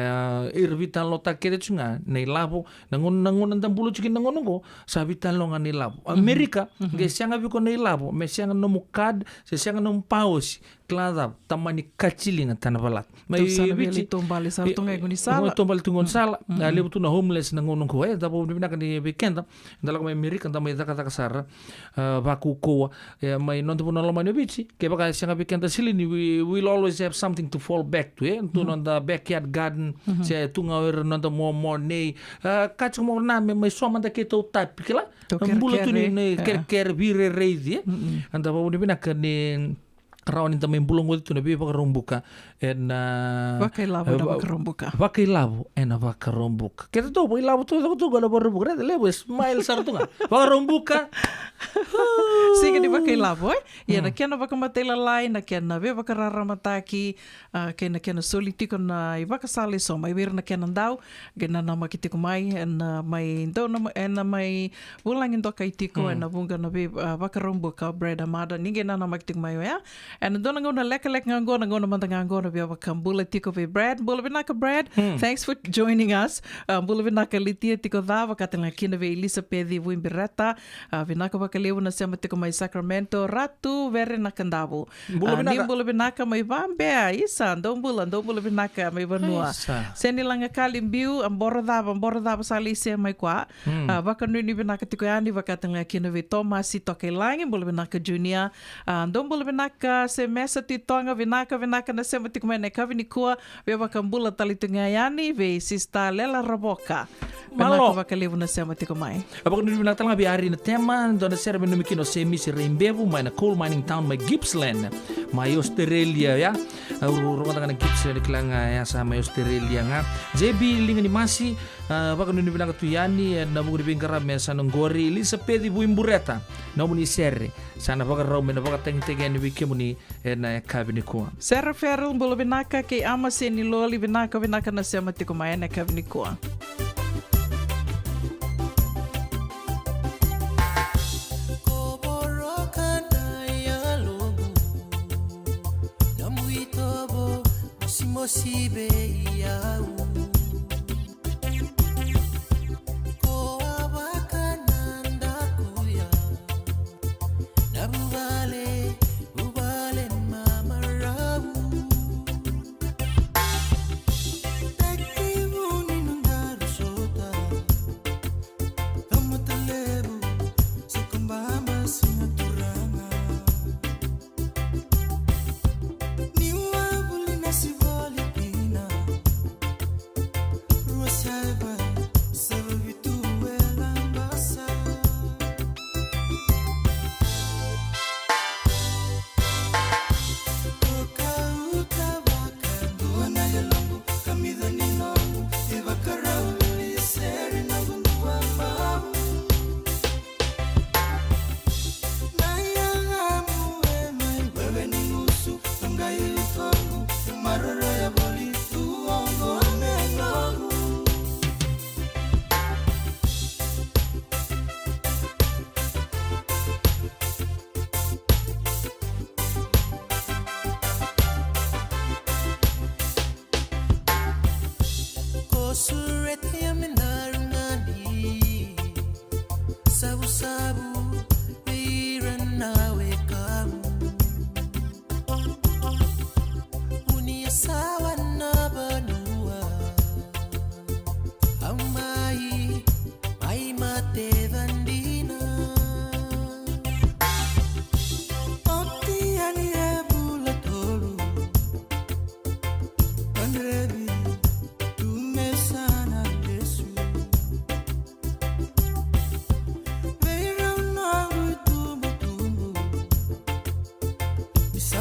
ira veitalanoataka kece tiko ga na ilavo, na gauna, na gauna da bula tiko kina na gauna oqo, sa veitalanoa ga na ilavo. Mhm. Amerika, mhm, qai sega vei iko na ilavo, me sega na nomu card, se sega na nomu paosi, kila cava, tamani katiliga tana valata. Mai Viti, taubale sara tu ga e gaunisala. Taubale tu gaunisala. Mm. A, levu tu na homeless na gauna oqo, e, da vakavinavinaka ni vei keda da lako mai Amerika, da mai cakacaka sara, a, vakaukauwa, e, mai noda vanua lomani o Viti, kevaka e sega vei keda silini, we, we'll always have something to fall back to, e? Tu, mm, noda backyard garden, mhm, se tu ga o ira noda momo nei, a, ka tiko mo na me mai so mada keitou tapi, kila? Tou kerekere. Bula tu ni, ni, e, kerekere, veirairai, e? Mm-mm. Eda vakavinavinaka ni rawa ni da mai bula oqo tu na veivakaraubuka ena, vakailavo ena, e, va-, vakaraubuka. Vakailavo ena vakaraubuka. Keda tou vakailavo tu, tu, tu, ena vakaraubuka. Raica levu e smile sara tu ga. Vakaraubuka. Siga ni vakailavo, e? Ia, mm, na kena vakamatailalai, na kena veivakararamataki, a, kei na kena soli tiko na ivakasala e so mai vei ira na kena dau, qai nanamaki tiko mai, ena mai dau na, ena mai vulagi dokai tiko, mm, ena vuqa na vei, a, vakaraubuka o Brad Hamada, ni qai nanamaki tiko mai oya. Ena dua na gauna lekaleka ga oqo, na gauna mada ga oqo, na via vakabula tiko vei Brad. Bula vinaka, Brad. Mm. Thanks for joining us. A, bula vinaka Litia Tikoca, vaka tale ga kina vei Elisapeci Vuibireta. A, vinaka vakalevu na sema tiko mai Sacramento, Ratu Vere Nakadavu. Bula, a, vinaka. Ni bula vinaka mai Vabea, isa, dou bula, dou bula vinaka mai vanua. Isa. Seni Lagakali Biu, a, boro cava, boro cava sa lai se mai koya. Mm. A, vakanuinui vinaka tiko yani, vaka tale ga kina vei Tomasi Tokailagi, bula vinaka Junior. A, dou bula vinaka Semesa Titoga, vinaka, vinaka na sema tiko mai na yakavi nikua, via vakabula tale tu ga yani vei Sista Lela Ravoka. Malo. Vinaka vakalevu na sema tiko mai. A, vakanuinui vinaka tale ga vei Ari Natema, dua na sere me nanumi kina o Semisi Raibevu, mai na coal mining town mai Gippsland, mai Australia, ya. A, au rogoca ga na Gippsland, kila ga ya sa mai Australia ga. J B Liga ni Masi, a, vakanuinui vinaka tu yani, e, na vuku ni veiqaravi me sa na qori. Elisapeci Vuibureta, nomuni sere sa na vakarau me na vakatagitaki yani vei kemuni ena yakavi nikua. Sara Feral, bula vinaka, kei Ama Seni Loli, vinaka, vinaka na sema tiko mai ena yakavi nikua. Ko voroka na yaloqu, nomu itovo mosimosi vei au. Ko a vakanadakuya na vuvale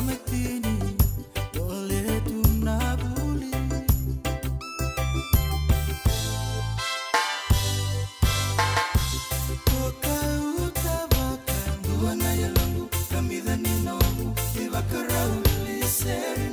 matini, dole tu na vuli. Ko kauta vakadua na yaloqu, kamica ni noqu ivakarau, vili sere